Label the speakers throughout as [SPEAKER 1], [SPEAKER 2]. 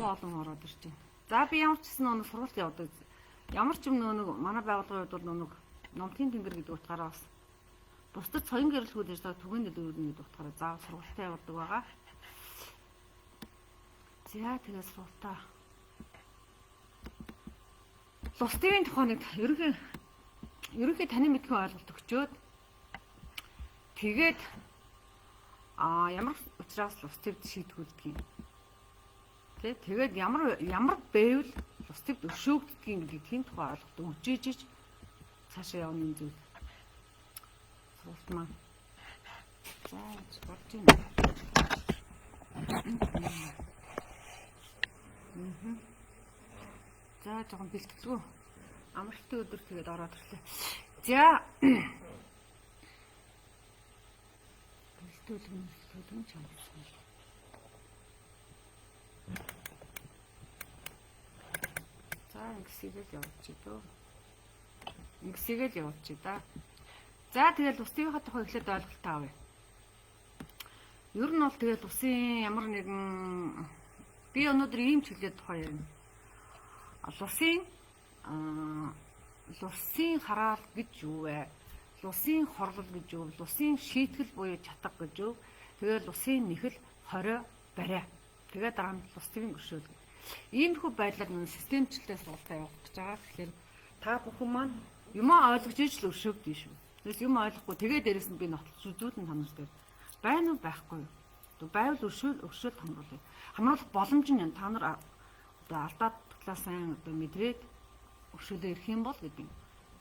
[SPEAKER 1] Айгүй олон ороод ирж байна. За би ямар ч гэсэн нэг сургалт явдаг. Ямар ч юм нэг манай байгууллагын хувьд бол нэг номтын тэнгэр гэдэг утгаараа бас бусдад соён гэрэлхүүд ажиллагаа түгээн дэлгүүрнэ гэдэг утгаараа заавал сургалтаа явуулдаг байгаа. За тэгээ сургалтаа. Лус ТV-ийн тухай нэг ерөнхий таны мэдхэн ойлголт өгчөөд тэгээд ямар учраас лус ТV-д шийтгүүлдэг юм. Тэ тэгээд ямар байвал лус ТV-д өршөөгддөг юм гэдэг тийм тухай ойлголт өгч ижиж цаашаа явна юм зүйл. Сургалт маань. За болж байна. За жоохон бэлтгэлгүй. Амралтын өдөр тэгээд ороод ирлээ. За бэлтгэлгүй чамсан. За ингэсгээл явуулчих дөө. Ингэсгээл явуулчих да. За тэгэл усынхаа тухай эхлээд ойлголт авъя. Ер нь бол тэгэл усын ямар нэгэн би өнөөдөр ийм чиглэлд тухай ярина. Лусын хараал гэж юу вэ? Лусын хорлол гэж юу? Лусын шийтгэл буюу чатга гэж юу? Тэгээд лусын нэхэл, хорио, бариа. Тэгээд дараа нь лус твийн өршөөл. Иймэрхүү байдлаар нэн системчлэлтэй сургалтаа явуулах гэж байгаа. Тэгэхээр та бүхэн маань юмаа ойлгож иж л өршөөгдөн шүү. Тэгээс юм ойлгохгүй тэгээ дээрэс нь би нотлож үзүүлэн та нар дээр байна уу байхгүй юу? Байвал өршөөл хамруулъя. Хамруулах боломж нь та нар одоо алдаад талаа сайн одоо мэдрээд өршөөлөө ирэх юм бол гэдэг юм.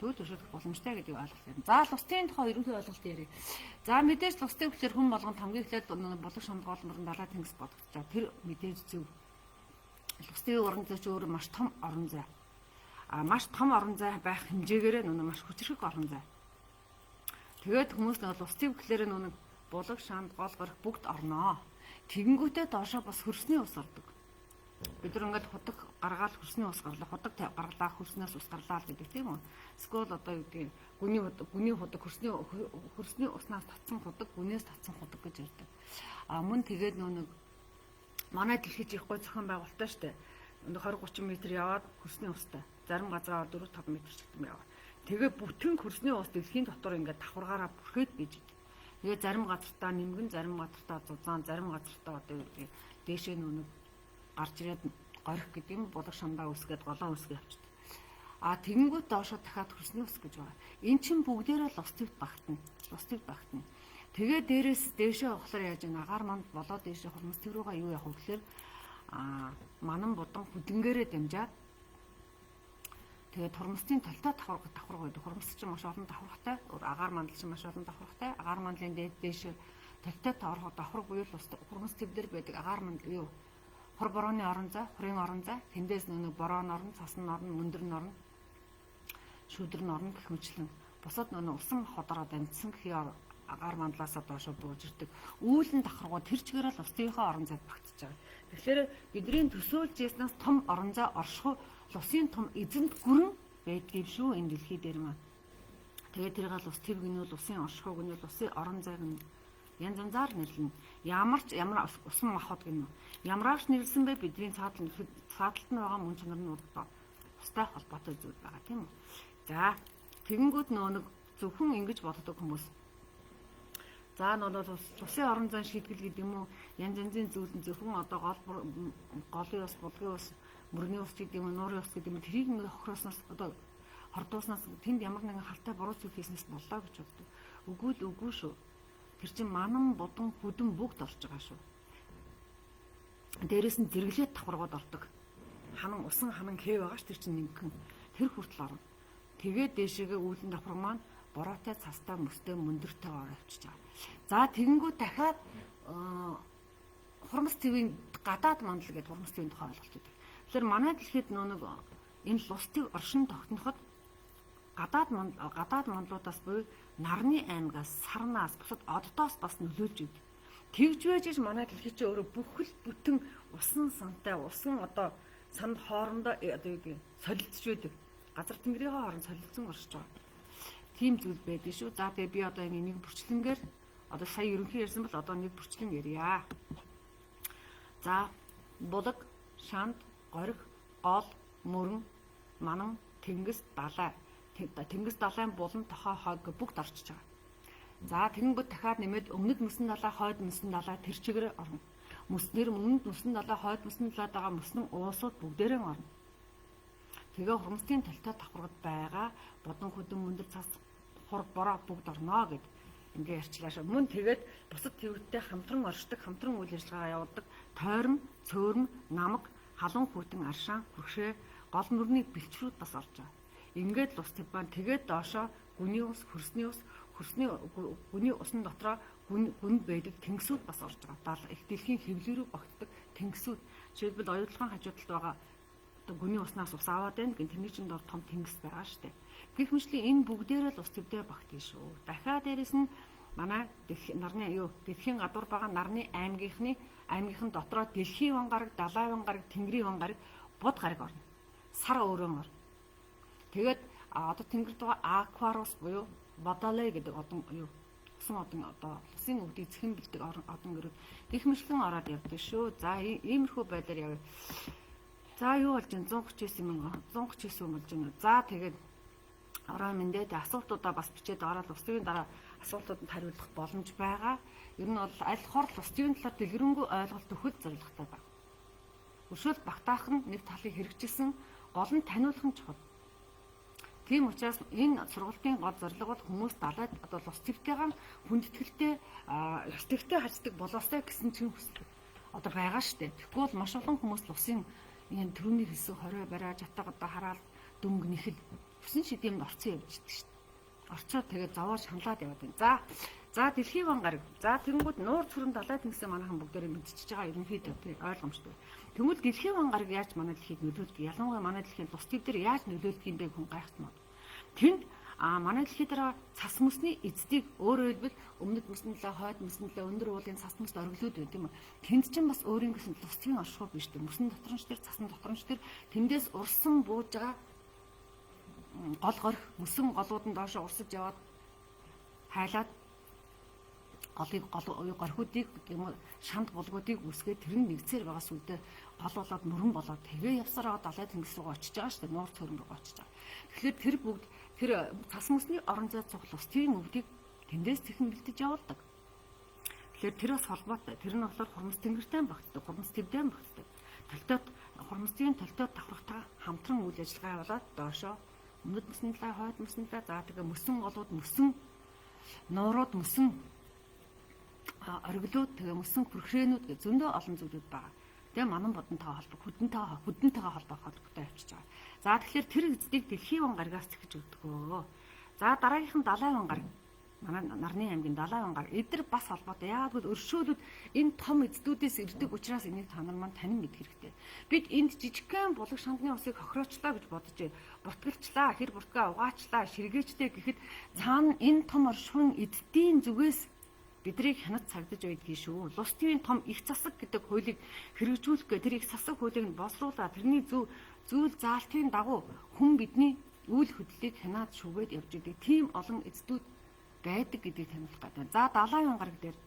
[SPEAKER 1] Тэгвэл өршөөлөх боломжтой гэдгийг ойлголт ярина. За лустын тухай ерөнхий ойлголт ярив. За мэдээж лустын гэхлээр хүн болгонд хамгийн эхлээд булаг шамдгоол мөрөн далай тэнгис бодогдож байгаа. Тэр мэдээж зөв. Лустын орон зай ч өөрөө маш том орон зай. А маш том орон зай байх хэмжээгээрээ нүн маш хүчрхэг орон зай. Тэгээд хүмүүс нэг лустын гэхлээр нүн булаг шамд гол горих бүгд орноо. Тэгэнгүүтээ доошоо бас хөрсний ус ордог. Бид нар ингээд худаг гаргаал хөрсний ус гарлаа, худаг гаргалаа хөрснөөс ус гарлаа л гэдэг тийм үү? Эсвэл одоо юу гэдгийг гүний худаг хөрсний уснаас татсан худаг, гүнээс татсан худаг гэж ярьдаг. А мөн тэгээд нөө нэг манай дэлхийд их гой зохион байгуулалттай штэ. 20 30 м яваад хөрсний устай. Зарим газараа 4 5 м ч гэдэг юм яваа. Тэгээ бүтэн хөрсний ус дэлхийн дотор ингээд давхаргаараа бүрхээд бийж идэг. Тэгээ зарим газартаа нэмгэн, зарим газартаа зузаан, зарим газартаа одоо юу гэдгийг дээшээ нөө нэг гарч ирээд горих гэдэг юм булаг шамдаа үсгээд голоо үсгээ явчихдаг. А тэгэнгүүт доошоо дахиад хөрсний ус гэж байгаа. Эн чинь бүгдээрээ л ус твд багтана. Ус твд багтана. Тэгээ дээрээс дээшээ явахлаар яаж вэ? Агаар манд болоо дээшээ хурмас төв рүүгээ юу явах вэ гэхээр манан будан хөдөнгөөрөө дамжаад тэгээд хурмастын толтой давхарга байдаг. Хурмас чинь маш олон давхаргатай. Агаар мандал чинь маш олон давхаргатай. Агаар мандлын дээд дээшээ толтой давхарга буюу ус хурмас төв дээр байдаг агаар мандал юу? Хор борооны орон зай, хурын орон зай, тэндээс нэг бороо орно, цасан орно, мөндөр нь орно, шүдэр нь орно гэх мэтлэн бусад нөө усан ходороо дамжсан гэхий агаар мандлаасаа доошо бууж ирдэг. Үүлэн давхаргуу тэр чигээр л устынхаа орон зайд багтж байгаа. Тэгэхээр бидний төсөөлж яснаас том орон зай оршихуй лусын том эзэнт гүрэн байдгийг шүү энэ дэлхий дээр маань. Тэгээд тэрийг л ус төв гинүүл, усын оршихуй гинүүл, усын орон зай гинүү янз янзаар нэрлэнэ. Ямар ч ямар усан махбод гинүү. Ямарч нэрлсэн бэ бидний цаатлалт нь байгаа мөн чанар нь устай холбоотой зүйл байгаа тийм үү. За тэгэнгүүт нөө нэг зөвхөн ингэж боддог хүмүүс. За нөө усын орон зайн шийтгэл гэдэг юм уу янз янзын зүйл нь зөвхөн одоо голын ус, булгийн ус, мөрний ус гэдэг юм уу, нуурын ус гэдэг юм уу тэрийг ингэ хохирооснаас одоо хордууснаас тэнд ямар нэгэн халтай буруу зүйл хийснээс боллоо гэж боддог. Үгүй л үгүй шүү. Тэр чинь манан, будан, хүдэн бүгд орж байгаа шүү. Дээрээс нь зэрэглээд давхаргууд ордог. Ханан усан ханан хээ байгаа ш тэр чинь нэмхэн. Тэр хүртэл орно. Тэгээд дээшээгээ үүлэн давхарга маань бороотой, цастай, мөстэй, мөндөртэй ороо авчиж байгаа. За тэгэнгүүт дахиад хурмас твийн гадаад мандал гэдэг хурмас твийн тухай ойлголт өгдөг. Тэгэхээр манай дэлхийд нөө нэг энэ лус төв оршин тогтноход гадаад мандлуудаас буюу нарны аймгаас, сарнаас, бусад оддоос бас нөлөөлж өгдөг. Тэгж байж иж манай дэлхий чинь өөрөө бүхэл бүтэн усан сантай, усан одоо санд хоорондоо одоо юу гэдэг солилцож байдаг. Газар тэнгэрийн хооронд солилцсон оршиж байгаа. Тийм зүйл байдаг шүү. За тэгээ би одоо энэ нэг бүрчлэнгээр одоо сая ерөнхий ярьсан бол одоо нэг бүрчлэн ярья. За булаг, шанд, горих, гол, мөрөн, манан, тэнгис, далай. Тэнгис далайн булан, тохой, хойг бүгд орчиж байгаа. За тэгэнгүүт дахиад нэмээд өмнөд мөсөн далай, хойд мөсөн далай тэр чигээр орно. Мөснөр өмнөд мөсөн далай, хойд мөсөн далайд байгаа мөсөн уусууд бүгдээрээ орно. Тэгээ хурмстын толтой давхаргад байгаа бодон хөдөн мөндөр цас хур бороо бүгд орно гэд ингээ ярьчлаа шүү. Мөн тэгээд бусад твэгттэй хамтран оршдог, хамтран үйл ажиллагаа явуулдаг тойром, цөөрм, намаг, халуун хүйтэн аршаан, хөршээ, гол мөрний бэлчрүүд бас орж байгаа. Ингээд лус төв маань тэгээд доошоо гүний ус, хөрсний ус, хөрсний гүний усан дотроо гүн гүнд байдаг тэнгисүүд бас орж байгаа. Дал их дэлхийн хэвлэл рүү багтдаг тэнгисүүд. Жишээлбэл оюутлогын хажуу талд байгаа одоо гүний уснаас ус аваад байна гэн тэрний чинь дор том тэнгис байгаа штэ. Гэх мэтлийн энэ бүгдээрээ л ус твдээ багтана шүү. Дахиад дээрэс нь манай нарны юу дэлхийн гадуур байгаа нарны аймгийнхны аймгийнхан дотроо дэлхийн ван гараг, далайн ван гараг, тэнгэрийн ван гараг, буд гараг орно. Сар өөрөө орно. Тэгээд одоо тэнгэрт байгаа Акварус буюу Водолей гэдэг одон юу усан одон одоо усын өвдийг цэхэн бэлдэг одон гэрүүд гих мэтлэн ороод явдаг шүү. За иймэрхүү байдлаар явъя. За юу болж байна? 139 мянга 139 хүн болж байна. За тэгээд орой мэндээ асуултуудаа бас бичээд ороод ус төвийн дараа асуултууданд хариулах боломж байгаа. Ер нь бол аль хор ус төвийн талаар дэлгэрэнгүй ойлголт өгөх зорилготой байна. Өршөөл багтаах нь нэг талыг хэрэгжүүлсэн гол нь таниулах нь чухал. Тийм учраас энэ сургалтын гол зорилго бол хүмүүс далайд одоо лус твтэйгээ хүндэтгэлтэй ёс тэгтэй хаждаг болоосой гэсэн чинь хүсэл одоо байгаа штэ. Тэгэхгүй бол маш олон хүмүүс лусын энэ төрөний хэлсэн хорой бариа жатаг одоо хараал дүнг нэхэл хүсэн шидэмд орцсон явж идэг штэ. Орцоод тэгээд зовоо шаналаад яваад байна. За дэлхийн ван гараг. За тэгэнгүүт нуур цүрэн далай тэнгисээ манайхан бүгдээрээ мэдчихэж байгаа ерөнхийдөө тий ойлгомжтой. Тэгвэл дэлхийн ван гараг яаж манай дэлхийд нөлөөлдөг? Ялангуяа манай дэлхийн тус төв дээр яаж нөлөөлдөг юм бэ хүн гайхтмаа. Тэнд манай дэлхий дээр цас мөсний эздийг өөрөөр хэлбэл өмнөд мөсөн талаа, хойд мөсөн талаа, өндөр уулын цас мөст оргилууд байна тийм үү. Тэнд чинь бас өөрийн гэсэн тусдгийн оршихуй биш үү. Мөсөн дотор нь ч тэр цасан дотор нь ч тэр тэндээс урсан бууж байгаа гол горих мөсөн голууд нь доошо урсаж яваад хайлаад голыг гол горхиудыг юм уу шанд булгуудыг үсгээд тэр нь нэгцээр байгаа сүлдээ гол болоод мөрөн болоод тэгээ явсараа далай тэнгис рүү очиж байгаа шүү дээ, нуур цөрөн рүү очиж байгаа. Тэгэхээр тэр бүгд тэр цас мөсний орон зай цуглал ус тийм өвдийг тэндээс цэхэн бэлтэж явуулдаг. Тэгэхээр тэр бас холбоотой. Тэр нь болохоор хурмс тэнгэртэй багтдаг, хурмс твдэн багтдаг. Толтойд хурмсгийн толтойд давхрахтайгаа хамтран үйл ажиллагаа явуулаад доошоо өмнөд мөсөн талаа, хойд мөсөн талаа, за тэгээ мөсөн голууд, мөсөн нуурууд, мөсөн оргилууд, тэгээ мөсөн хүрхрээнүүд гэх зөндөө олон зүйлүүд байгаа. Тэгээ манан бодонтойгоо холбоо, хүдэнтэйгээ холбоо холбоотой явчихж байгаа. За тэгэхээр тэр эздийг дэлхийн ван гарагаас зэхэж өгдөг. За дараагийнх нь далайн ван гараг. Манай нарны аймгийн далайн ван гараг. Эдгээр бас холбоотой. Яагаад гэвэл өршөөлүүд энэ том эздүүдээс ирдэг учраас энийг та нар маань танин мэдэх хэрэгтэй. Бид энд жижигхэн булаг шандны усыг хохироочлаа гэж бодож байна. Бутгалчлаа, хэр буртгаа угаачлаа, ширгээчлээ гэхэд цаана энэ том оршихуйн эддийн зүгээс бидрийг хянаж цагдаж байдгийг шүү. Лус тивийн том их засаг гэдэг хуулийг хэрэгжүүлэх гэ тэр их засаг хуулийг нь боловсруулаад тэрний зөв зүйл заалтын дагуу хүн бидний үйл хөдлөлийг хянаад шүгээд явж идэг. Тийм олон эздүүд байдаг гэдгийг таниулах гэдэг. За далайн гараг дээр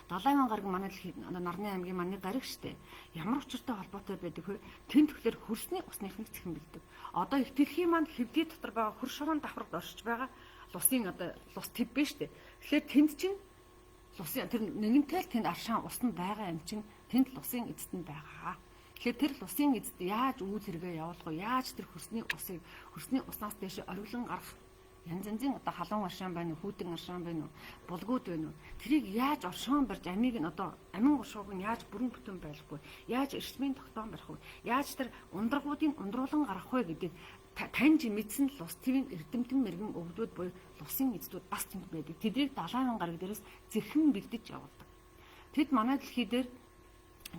[SPEAKER 1] далайн гараг манай дэлхийд нарны аймгийн манай гараг штэ. Ямар учиртай холбоотой байдаг вэ? Тэн тэгэхээр хөрсний усныхныг цэхэн бэлдэг. Одоо их дэлхийн маань хэвдий дотор байгаа хөр шорон давхаргад оршиж байгаа лусын одоо лус төв биш штэ. Тэгэхээр тэнд чинь лусын тэр нэгэнтэй л тэнд аршаан ус нь байгаа юм чинь тэнд лусын эзэд нь байгаа. Тэгэхээр тэр лусын эзэд яаж үйл хэрэгээ явуулах вэ? Яаж тэр хөрсний усыг хөрсний уснаас дээш ориглон гаргах янз янзын одоо халуун аршаан байна уу, хүүтэн аршаан байна уу, булгууд байна уу? Тэрийг яаж оршоон барьж амийг нь одоо амин уршууг нь яаж бүрэн бүтэн байлгах вэ? Яаж эрчмийн тогтоон барих вэ? Яаж тэр ундрагуудыг ундруулан гаргах вэ гэдэг таньж мэдсэн лус твийн эрдэмтэн мэрэгэн өвдүүд буюу лусын эздүүд бас тэнд байдаг. Тэднийг далайн гараг дээрээс зэхэн бэлдэж явуулдаг. Тэд манай дэлхий дээр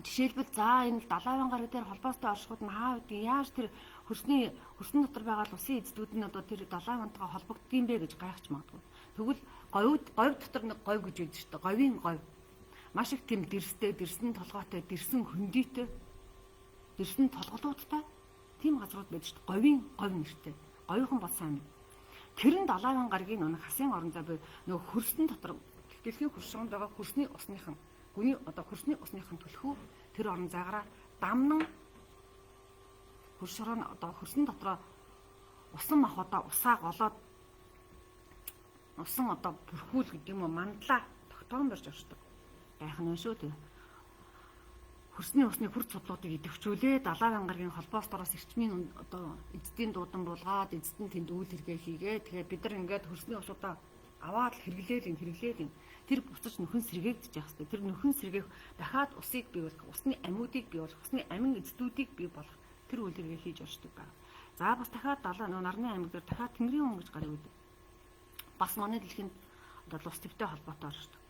[SPEAKER 1] жишээлбэл за энэ далайн гараг дээр холбоостой оршихуйд нь хаа гэдгийг яаж тэр хөрсний хөрсөн дотор байгаа лусын эздүүд нь одоо тэр далайн вантайгаа холбогддгийм бэ гэж гайхаж магадгүй. Тэгвэл говь говь дотор нэг говь гэж байдаг шүү дээ. Говийн говь. Маш их тийм дэрстэй, дэрсэн толгойтой, дэрсэн хөндийтэй, дэрсэн толголуудтай тийм газрууд байдаг шүү дээ. Говийн говь нэртэй. Говийнхан бол сайн мэд. Тэр нь далайн гарагийн нэг хасын орон зай буюу нөгөө хөрсөн дотор дэлхийн хөршөөнд байгаа хөрсний усныхан гүний одоо хөрсний усныхан төлхөө тэр орон зайгаараа Дамнан хөрс шороо одоо хөрсөн дотроо усан махуудаа усаа голоод усан одоо бүрхүүл гэдэг юм уу мандлаа тогтоон барьж оршдог байх нь шүү дээ. Хөрсний усны хүр цудлуудыг идэвхжүүлээ далайн ангаргийн холбоос дороос эрчмийн одоо эзэдийн дуудан буулгаад эзэд нь тэнд үйл хэрэгээ хийгээ. Тэгээ бид нар ингээд хөрсний усуудаа аваад хэрэглээл юм хэрэглээл юм. Тэр буцаж нөхөн сэргээгдэж явах хэрэгтэй. Тэр нөхөн сэргээх дахиад усыг бий болгох, усны амьуудыг бий болгох, усны амин эзэдүүдийг бий болгох тэр үйл хэрэгээ хийж оршдог байна. За бас дахиад далайн нарны аймаг дээр дахиад Тэнгэрийн хүн гэж гарыг үүдэг. Бас манай дэлхийн одоо лус твтэй холбоотой оршдог.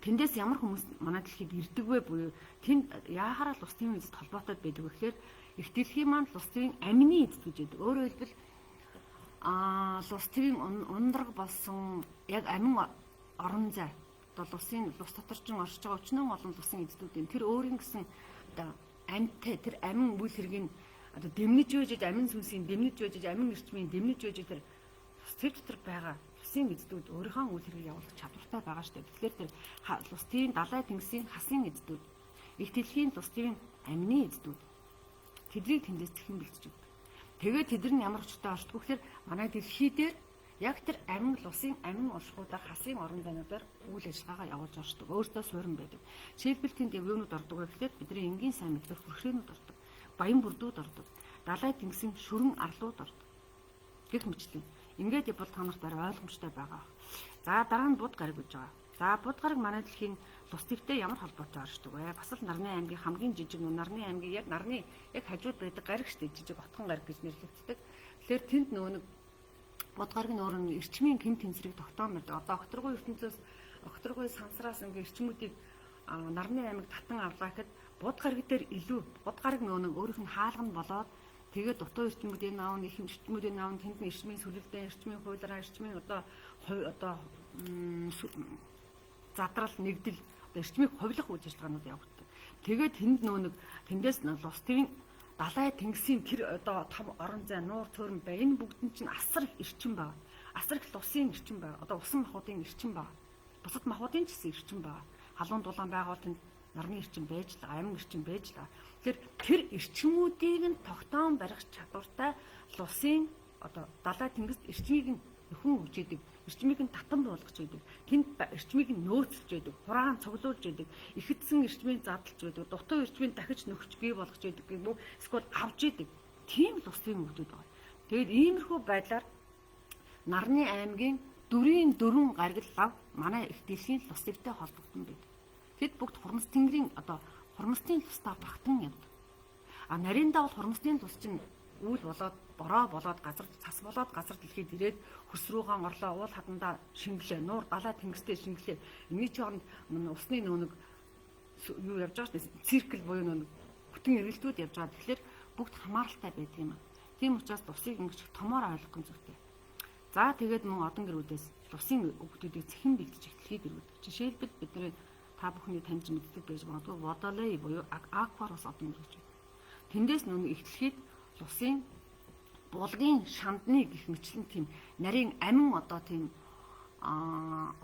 [SPEAKER 1] Тэндээс ямар хүмүүс манай дэлхийд ирдэг вэ буюу тэнд яахаараа л ус тивийн эзэд холбоотой байдаг вэ гэхээр их дэлхийн маань лус тивийн амины эзэд гэж байдаг. Өөрөөр хэлбэл лус тивийн ундраг болсон яг амин орон зай одоо лусын лус дотор ч оршиж байгаа өчнөн олон лусын эзэдүүдийн тэр өөрийн гэсэн одоо амьтай тэр амин үйл хэргийг одоо дэмнэж байж амин сүнсийн дэмнэж байж амин эрчмийн дэмнэж байж тэр лус төв дотор байгаа лусын эздүүд өөрийнхөө үйл хэргийг явуулах чадвартай байгаа шүү дээ. Тэгэхээр тэр лус тивийн далай тэнгисийн хасын эздүүд, их дэлхийн лус тивийн амины эздүүд тэднийг тэндээс зэхэн бэлдэж өгдөг. Тэгээд тэд нар ямар хүчтэй оршдог вэ гэхээр манай дэлхий дээр яг тэр амин лусын амин оршихуудаар хасын орон зайнуудаар үйл ажиллагаагаа явуулж оршдог. Өөртөө суурин байдаг. Жишээлбэл тэнд юунууд ордог вэ гэхээр бидний энгийн сайн мэддэг хүрхрээнүүд ордог. Баян бүрдүүд ордог. Далай тэнгисийн шүрэн арлууд ордог. Гэх мэтлэн. Ингээд явбал та нарт арай ойлгомжтой байгаа. За дараа нь буд гараг гэж байгаа. За буд гараг манай дэлхийн лус твтэй ямар холбоотой оршдог вэ? Бас л нарны аймгийн хамгийн жижиг нарны аймгийн яг нарны яг хажууд байдаг гараг штэ жижиг отхон гараг гэж нэрлэгддэг. Тэгэхээр тэнд нөгөө нэг буд гараг нь өөр нь эрчмийн кем тэнцрийг тогтоон барьдаг. Одоо огторгой ертөнцөөс огторгой сансраас ингээ эрчмүүдийг нарны аймаг татан авлаа гэхэд буд гараг дээр илүү буд гараг нөгөө нэг өөрийнх нь хаалга нь болоод тэгээд дутуу эрчмүүдийн аав, их эрчмүүдийн аав тэнд нь эрчмийн сүлэлдэн, эрчмийн хуулиараа, эрчмийн одоо одоо задрал нэгдэл одоо эрчмийг хувилах үйл ажиллагаанууд явагддаг. Тэгээд тэнд нөө нэг тэндээс лус твийн далай тэнгисийн тэр одоо том орон зай нуур цөөрөн бай. Энэ бүгд нь чинь асар их эрчим байна. Асар их лусын эрчим байна. Одоо усан махуудын эрчим байна. Бусад махуудын ч гэсэн эрчим байна. Халуун дулаан байгуул тэнд нарны эрчим байж л, амин эрчим байж л. Тэгэхээр тэр эрчмүүдийг нь тогтоон барих чадвартай лусын одоо далай тэнгист эрчмийг нь нөхөн өгч идэг, эрчмийг нь татан буулгаж идэг, тэнд эрчмийг нь нөөцлж идэг, хураан цуглуулж идэг, ихэдсэн эрчмийг задлж идэг, дутуу эрчмийг дахиж нөхч бий болгож идэг гэх юм уу, эсвэл авч идэг. Тийм лусын мөгдөд байгаа. Тэгээд иймэрхүү байдлаар нарны аймгийн дүрийн дөрвөн гараг лав манай их дэлхийн лус твтэй холбогдсон байдаг. Тэд бүгд хурмас тэнгэрийн одоо хурмастын лустаа багтан явдаг. А нарийнда бол хурмастын лус чинь үйл болоод бороо болоод газар цас болоод газар дэлхийд ирээд хөрс рүүгаан орлоо, уул хадандаа шингэлээ, нуур далай тэнгистэй шингэлээ. Энэний чинь усны нөө нэг юу явж байгаа шүү дээ. Циркл буюу нөө бүтэн эргэлтүүд явж байгаа. Тэгэхээр бүгд хамааралтай байдаг юм. Тийм учраас усыг ингэж томоор ойлгох нь зүйтэй. За тэгээд мөн одон гэрүүдээс лусын өгдүүдийг цэхэн бэлдэж эхлэхийг гэрүүд. Жишээлбэл бидний та бүхний таньж мэддэг байж магадгүй водолей буюу акварус одон гэр гэж байна. Тэндээс нөө эхлэхэд лусын булгийн шандны гих мэтлэн тийм нарийн амин одоо тийм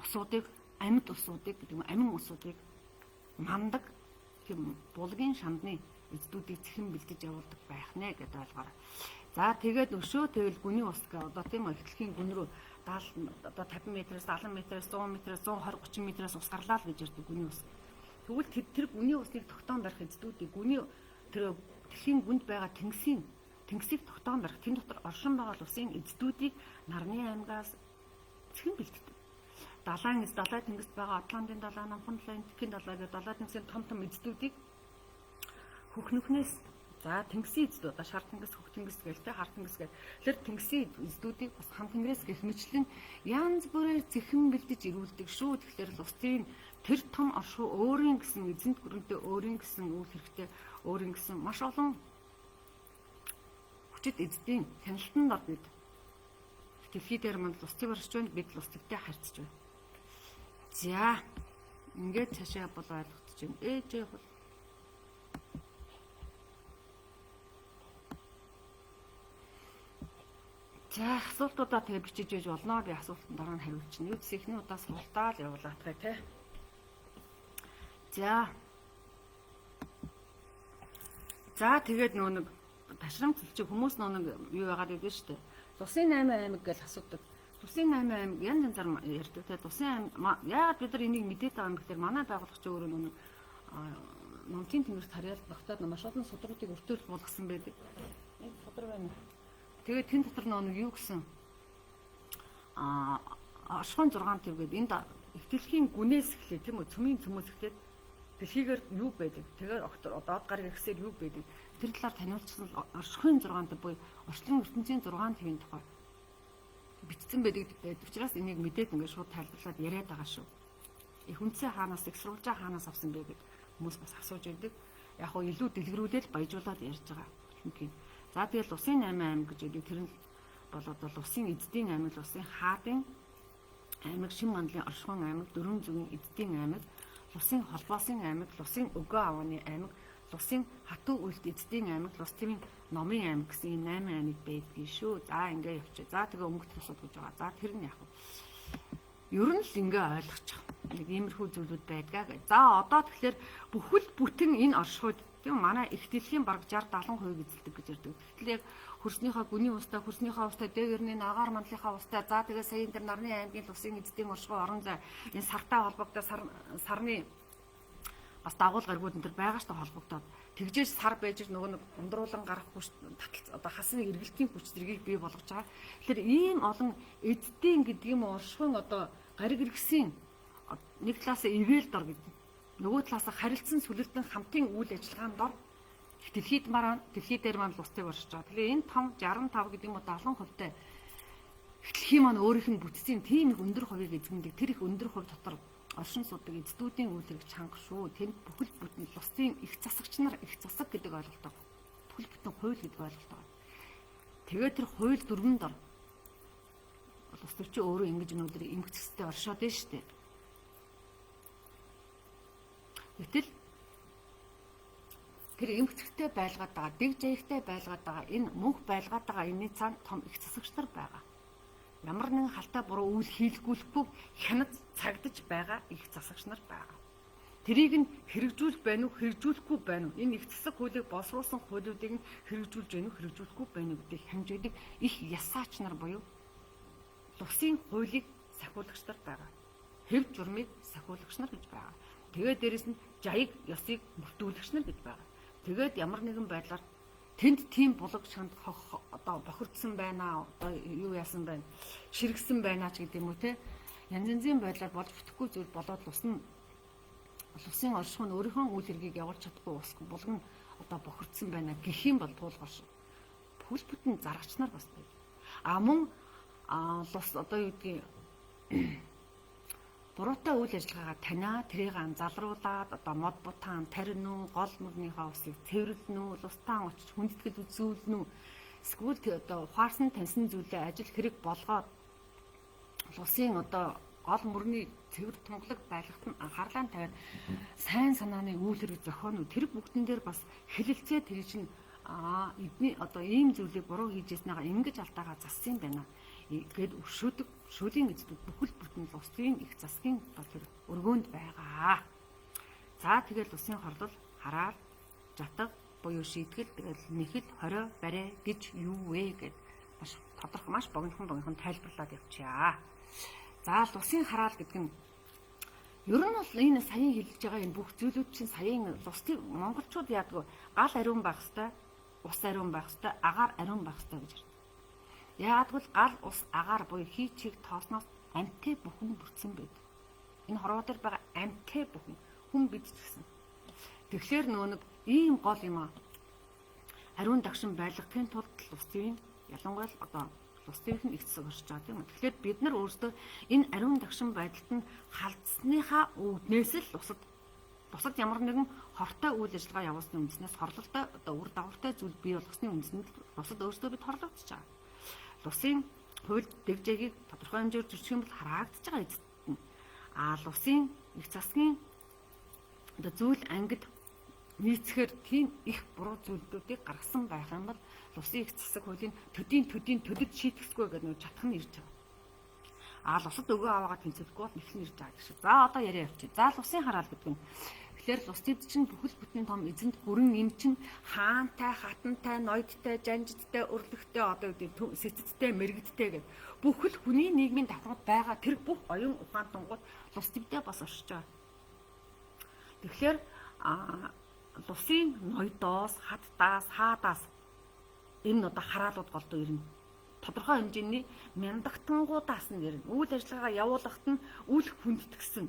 [SPEAKER 1] усуудыг амьд усуудыг гэдэг юм амин усуудыг мандаг тийм булгийн шандны эздүүдийг цэхэн бэлдэж явуулдаг байх нэ гэдээ ойлгоорой. За тэгээд өшөө тэгэл гүний ус гэ одоо тийм эхлэхийн гүн рүү 70 одоо 50 метрээс 70 метрээс 100 метрээс 120 30 метрээс ус гарлаа л гэж ярьдаг гүний ус. Тэгвэл тэр гүний усныг тогтоон барих эздүүдийг гүний тэр дэлхийн гүнд байгаа тэнгисийн тэнгисийг тогтоон барих тэн дотор оршин байгаа улсын эздүүдийг нарны аймгаас цэхэн бэлддэг. Далайн эз далай тэнгист байгаа Атлантын далай, Номхон далай, Энтхийн далай гэх далай тэнгисийн том том эздүүдийг хөхнөхнөөс за тэнгисийн эздүүд одоо шар тэнгис, хөх тэнгис гээл те хар тэнгис гээл. Тэгэхээр тэнгисийн эздүүдийг бас хам тэнгэрээс гэх мэтлэн янз бүрээр зэхэн бэлдэж ирүүлдэг шүү. Тэгэхээр улсын тэр том оршуу өөрийн гэсэн эзэнт гүрэнтэй өөрийн гэсэн үйл хэрэгтэй өөрийн гэсэн маш олон хүчит эздийн хяналтанд ор бид дэлхий дээр манд лус төв оршиж байна. Бид лус төвтэй харьцаж байна. За ингээд цаашаа бол ойлгогдож байна. Ээжээ бол За асуултуудаа тэгээ бичиж яж болно. Би асуултанд дараа нь хариулчихна. Юу гэсэн ихний удаа суртаал явуулаатгай те. За. За тэгээд нөгөө нэг ташрам цэлчиг хүмүүс нөгөө нэг юу яагаад гэдэг шүү дээ. Лусын 8 аймаг гэж асуудаг. Лусын 8 аймаг янз янзаар ярьдаг те. Лусын аймаг яагаад бид нар энийг мэдээд байгаа юм гэхээр манай байгууллага чи өөрөө нөгөө номтын тэмдэгт харьяалт багтаад маш олон судруудыг өртөөл буулгасан байдаг. Нэг судар байна. Тэгээд тэн дотор нөгөө нэг юу гэсэн оршихуйн 6 төв гэдэг энд их дэлхийн гүнээс эхлэе тийм үү, цөмийн цөмөөс эхлээд дэлхийгээр юу байдаг. Тэгээд доод гарыг ихсээр юу байдаг. Тэр талаар таниулчихсан оршихуйн 6 төв буюу орчлон ертөнцийн 6 төвийн тухай бичсэн байдаг. Учраас энийг мэдээд ингээд шууд тайлбарлаад яриад байгаа шүү. Их үндсээ хаанаас, их сурвалжаа хаанаас авсан бэ гэд хүмүүс бас асууж байдаг. Яг хоо илүү дэлгэрүүлэл баяжуулаад ярьж байгаа. Хинкийн. За тэгэл Лусын 8 аймаг гэж байдаг. Тэр нь бол одоо Лусын эздийн аймаг, Лусын хаадын аймаг, Шим мандлын оршихуйн аймаг, Дөрвөн зүгийн эздийн аймаг, Лусын холбоосын аймаг, Лусын өгөө авааны аймаг, Лусын хатуу үлд эздийн аймаг, Лус твийн номын аймаг гэсэн ийм 8 аймаг байдгийг шүү. За ингээ явчих. За тэгээ өнгөт тусууд гэж байгаа. За тэр нь яг ер нь л ингээ ойлгочих. Нэг иймэрхүү зүйлүүд байдгаа гэ. За одоо тэгэхээр бүхэл бүтэн энэ оршихуйд тийм манай их дэлхийн бараг 60 70% эзэлдэг гэж ярьдаг. Тэгэхээр яг хөрснийхөө гүний устай, хөрснийхөө устай, дээвэрний агаар мандлынхаа устай. За тэгээ сая энэ дэр нарны аймгийн Лусын эздийн оршихуй орон зай энэ сартай холбогдоод сарны бас дагуул гаргууд энэ төр байгаа шүү холбогдоод тэгжээж сар байж нөгөө нэг ундруулан гарах хүч татал одоо хасны эргэлтийн хүч зэргийг бий болгож байгаа. Тэгэхээр ийм олон эддийн гэдэг юм оршихуйн одоо гариг иргэсийн нэг талаас ивэл дор гэдэг. Нөгөө талаас харилцан сүлэлтэн хамтын үйл ажиллагаанд дор дэлхийд маань дэлхий дээр маань лустыг оршиж байгаа. Тэгэхээр энэ том 65 гэдэг юм уу 70% тай дэлхийн маань өөрийнх нь бүтцийн тийм их өндөр хувийг эзэмдэг. Тэр их өндөр хувь дотор оршин суудаг эздүүдийн үйл хэрэг чанга шүү. Тэнд бүхэл бүтэн лустын их засагч нар их засаг гэдэг ойлголт. Бүхэл бүтэн хууль гэдэг ойлголт байгаа. Тэгээд тэр хууль дүрмэн дор улс төр чи өөрөө ингэж өнөөдөр эмх зэстэй оршоод байна шүү дээ. Гэтэл тэр эмх зэхтэй байлгаад байгаа, дэг жаягтай байлгаад байгаа, энэ мөнх байлгаад байгаа энэний цаана том их засагч нар байгаа. Ямар нэгэн халтай буруу үйл хийлгүүлэхгүй хянаж цагдаж байгаа их засагч нар байгаа. Тэрийг нь хэрэгжүүлэх байна уу, хэрэгжүүлэхгүй байна уу? Энэ их засаг хуулийг боловсруулсан хуулиудыг нь хэрэгжүүлж байна уу, хэрэгжүүлэхгүй байна уу гэдгийг хянаж байдаг их ясаач нар буюу Лусын хуулийг сахиулагч нар байгаа. Хэв журмыг сахиулагч нар гэж байгаа. Тэгээд дээрэс нь жаяг ёсыг мөрдүүлэгч нар гэж байгаа. Тэгээд ямар нэгэн байдлаар тэнд тийм булаг шанд одоо бохирдсон байна, одоо юу яасан байна, ширгсэн байна ч гэдэг юм уу те. Янз янзын байдлаар болж бүтэхгүй зүйл болоод лус нь лусын оршихуй нь өөрийнхөө үйл хэргийг явуулж чадахгүй ус булаг нь одоо бохирдсон байна гэх юм бол туулгар шүү. Бүхэл бүтэн зарагч нар бас байв. А мөн лус одоо юу гэдгийг буруутай үйл ажиллагаагаа таниа тэрийг залруулад одоо мод бутаан тарин уу, гол мөрнийхөө усыг цэвэрлэнэ үү, лустаан очиж хүндэтгэл үзүүлнэ үү, эсвэл одоо ухаарсан таньсан зүйлээ ажил хэрэг болгоод лусын одоо гол мөрний цэвэр тунгалаг байлгахад нь анхаарлаа тавиад сайн санааны үйл хэрэг зохионо. Тэр бүгдэн дээр бас хэлэлцээ тэр чинь эдний одоо ийм зүйлийг буруу хийж яснаагаа ингэж алдаагаа зассан юм байна гээд өршөөдөг шүлийн эздүүд бүхэл бүтэн улсын их засгийн одоо тэр өргөөнд байгаа. За тэгэл улсын хорлол, хараал, жатга буюу шийтгэл, тэгэл нэхэл, хорио, барай гэж юу вэ гэд маш тодорхой, маш богинохон тайлбарлаад явчихъя. За улсын хараал гэдэг нь ер нь бол энэ саяын хэлж байгаа энэ бүх зүйлүүд чинь саяын улсын монголчууд яадаг гал ариун байх хэвээр, ус ариун байх хэвээр, агаар ариун байх хэвээр гэж ярьдаг. Яагаад гэвэл гал ус агаар буюу хий чиг тоосноос амьтай бүхэн бүрдсэн байдаг. Энэ хорвоо дээр байгаа амьтай бүхэн хүн бид ч гэсэн. Тэгэхээр нөгөө нэг ийм гол юм аа ариун дагшин байлгахын тулд улс төвийн ялангуяа одоо улс төвийнх нь их засаг оршиж байгаа тийм үү. Тэгэхээр бид нар өөрсдөө энэ ариун дагшин байдалд нь халдсныхаа үүднээс л бусад ямар нэгэн хортой үйл ажиллагаа явуулсны үндснээс хорлолтой одоо үр дагавартай зүйл бий болгосны үндсэнд бусад өөрсдөө бид хорлогдож байгаа. Лусын хууль дэг жагийг тодорхой хэмжээгээр зөрчих юм бол хараагдж байгаа эцэст нь. А лусын их засгийн одоо зүйл ангид нийцэхээр тийм их буруу зүйлүүдийг гаргасан байх юм бол лусын их засаг хуулийн төдийн төдөд шийтгэсгүй гэдэг нэг чадах нь ирж байгаа. А лусад өгөө аваагаа тэнцвэхгүй бол нэхэл нь ирж байгаа гэж. За одоо яриа явчих. За лусын хараал гэдэг нь Тэгэхээр лус твд чинь бүхэл бүтэн том эзэнт гүрэн юм чинь хаантай, хатантай, ноёдтой, жанжидтай, өрлөгтэй, одоо юу сэцэдтэй, мэрэгдтэй гэдэг бүхэл хүний нийгмийн давхаргад байгаа тэр бүх оюун ухаан тунгууд лус твдээ бас оршиж байгаа. Тэгэхээр лусын ноёдоос, хаттаас, хаадаас энэ одоо хараалууд голдуу ирнэ. Тодорхой хэмжээний мяндагтангуудаас нь ирнэ. Үйл ажиллагаа явуулахад нь үл хүндэтгсэн.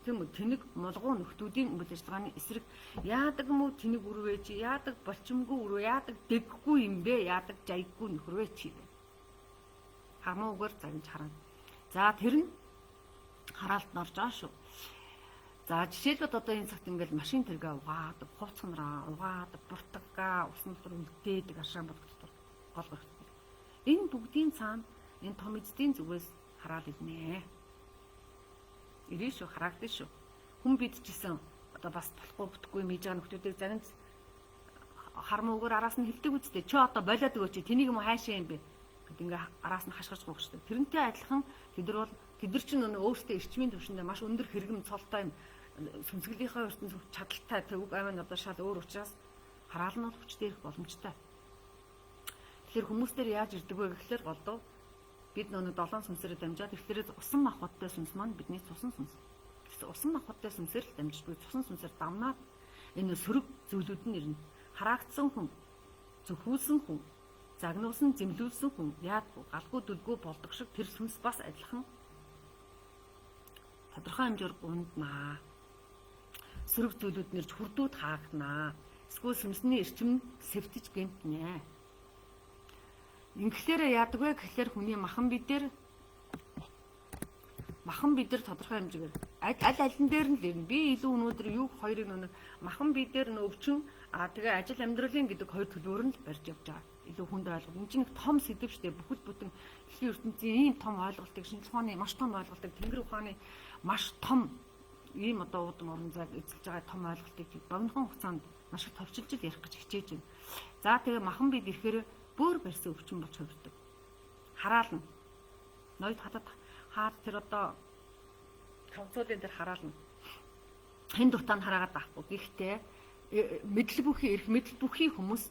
[SPEAKER 1] Тийм үү? Тэнэг мулгуу нөхдүүдийн үйл ажиллагааны эсрэг яадаг мүү тэнэг үрвэ чи, яадаг болчимгүй үрвэ, яадаг дэггүй юм бэ, яадаг жаяггүй нөхөр вэ чи. Хамуугаар загнаж харна. За тэр нь хараалт нь орж байгаа шүү. За жишээлбэл одоо энэ цагт ингээл машин тэргээ угаад, хувцснараа угаад, буртаггаа усан дотор үлдээдэг аршаан болгох дотор гол гэрхтэй. Энэ бүгдийн цаана энэ том эздийн зүгээс хараал ирнэ. Ирнэ шүү, хараагдана шүү. Хүн бидчихсэн одоо бас болохгүй бүтэхгүй мийж байгаа нөхдүүдийг зарим хармуугаар араас нь хилдэг үсттэй. Чи одоо болиод өгөөч, тэнийг юм хайшаа юм бэ гэд ингээ араас нь хашгирч гооч. Тэрнтэй адилхан тэд нар бол тэд нар чинь өөрсдөө эрчмийн түвшиндээ маш өндөр хэрэгэм цолтой юм сүнсгэлийнхаа ертөнц чадaltaй төвөг амин одоо шал өөр учраас хараал нь бол хүчтэй ирэх боломжтой. Тэгэхээр хүмүүс дээр яаж ирдэг вэ гэхлээр голдуу бид нөө долоон сүнсээрээ дамжаад тэгэхээр усан махбодтой сүнс маань бидний цусан сүнс. Тэгсэн усан махбодтой сүнсээр л дамждаггүй, цусан сүнсээр дамнаад энэ сөрөг зүйлүүд нь ирнэ. Хараагдсан хүн, зөвхүүлсэн хүн, загнуулсан, зэмлүүлсэн хүн яадгүй, галгүй дүлгүй болдог шиг тэр сүнс бас адилхан тодорхой хэмжээр гунднаа. Сөрөг зүйлүүд нэрж хүрдүүд хаагнаа. Эсвэл сүнсний эрчим сэвтэж гэмтнэ. Инглихээр яадаг вэ гэхлээр хүний махан бид дээр тодорхой хэмжээгээр аль алин дээр нь л ирнэ. Би илүү өнөөдөр юу хоёрыг нүг махан бие дээр нь өвчин тэгээ ажил амьдралын гэдэг хоёр төлөөр нь л барьж явж байгаа. Илүү хүнд ойлголт. Энэ чинь нэг том сэдв шүү дээ. Бүхэл бүтэн дэлхийн ертөнцийн ийм том ойлголтыг, шинжлэх ухааны маш том ойлголтыг, тэнгэр ухааны маш том ийм одоо уудам орон зайг эзэлж байгаа том ойлголтыг богинохон хугацаанд маш их товчилж ярих гэж хичээж байна. За тэгээ махан бид ирэхээр бөөр барьсан өвчин болж хувирдаг. Хараална. Ноёд хатад хаад тэр одоо товцоолын дээр хараална. Хэн дуртаа нь хараагаад байхгүй. Гэхдээ мэдл бүхий эрх мэдл бүхий хүмүүс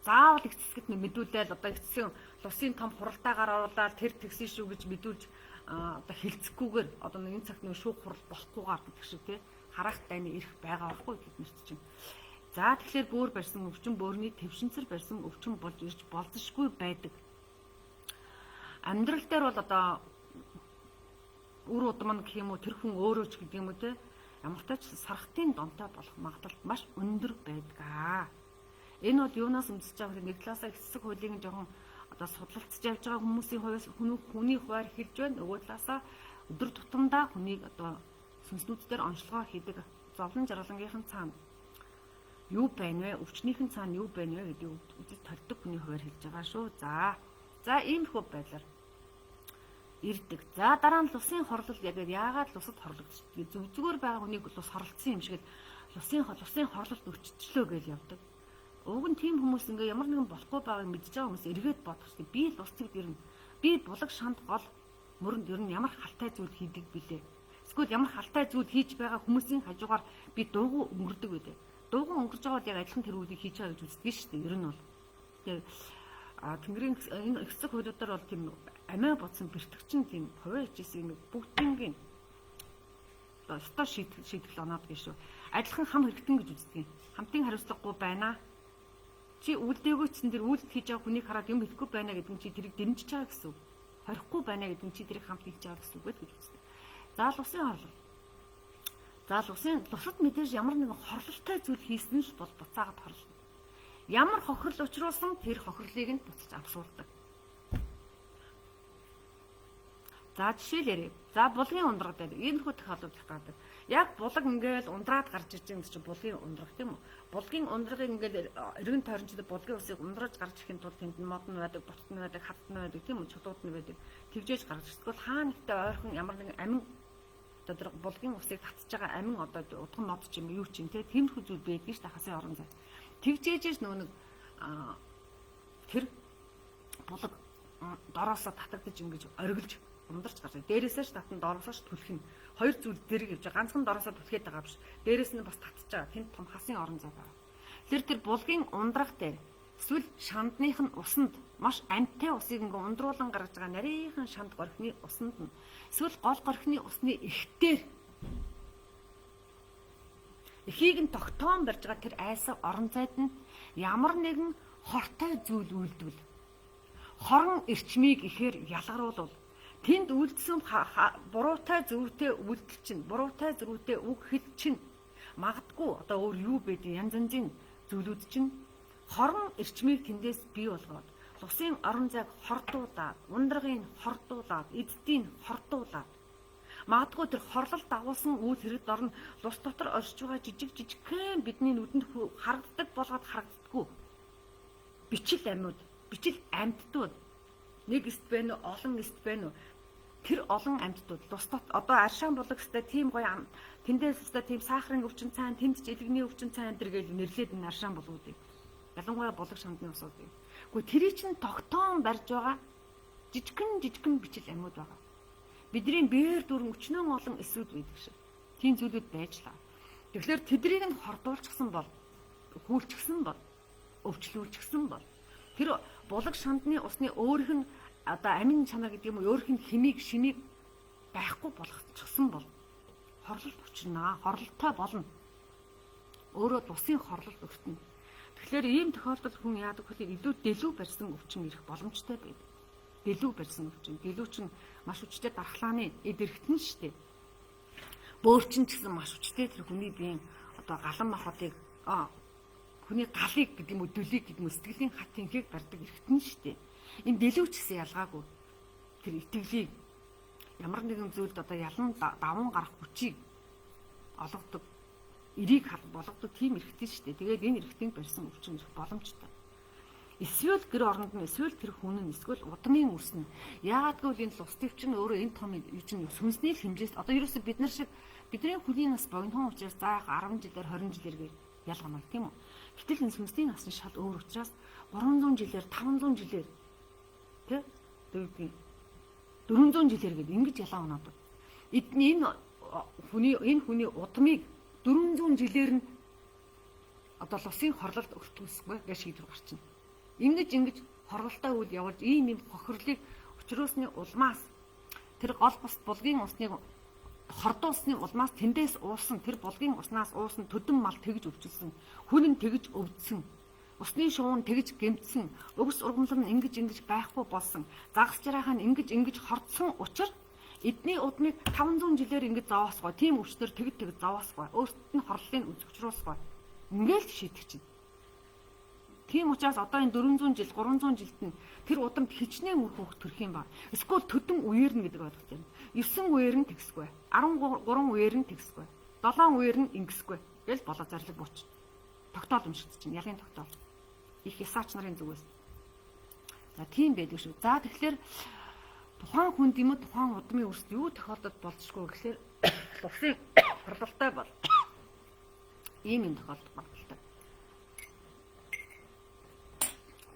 [SPEAKER 1] заавал их цэцгэд мэдүүлээл одоо их цэцгийн лусын том хуралдаагаар оруулаад тэр тэгсэн шүү гэж мэдүүлж одоо хилцэхгүйгээр одоо энэ цагт нэг шүүх хурал болохгүйгээр гэдэг шиг тий харах дайны эрх байгаа байхгүй биднэрт чинь. За тэгэхээр бөөр барьсан өвчин бөөрний твшинцэр барьсан өвчин болж ирж болзошгүй байдаг. Амьдрал дээр бол одоо үр удам нь гэх юм уу тэр хүн өөрөө ч гэдэг юм уу те ямартай ч сархтын донтой болох магадлал маш өндөр байдаг. Энэ бол юунаас үндэсэж байгаа гэхээр нэг талаасаа хэсэг хуулийн жоохон одоо судалцж явж байгаа хүмүүсийн хувьас хүний хуваар хэлж байна. Нөгөө талаасаа өдөр тутамдаа хүнийг одоо сүнснүүд дээр онцлогоо хийдэг зовлон жаргалангийнхан цаана юу байна вэ? Өвчнийхэн цаана юу байна вэ гэдгийг үзэж толдог хүний хуваар хэлж байгаа шүү. За иймэрхүү байдлаар ирдэг. За дараа нь лусын хорлол яг яагаад лусад хорлогдчихдгийг зөв зүгээр байгаа хүнийг лус хорлцсон юм шиг л лусын хорлолд өчтчлөө гэж явдаг. Уг нь тийм хүмүүс ингээ ямар нэгэн болохгүй байгааг мэдж байгаа хүмүүс эргээд бодох шүү. Би лус твд ирнэ. Би булаг шанд гол мөрөнд ер нь ямар халтай зүйл хийдэг билээ. Эсвэл ямар халтай зүйл хийж байгаа хүмүүсийн хажуугаар би дуугүй өнгөрдөг байлээ. Дуугүй өнгөрж байгаа бол яг адилхан тэр үйлийг хийж байгаа гэж үздэг шүү дээ. Ер нь бол. Тэгээ Тэнгэрийн энэ эцэг хуулиудаар бол тийм амиа бодсон бэртгчин тийм хувиа хичээсэн юм бүгднийг ёстой шийтгэл оноод гэж шүү. Адилхан хам хэрэгтэн гэж үздэг. Хамтын хариуцлагагүй байна. Чи үлдээгөө чинь тэр үйлдэл хийж байгаа хүнийг хараад юм хэлэхгүй байна гэдэг нь чи тэрийг дэмжиж байгаа гэсэн үг. Хорихгүй байна гэдэг нь чи тэрийг хамт хийж байгаа гэсэн үг гэж үздэг. За лусын хорлол. За лусад мэдээж ямар нэгэн хорлолтой зүйл хийсэн л бол буцаагаад хорлно. Ямар хохирол учруулсан тэр хохирлыг нь буцаж авсуулдаг. За жишээл ярив. За булгийн ундраг гэдэг. Иймэрхүү тохиолдол их гардаг. Яг булаг ингээл ундраад гарч иж байгаа юм чинь булгийн ундраг тийм үү? Булгийн ундрагыг ингээл эргэн тойрон чинь булгийн усыг ундраж гарч ирэхин тулд тэнд нь мод нь байдаг, ботт нь байдаг, хатт нь байдаг тийм үү? Чулууд нь байдаг. Тэгжээж гарч ирдэг. Тэгвэл хаа нэгтээ ойрхон ямар нэгэн амин одоо тэр булгийн усыг татж байгаа амин одоо удган мод ч юм юу ч юм те тиймэрхүү зүйл байдгийг ш та хасын орон зай. Тэгжээж нөгөө нэг тэр булаг дороосоо татагдаж ингэж оргилж Ундарч гарч. Дээрээсээ ч татан, доороосоо ч түлхэх нь. Хоёр зүйл зэрэг явж байгаа. Ганцхан доороосоо түлхээд байгаа биш. Дээрээс нь бас татж байгаа. Тэнд том хасын орон зай байгаа. Тэр булгийн ундрах дээр эсвэл шандных нь усанд маш амьтай усыг ингээ ундруулан гаргаж байгаа нарийнхан шанд горхины усанд нь эсвэл гол горхины усны ихтээр эхийг нь тогтоон барьж байгаа тэр айсаа орон зайд нь ямар нэгэн хортой зүйл үйлдвэл хорон эрчмийг ихээр ялгаруулвал тэнд үйлдсэн буруутай зөвтэй үйлдэл чинь буруутай зөрүүтэй үг хэл чинь магадгүй одоо өөр юу бэ янз янзын зүйлүүд чинь хорон эрчмийг тэндээс бий болгоод лусын орон зайг хордуулаад, ундрагыг хордуулаад, эддийг хордуулаад магадгүй тэр хорлол дагуулсан үйл хэрэг дор нь лус дотор оршиж байгаа жижиг жижигхэн бидний нүдэнд харагддаг болгоод харагддаггүй бичил амьуд, бичил амьтдууд нэг эст байна уу, олон эст байна уу? Тэр олон амьтдууд лус дот одоо аршаан булаг өстэй тийм гоё тэндээс өстэй тийм сахарын өвчин цаан тэнд ч элэгний өвчин цаан энэ төр гэж нэрлээд энэ аршаан булгуудыг ялангуяа булаг шандны усуудыг. Гэхдээ тэрий чинь тогтоон барьж байгаа жижигхэн жижигхэн бичил амьуд байгаа. Бидний бээр дүрэн өчнөөн олон эсүүд байдаг шиг. Тийм зүйлүүд байж лаа. Тэгэхээр тэднийг нь хордуулчихсан бол, хүлчихсэн бол, өвчлүүлчихсэн бол тэр булаг шандны усны өөрийнх нь одоо амин чанар гэдэг юм уу, өөрийнх нь химийг шимийг байхгүй болгочихсон бол хорлолт учирнаа, хорлолтой болно. Өөрөө усын хорлолт өртөнө. Тэгэхээр ийм тохиолдолд хүн яадаг вэ? Илүү дэлүү барьсан өвчин ирэх боломжтой байдаг. Дэлүү барьсан өвчин. Дэлүү чинь маш хүчтэй дархлааны эд эрхтэн шүү дээ. Бөөрчин ч гэсэн маш хүчтэй тэр хүний биеийн одоо галан махбодыг хүний галыг гэдэг юм уу, дүлийг гэдэг юм уу, сэтгэлийн хат тэнхийг барьдаг эрхтэн шүү дээ. Энэ дэлүү ч гэсэн ялгаагүй. Тэр итгэлийг ямар нэгэн зүйлд одоо ялан даван гарах хүчийг олгодог, эрийг болгодог тийм эрхтэн шүү дээ. Тэгээд энэ эрхтнийг барьсан өвчин ирэх боломжтой. Эсвэл гэр оронд нь, эсвэл тэр хүн нь, эсвэл удмын үрс нь. Яагаад гэвэл энэ лус төвчин өөрөө энэ том юу чинь сүнсний л хэмжээс одоо ерөөсө бид нар шиг бидний хүний нас богинохон учраас за яг 10 жилээр 20 жилээр гэж ялгамаа тийм үү. Гэтэл энэ сүнсний нас нь шал өөр учраас 300 жилээр 500 жилээр тий 400 жилээр гээд ингэж ялгаа унаад. Эдний энэ хүний удмыг 400 жилээр нь одоо лусын хорлолд өртүүлсгүй гэж шийдвэр гарчна. Ингэж хорлолтой үйл явуулж ийм юм хохирлыг учруулсны улмаас тэр гол бус булгийн усныг хордуулсны улмаас тэндээс уусан тэр булгийн уснаас уусан төдөн мал тэгж өвчлсөн, хүн нь тэгж өвдсөн, усны шуун тэгж гэмтсэн, өвс ургамал нь ингэж байхгүй болсон, загас жараах нь ингэж хордсон учир эдний удмыг 500 жилээр ингэж зовоосгой, тийм өвчтөр тэг зовоосгой, өөрсдөд нь хорлолыг үзэвчрүүлсгой. Ингээл шийдэх чинь. Тийм учраас одоо энэ 400 жил, 300 жилд нь тэр удамд хичнээн үр хүүхд төрөх юм ба. Эсвэл төдөн үеэр нь гэдэг ойлгож байна. 9 үеэр нь тэгсгүй, 13 үеэр нь тэгсгүй, 7 үеэр нь ингэсгүй гэл болоо зарлиг бууч. Тогтоол уншигдчих чинь, ялын тогтоол. Их ясаач нарын зүгээс. За тийм байдаг шүү. За тэгэхээр тухайн хүнд юм уу тухайн удмын үрсд юу тохиолдолд болзошгүй гэхээр лусын хорлолтой бол ийм юм тохиолдох магадaltaй.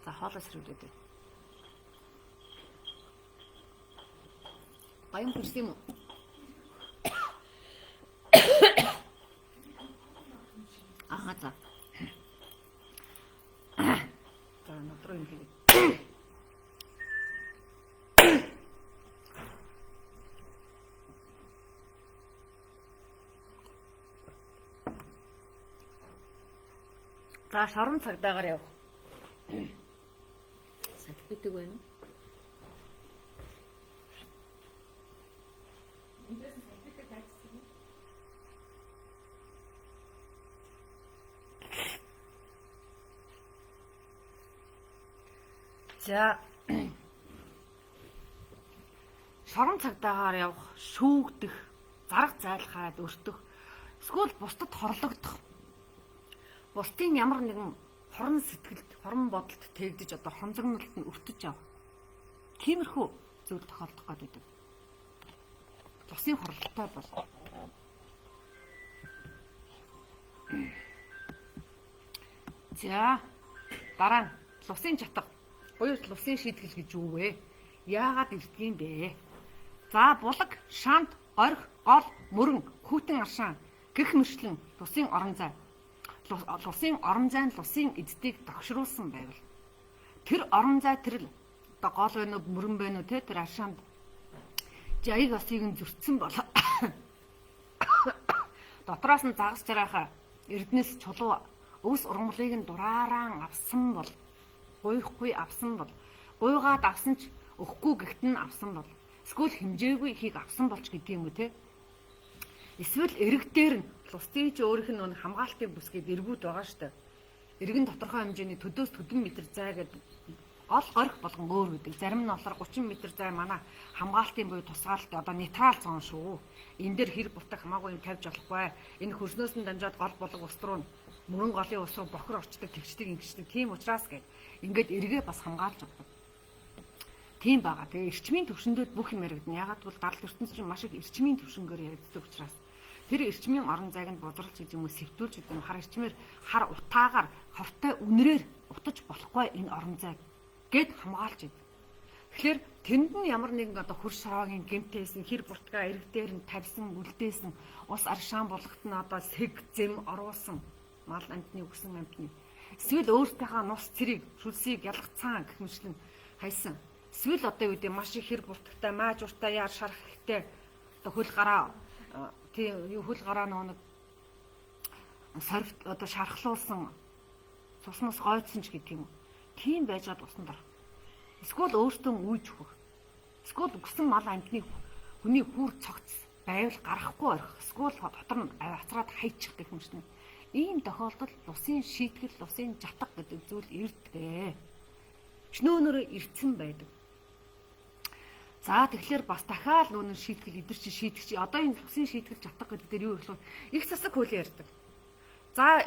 [SPEAKER 1] За хоолой сэрүүлээд байна. Баян хүрсэн юм уу? Аа за. За над руу юм хийгээд. За шорон цагдаагаар явах. Салфетик байна уу?
[SPEAKER 2] Эндээс салфетик хайчихсан юм.
[SPEAKER 1] За шорон цагдаагаар явах, шүүгдэх, зарга зайлхаад өртөх, эсвэл бусдад хорлогдох. Бусдын ямар нэгэн хорон сэтгэлд, хорон бодолд тэгдэж одоо хонзогнолт нь өртөж явах. Тиймэрхүү зүйл тохиолдох гэдэг. Лусын хорлолтой бол. За дараа нь лусын чатга. Буюу лусын шийтгэл гэж юу вэ? Яагаад ирдэг юм бэ? За булаг, шанд, орх, гол, мөрөн, хүйтэн аршаан гэх мэрчлэн лусын орон зай. Лусын орон зай нь лусын эздийг тогшруулсан байвал тэр орон зай тэр одоо гол байна уу, мөрөн байна уу те тэр аршаанд жаяг осыг нь зөрчсөн бол дотроос нь загас жараахаа эрдэнэс чулуу өвс ургамлыг нь дураараа авсан бол гуйхгүй авсан бол гуйгаад авсан ч өгөхгүй гэгт нь авсан бол эсвэл хэмжээгүй ихийг авсан болч гэдэг юм уу те. Эсвэл эрэг дээр нь лустын чи өөрийнх нь хамгаалтын бүс гээд эргүүд байгаа штэ. Эргэн тодорхой хэмжээний төдөөс төдөн метр зай гэдэг гол горих болгон өөр гэдэг. Зарим нь болохоор 30 м зай манай хамгаалтын буюу тусгаалт одоо нейтрал зон шүү. Энэ дээр хэрэг бутаг хамаагүй юм тавьж болохгүй. Энэ хөрснөөс нь дамжаад гол болго ус руу мөрөн голын ус руу бохор орчдөг, тэгчдэг, ингэчдэг. Тийм учраас гээд ингээд эргээ бас хамгаалж авдаг. Тийм байгаа. Тэгээ эрчмийн төвшөндөө бүх юм яригдана. Ягаад гэвэл даралт ертөнц чинь маш их эрчмийн төвшөнгөөр яригддаг учраас тэр эрчмийн орон зайг нь бузралж гэж юм уу сэвтүүлж гэдэг юм хар эрчмээр хар утаагаар хортой үнрээр утаж болохгүй энэ орон зайг гэд хамгаалж идэв. Тэгэхээр тэнд нь ямар нэгэн одоо хөр шороогийн гэмтээсэн хэр буртгаа эрэг дээр нь тавьсан үлдээсэн ус аршаан булгат нь одоо сэг зэм оруулсан мал амтны өгсөн амтны эсвэл өөртөөхөө нус цэрийг шүлсийг ялгацсан гэх мэтлэн хайсан. Эсвэл одоо юу гэдэг маш их хэр буртагтай маажууртай яар шарах ихтэй одоо хөл гараа тийм юу хөл гараа нөгөө нэг сорвт одоо шархлуулсан цуснаас гойдсон ч гэдэг юм уу. Тийм байжгаад усанд орох. Эсвэл өөртөө үйж өгөх. Эсвэл үгсэн мал амьтны хүний хүүр цогц байвал гарахгүй орхих. Эсвэл дотор нь хацраад хайчих гэх юм шиг. Ийм тохиолдолд лусын шийтгэл, лусын жатга гэдэг зүйл ирдэг. Өчнөөнөрөө ирцэн байдаг. За тэгэхээр бас дахиад нүнэн шийтгэл эдэр чи шийтгэж чи одоо энэ лусын шийтгэл жатга гэдэг дээр юу их вэ? Их засаг хуулийн ярьдаг. За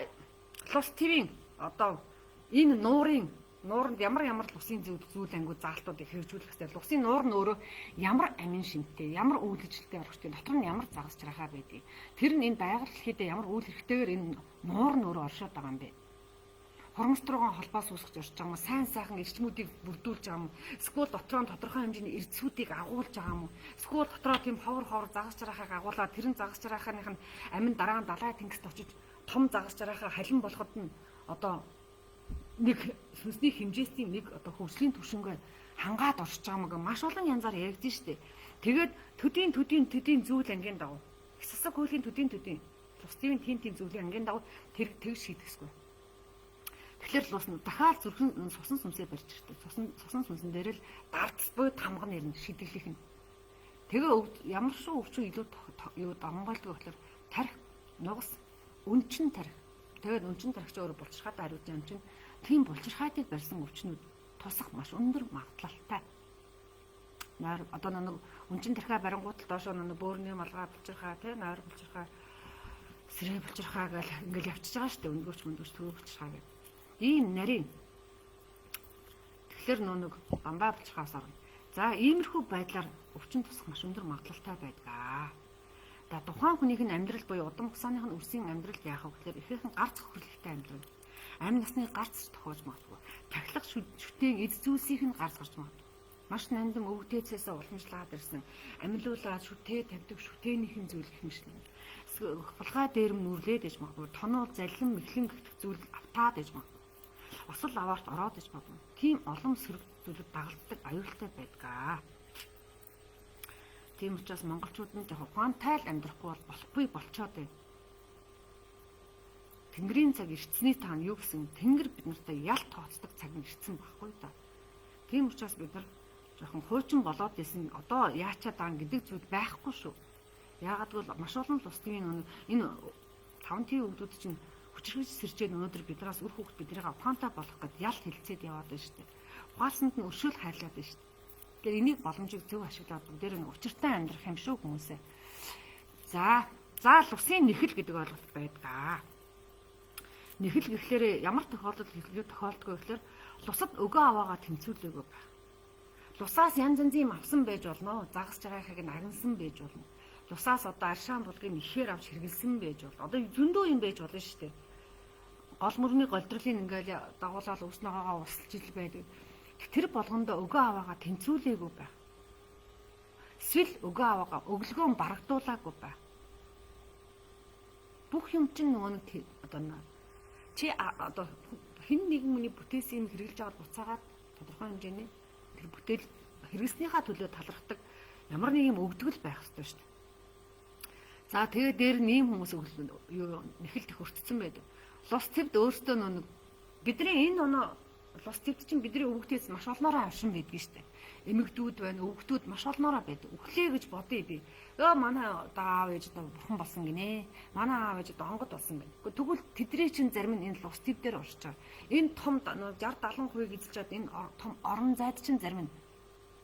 [SPEAKER 1] лус твийн одоо энэ нуурын нууранд ямар ямар лусын зүйл ангиуд заалтуудыг хэрэгжүүлэх хэрэгтэй. Лусын нуур нь өөрөө ямар амин шинтэй, ямар үйл ажилттай орох вэ? Дотор нь ямар загас чарахаа байдгийг. Тэр нь энэ байгаль дэлхийдээ ямар үйл хэрэгтэйгээр энэ нуур нь өөрөө оршоод байгаа юм бэ? Хорморт руугаа холбоос үүсгэж орж байгаа юм уу? Сайн сайхан эрчмүүдийг бүрдүүлж байгаа юм уу? Эсвэл дотроо тодорхой хэмжээний эрдэсүүдийг агуулж байгаа юм уу? Эсвэл дотроо тийм ховор ховор загас чараахыг агуулаад тэр нь загас чараахных нь амин дараа нь далай тэнгист очиж том загас чараахаа халин болоход нь одоо нэг сүнсний хэмжээсийн нэг одоо хөгжлийн түвшингээр хангаад оршиж байгаа мэг маш олон янзаар яригдэн штэ. Тэгээд төдийн төдийн төдийн зүйл ангийн дагуу их засаг хуулийн төдийн төдийн тусдын тийм тийм зүйлийн ангийн дагуу тэр тэг шийдэхсгүй. Тэгэхээр лус дахиад зүрхэн сусан сүнсээ барьж ирдэг. Сусан сусан сүнсэн дээр л дардс буюу тамга нэрнэ шийдэглэх нь. Тэгээ ямар шүү өвчин илүү юу давмгайлдаг болохоор тарих нугас өнчин тарих. Тэгээд өнчин тарих чи өөрөө булчирхаатай хариуц юм чинь тийм булчирхаатыг барьсан өвчнүүд тусах маш өндөр магадлалтай. Нойр одоо нэг өнчин тархиа барингууд л доошоо нэг бөөрний малгай булчирхаа тий нойр булчирхаа сэрээ булчирхаа гэл ингээл явчихж байгаа шүү дээ. Өнгөөч мөнгөөч төвөө булчирхаа гэх. Ийм нарийн. Тэгэхээр нөө нэг бамбай булчирхаас орно. За иймэрхүү байдлаар өвчин тусах маш өндөр магадлалтай байдаг. За тухайн хүнийх нь амьдрал буюу удам хугацааных нь үрсийн амьдрал яах вэ гэхээр ихээхэн гарц хөхрлөлтэй амьдрал. Амь насны гарц тохиож магадгүй. Тахилга шүтээн эд зүйлсийнх нь гарц гарч магадгүй. Маш нандин өвгдээцээсээ уламжлаад ирсэн. Амьлуулаад шүтээ тавьдаг шүтээнийхэн зүйл гэх мэт. Хулгай дээрэм нүрлээд иж магадгүй. Тоноо залхин мэхлэн гэх зүйл автаад иж магадгүй. Осол аваарт ороод иж магадгүй. Тийм олон сөрөг зүйлүүд дагалддаг аюултай байдаг. Тийм учраас монголчууд нь жоохон ухаантай л амьдрахгүй бол болохгүй болчоод байна. Тэнгэрийн цаг ирцсэний таана юу гэсэн тэнгэр бид нартай ял тооцдог цаг нь ирцэн байхгүй да. Тийм учраас бид нар жоохон хуучин болоод исэн одоо яачаад байгаа гэдэг зүйл байхгүй шүү. Яагаад гэвэл маш олон улсын энэ таван тийн өвгдүүд чинь хүчирхэж сэрчээд өнөөдөр биднээс үр хүүхэд биднийг ухаантай болох гэд ял хэлцээд яваад байна шүү дээ. Ухаалсанд нь өршөөл хайрлаад байна шүү дээ. Тэгэхээр энийг боломжийг зөв ашиглаад бүгдээр нь учиртай амьдрах юм шүү хүмүүсээ. За, за лусын нэхэл гэдэг ойлголт байдаг. Нэхэл гэхлээр ямар тохиолдолд юу тохиолдгоо гэхлээр лусад өгөө аваагаа тэмцүүлээгүй байх. Лусаас янз янзын юм авсан байж болно. Загас жаргахыг нь агнсан байж болно. Лусаас одоо аршаан булгийг ихээр авч хэрэгэлсэн байж болно. Одоо зөндөө юм байж болно шүү дээ. Гол мөрний голдролын ингээл дагуулаад өвс ногоогоо усалж ил байдаг. Тэр болгондоо өгөө аваагаа тэнцвүүлээгүй байх. Эсвэл өгөө аваагаа өглөгөө барагдуулаагүй байх. Бүх юм чинь нөгөө нэг одоо чи одоо хэн нэгэн хүний бүтээсэн юм хэрэглэж аваад буцаагаад тодорхой хэмжээний тэр бүтээл хэрэгснийхаа төлөө талархдаг ямар нэг юм өгдөг л байх ёстой шүү дээ. За тэгээ дээр нь ийм хүмүүс юу нэхэлт их өртсөн байдаг. Лус твд өөртөө нэг бидний энэ оноо лус твд чинь бидний өвгтээс маш олноороо авшин байдгийг шүү дээ. Эмэгдүүд байна, өвгтүүд маш олноороо байдаг. Өглөө гэж бодъё би. Өө манай одоо аав ээж одоо бурхан болсон гинэ. Манай аав ээж одоо онгод болсон гинэ. Тэгвэл тэдний чинь зарим нь энэ лус твд дээр орж байгаа. Энэ том 60 70% эзэлж чад энэ том орон зайд чинь зарим нь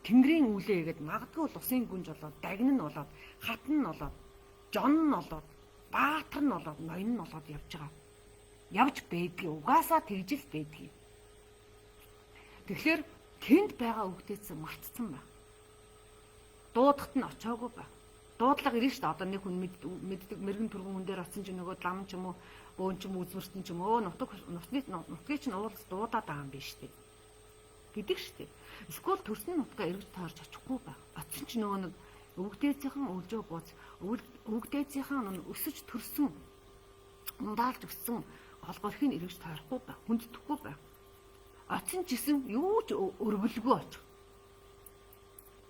[SPEAKER 1] тэнгэрийн үлээ гээд магадгүй лусын гүнж болоод, дагн нь болоод, хатан нь болоод, жон нь болоод, баатар нь болоод, ноён нь болоод явж байгаа. Явж байдгийг угаасаа тэгж л байдгийг. Тэгэхээр тэнд байгаа үгдээсэн мартцсан байх. Дуудахт нь очоогүй байх. Дуудлага ирнэ шүү дээ. Одоо нэг хүн мэддэг мэрэгэн түргэн хүн дээр очсон чинь нөгөө лам ч юм уу, бөөн ч юм уу, үзмэртэн ч юм уу, нутаг нутны нутгийг чинь уулз дуудаад байгаа юм биш үү гэдэг шүү дээ. Эсвэл төрсөн нутгаа эргэж таарч очихгүй байх. Очсон чинь нөгөө нэг өвгдээцийнхэн өвлжөө бууц, өвгдээцийнхэн өсөж төрсөн, ундаалж өссөн гол горхийг эргэж таарахгүй байх, хүндэтгэхгүй байх. Очсон ч гэсэн юу ч өргөлгүй очих.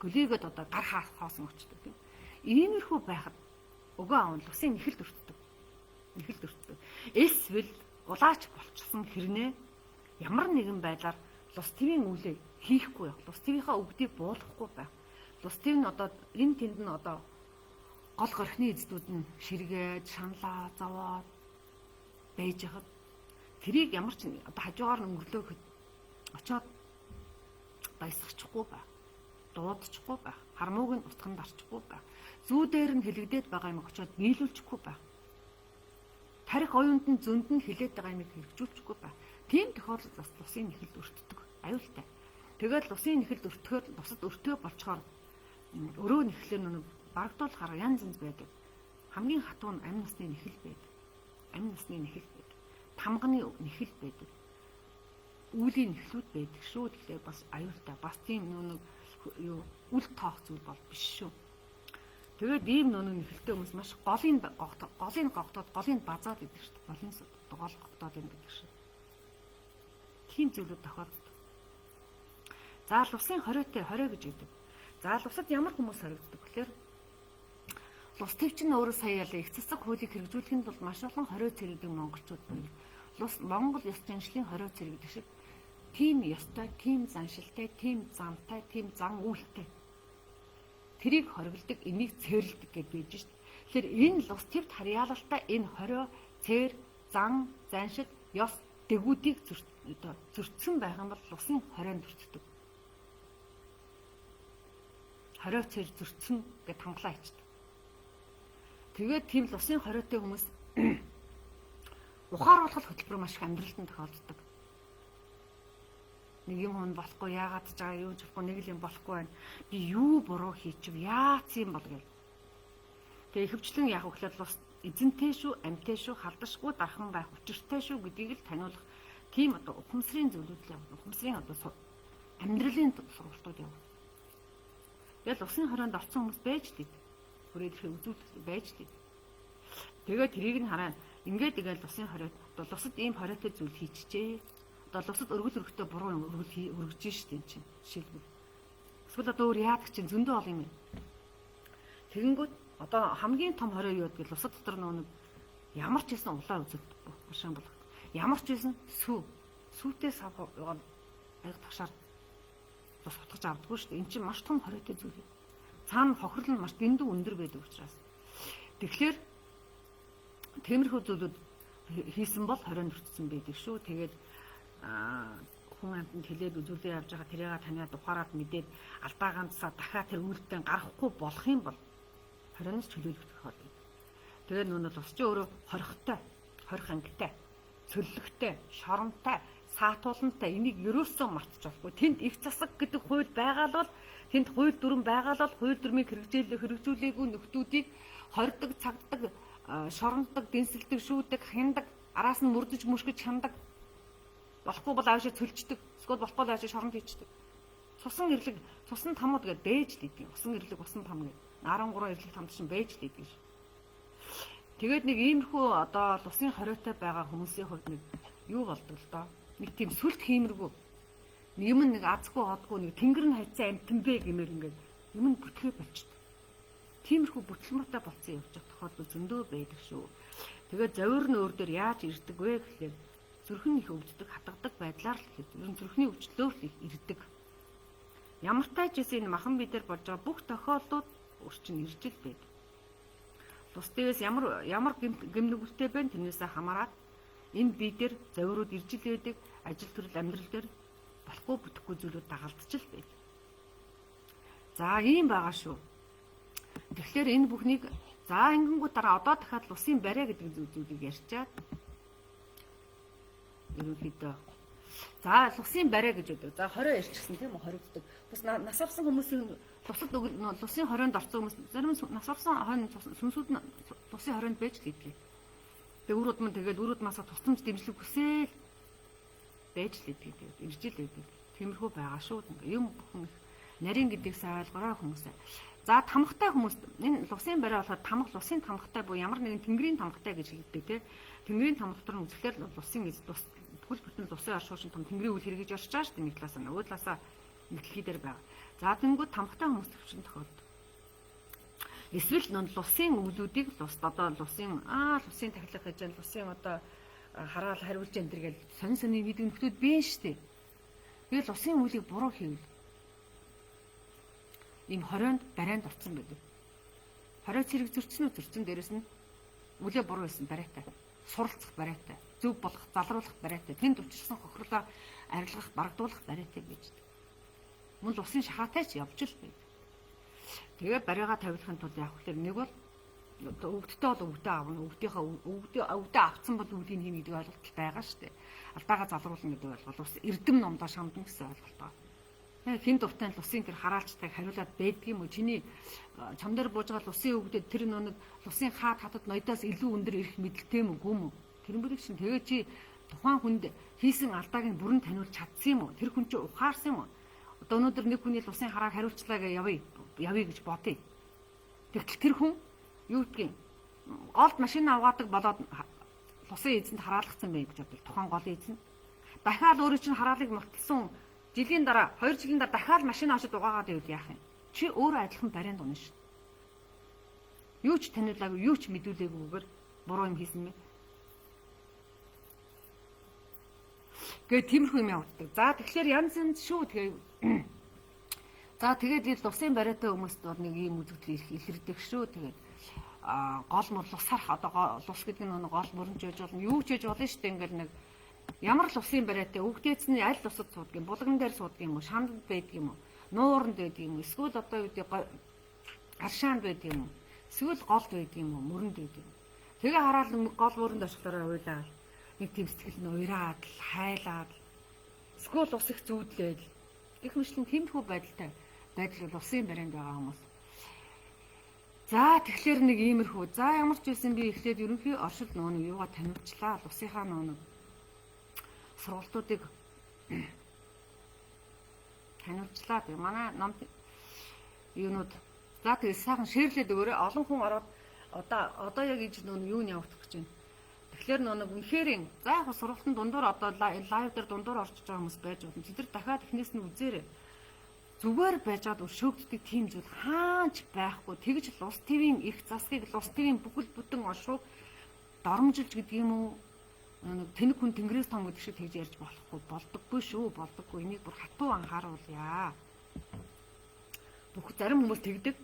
[SPEAKER 1] Гөлийгээд одоо гар хоосон очдог тийм. Иймэрхүү байхад өгөө аав нь лусын нэхэлд өртдөг. Нэхэлд өртдөг. Эсвэл улаач болчихсон хэрнээ ямар нэгэн байдлаар лус твийн үлээ хийхгүй байх. Лус твийнхаа өгдийг буулгахгүй байх. Лус тв нь одоо энэ тэнд нь одоо гол горхины эздүүд нь ширгээд, шаналаа, зовоод байж хад тэрийг ямар ч одоо хажуугаар нь өнгөрлөөхөд очоод баясгачихгүй байх. Дуудчихгүй байх. Хармууг нь устган дарчихгүй байх. Зүү дээр нь хэлэгдээд байгаа юм очоод нийлүүлчихгүй байх. Тарих оюунд нь зөнд нь хилээд байгаа юмыг хэрэгжүүлчихгүй байх. Тийм тохиолдолд бас лусын нэхэлд өртдөг. Аюултай. Тэгээд лусын нэхэлд өртөхөөр бусад өртөө болчоор өрөө нэхлээр нэг барагдуулахаар янз янз байдаг. Хамгийн хатуу нь амь насны нэхэл байдаг. Амь насны нэхэл байдаг. Тамганы нэхэл байдаг. Үүлийн нэхлүүд байдаг шүү. Тэгэхээр бас аюултай. Бас тийм нэг юу үл тоох зүйл бол биш шүү. Тэгээд ийм нүг нэхэлтэй хүмүүс маш голын гогтоод голын базаад идэг шүү дээ. Голын гол гогтоод юм гэдэг шүү. Тийм зүйлүүд тохиолддог. За лусын 20-тэй 20 гэж өгдөг. За лусад ямар хүмүүс хоригддог гэхээр лус төв чинь өөрөө сая ялаа их цэцэг хуулийг хэрэгжүүлэхийн тулд маш олон 20 цэрэгдэг монголчууд байна. Лус Монгол ёс заншлын 20 цэрэг гэдэг шиг тийм ёстой, тийм заншилтай, тийм замтай, тийм зан үйлтэй. Тэрийг хориглодог, энийг цээрлдэг гэж байж шít. Тэгэхээр энэ лус твд харьяалалтай энэ 20 цээр, зан, заншил, ёс дэгүүдийг зөрчсөн байх юм бол лусын 20-нд өртдөг. 20 цээр зөрчсөн гэж хамглаа хийчдэг. Тэгээд тийм лусын 20-тэй хүмүүс ухааруулах хөтөлбөр маш их амьдралд нь тохиолддог. Нэг юм хүн болохгүй яагаад ч байгаа юу ч болохгүй нэг л юм болохгүй байна. Би юу буруу хийчихв яац юм бол гэл. Тэгээ ихэвчлэн яг хөглөл лус эзэнтэй шүү, амьтай шүү, халдашгүй дархан байх учиртай шүү гэдгийг л таниулах тийм одоо ухамсарын зүйлүүд л явна. Ухамсарын одоо амьдралын сургалтууд явна. Тэгэл усын хорионд орсон хүмүүс байж л дээ. Хүрээ ирэхээ үзүүлэх байж л дээ. Тэгээд тэрийг нь хараа. Ингээд тэгэл усын хориод одоо лусад ийм хориотой зүйл хийчихжээ. Одоо лусад өргөл өргөтөө буруу юм өргөл өргөж штэ эн чинь. Жишээлбэл. Эсвэл одоо өөр яадаг чинь зөндөө ол юм. Тэгэнгүүт одоо хамгийн том хорио юу гэдгийг лусад дотор нөгөө нэг ямар ч байсан улаан үзэлдэхгүй. Машин болох. Ямар ч байсан сүү. Сүүтэй сав аяг тагшаар бас утгаж авдаггүй шүү дээ. Эн чинь маш том хориотой зүйл юм. Цаана хохирол нь маш дэндүү өндөр байдаг учраас. Тэгэхээр тиймэрхүү зүйлүүд хийсэн бол 20 өртсөн байдаг шүү. Тэгээд хүн амьтанд хэлээд үзүүлээ явж байгаа тэрийг таниад ухаарад мэдээд алдаа ганцаа дахиад тэр үйлдэлтэн гарахгүй болох юм бол 20-наас чөлөөлөх тохиолдол. Тэгээд нүн бол ус чи өөрөө хорихтой, хорих ангитай, цөллөгтэй, шоронтой, саатуулантай энийг ерөөсөө мартаж болохгүй. Тэнд их засаг гэдэг хууль байгаа л бол тэнд хууль дүрм байгаа л бол хууль дүрмийг хэрэгжүүлээгүй нөхдүүдийг хордог, цагддаг, шорондог, дэнсэлдэг, шүүдэг, хяндаг, араас нь мөрдөж мөшгөж хяндаг. Болохгүй бол аашаа цөлждөг. Эсвэл болохгүй бол аашаа шоронд хийчдэг. Цусан эрлэг, цусан тамууд гэдэг бэж л идэг. Усан эрлэг, усан там гэдэг. 13 эрлэг тамд чинь бэж л идэг. Тэгээд нэг иймэрхүү одоо лусын хориотой байгаа хүмүүсийн хувьд нэг юу болдог л доо. Нэг тийм сүлт хиймэргүй. Юм нэг азгүй одгүй нэг тэнгэр нь хайцсан амтан бэ гэмээр ингээд юм нь бүтгээ болчдөг. Тиймэрхүү бүтлмаатай болцсон явж байгаа тохиолдол зөндөө байдаг шүү. Тэгээд зовир нь өөр дээр яаж ирдэг вэ гэхлээр зүрхэн их өвддөг, хатгадаг байдлаар л ер нь зүрхний өвчлөлөөр л их ирдэг. Ямар тач гэсэн энэ махан бие дээр болж байгаа бүх тохиолдлууд өрчин ирж л байдаг. Лус дээрээс ямар ямар гэм нүгэлтэй байна тэрнээсээ хамаарат энэ бие дээр зовирууд ирж л байдаг, ажил төрөл амьдрал дээр болохгүй бүтэхгүй зүйлүүд дагалдаж л байдаг. За ийм байгаа шүү. Тэгэхээр энэ бүхнийг за ингэнгүүт дараа одоо дахиад лусын бариа гэдэг зүйлийг ярьчаад ерөнхийдөө за лусын бариа гэж өгдөг. За 20 ярьчихсан тийм үү хоригддаг. Бас нас орсон хүмүүсийн лусад лусын хорионд орсон хүмүүс зарим нас орсон хойно сүнсүүд нь лусын хорионд байж л идэв. Тэгээ үр удам тэгэл үр удмаасаа тусламж дэмжлэг хүсээл байж л идэг. Тэгээд ирж л идэг. Тиймэрхүү байгаа шүү. Юм бүхэн их нарийн гэдгийг сайн ойлгорой хүмүүсээ. За тамхтай хүмүүс энэ лусын бариа болохоор тамх лусын тамхтай буюу ямар нэгэн тэнгэрийн тамхтай гэж хэлдэг тийм. Тэнгэрийн тамх дотор нь үзэхлээр лусын лус бүхэл бүтэн лусын оршуушин том тэнгэрийн үйл хэрэгж оршиж байгаа шүү дээ нэг талаасаа нөгөө талаасаа нэг дэлхий дээр байгаа. За тэнгүүд тамхтай хүмүүс төвчин тохиолддог. Эсвэл нөн лусын өвлүүдийг лус одоо лусын лусын тахилга хийж जैन лусын одоо хараал хариулж энэ төр гэл сонь сонин хийдэг нөхдүүд бий шүү дээ. Тэгэл лусын өвлийг буруу хийвэл ийм хорионд барайнд орсон байдаг. Хорио цэрэг зөрчсөн үү зөрчсөн дээрэс нь үлээ буруу байсан барайтай. Суралцах барайтай, зөв болох, залруулах барайтай, тэнд учирсан хохирлоо арилгах, барагдуулах барайтай гэж. Мөн л усын шахаатай ч явж л байдаг. Тэгээ барайгаа тавилахын тулд яах вэ? Нэг бол өвдөлтөө бол өвдөө авна. Өвдийнхөө өвдөө авцсан бол өвдгийг хийнэ гэдэг ойлголт байгаа шүү дээ. Алдаагаа залруулна гэдэг ойлголт. Ус эрдэм номдоо шамдна гэсэн ойлголт байна. Хин дуртай лусын тэр хараалчтайг хариулаад байдгийм үү? Чиний чам дээр бууж байгаа лусын өвгдөд тэр нэг лусын хаад хатад ноёдоос илүү өндөр ирэх мэдлэлтэй юм уу юм уу? Тэр бүрийг чинь тэгээ чи тухайн хүнд хийсэн алдааг нь бүрэн таниулж чадсан юм уу? Тэр хүн чи ухаарсан юм уу? Одоо өнөөдөр нэг хүний лусын харааг хариулчлаа гэж явъя. Явъя гэж бодъё. Тэгтэл тэр хүн юу гэдгийг голд машин аваадаг болоод лусын эзэнд хараалгацсан байх гэж бодвол тухайн голын эзэн дахиад өөрөө чинь хараалыг мартсан жилийн дараа 2 жилийн дараа дахиад машин авчид угаагаад байвал яах юм? Чи өөрөө адилхан барианд унна шүү. Юу ч таниулаагүй, юу ч мэдүүлээгүйгээр буруу юм хийсэн мэ. Гэ тиймэрхүү юм явагддаг. За тэгэхээр янз янз шүү. Тэгээ за тэгээд ил лусын бариатай хүмүүст бол нэг ийм үзэгдэл илэрдэг шүү. Тэгээд гол мөр лусарх одоо лус гэдэг нь гол мөрөнч байж болно. Юу ч байж болно шүү дээ. Ингээл нэг ямар л усын бариатай өвгдээц нь аль усад суудаг юм, булган дээр суудаг юм уу, шандад байдаг юм уу, нууранд байдаг юм уу, эсвэл одоо юу гэдэг аршаанд байдаг юм уу, эсвэл голд байдаг юм уу, мөрөнд байдаг юм. Тэгээ хараад гол мөрөнд очихлоор уйлаад нэг тийм сэтгэл нь уйраад, хайлаад эсвэл ус их зүүдлээд гэх мэтлэн тиймэрхүү байдалтай байдал бол усын барианд байгаа хүмүүс. За тэгэхээр нэг иймэрхүү. За ямар ч байсан би эхлээд ерөнхий оршил нөгөө нэг юугаа таниулчлаа. Лусынхаа нөгөө нэг сургалтуудыг таниулчлаа. Тэгээ манай ном юунууд за тэгээ сайхан шеэрлээд өгөөрэй. Олон хүн ороод одоо яг иж нөгөө юу нь явагдах гэж байна. Тэгэхээр нөгөө нэг үнэхээр за яг сургалтын дундуур одоо лайв дээр дундуур орчиж байгаа хүмүүс байж болно. Тэд нар дахиад эхнээс нь үзээрэй. Зүгээр байжгаад өшөөгддөг тийм зүйл хаач байхгүй. Тэгж Лус ТV-ийн их засгийг Лус ТV-ийн бүхэл бүтэн оршууг доромжилж гэдэг юм уу? Нэг тэнэг хүн тэнгэрээс том гэдэг шиг тэгж ярьж болохгүй. Болдоггүй шүү, болдоггүй. Энийг бүр хатуу анхааруулъя. Бүх зарим хүмүүс тэгдэг.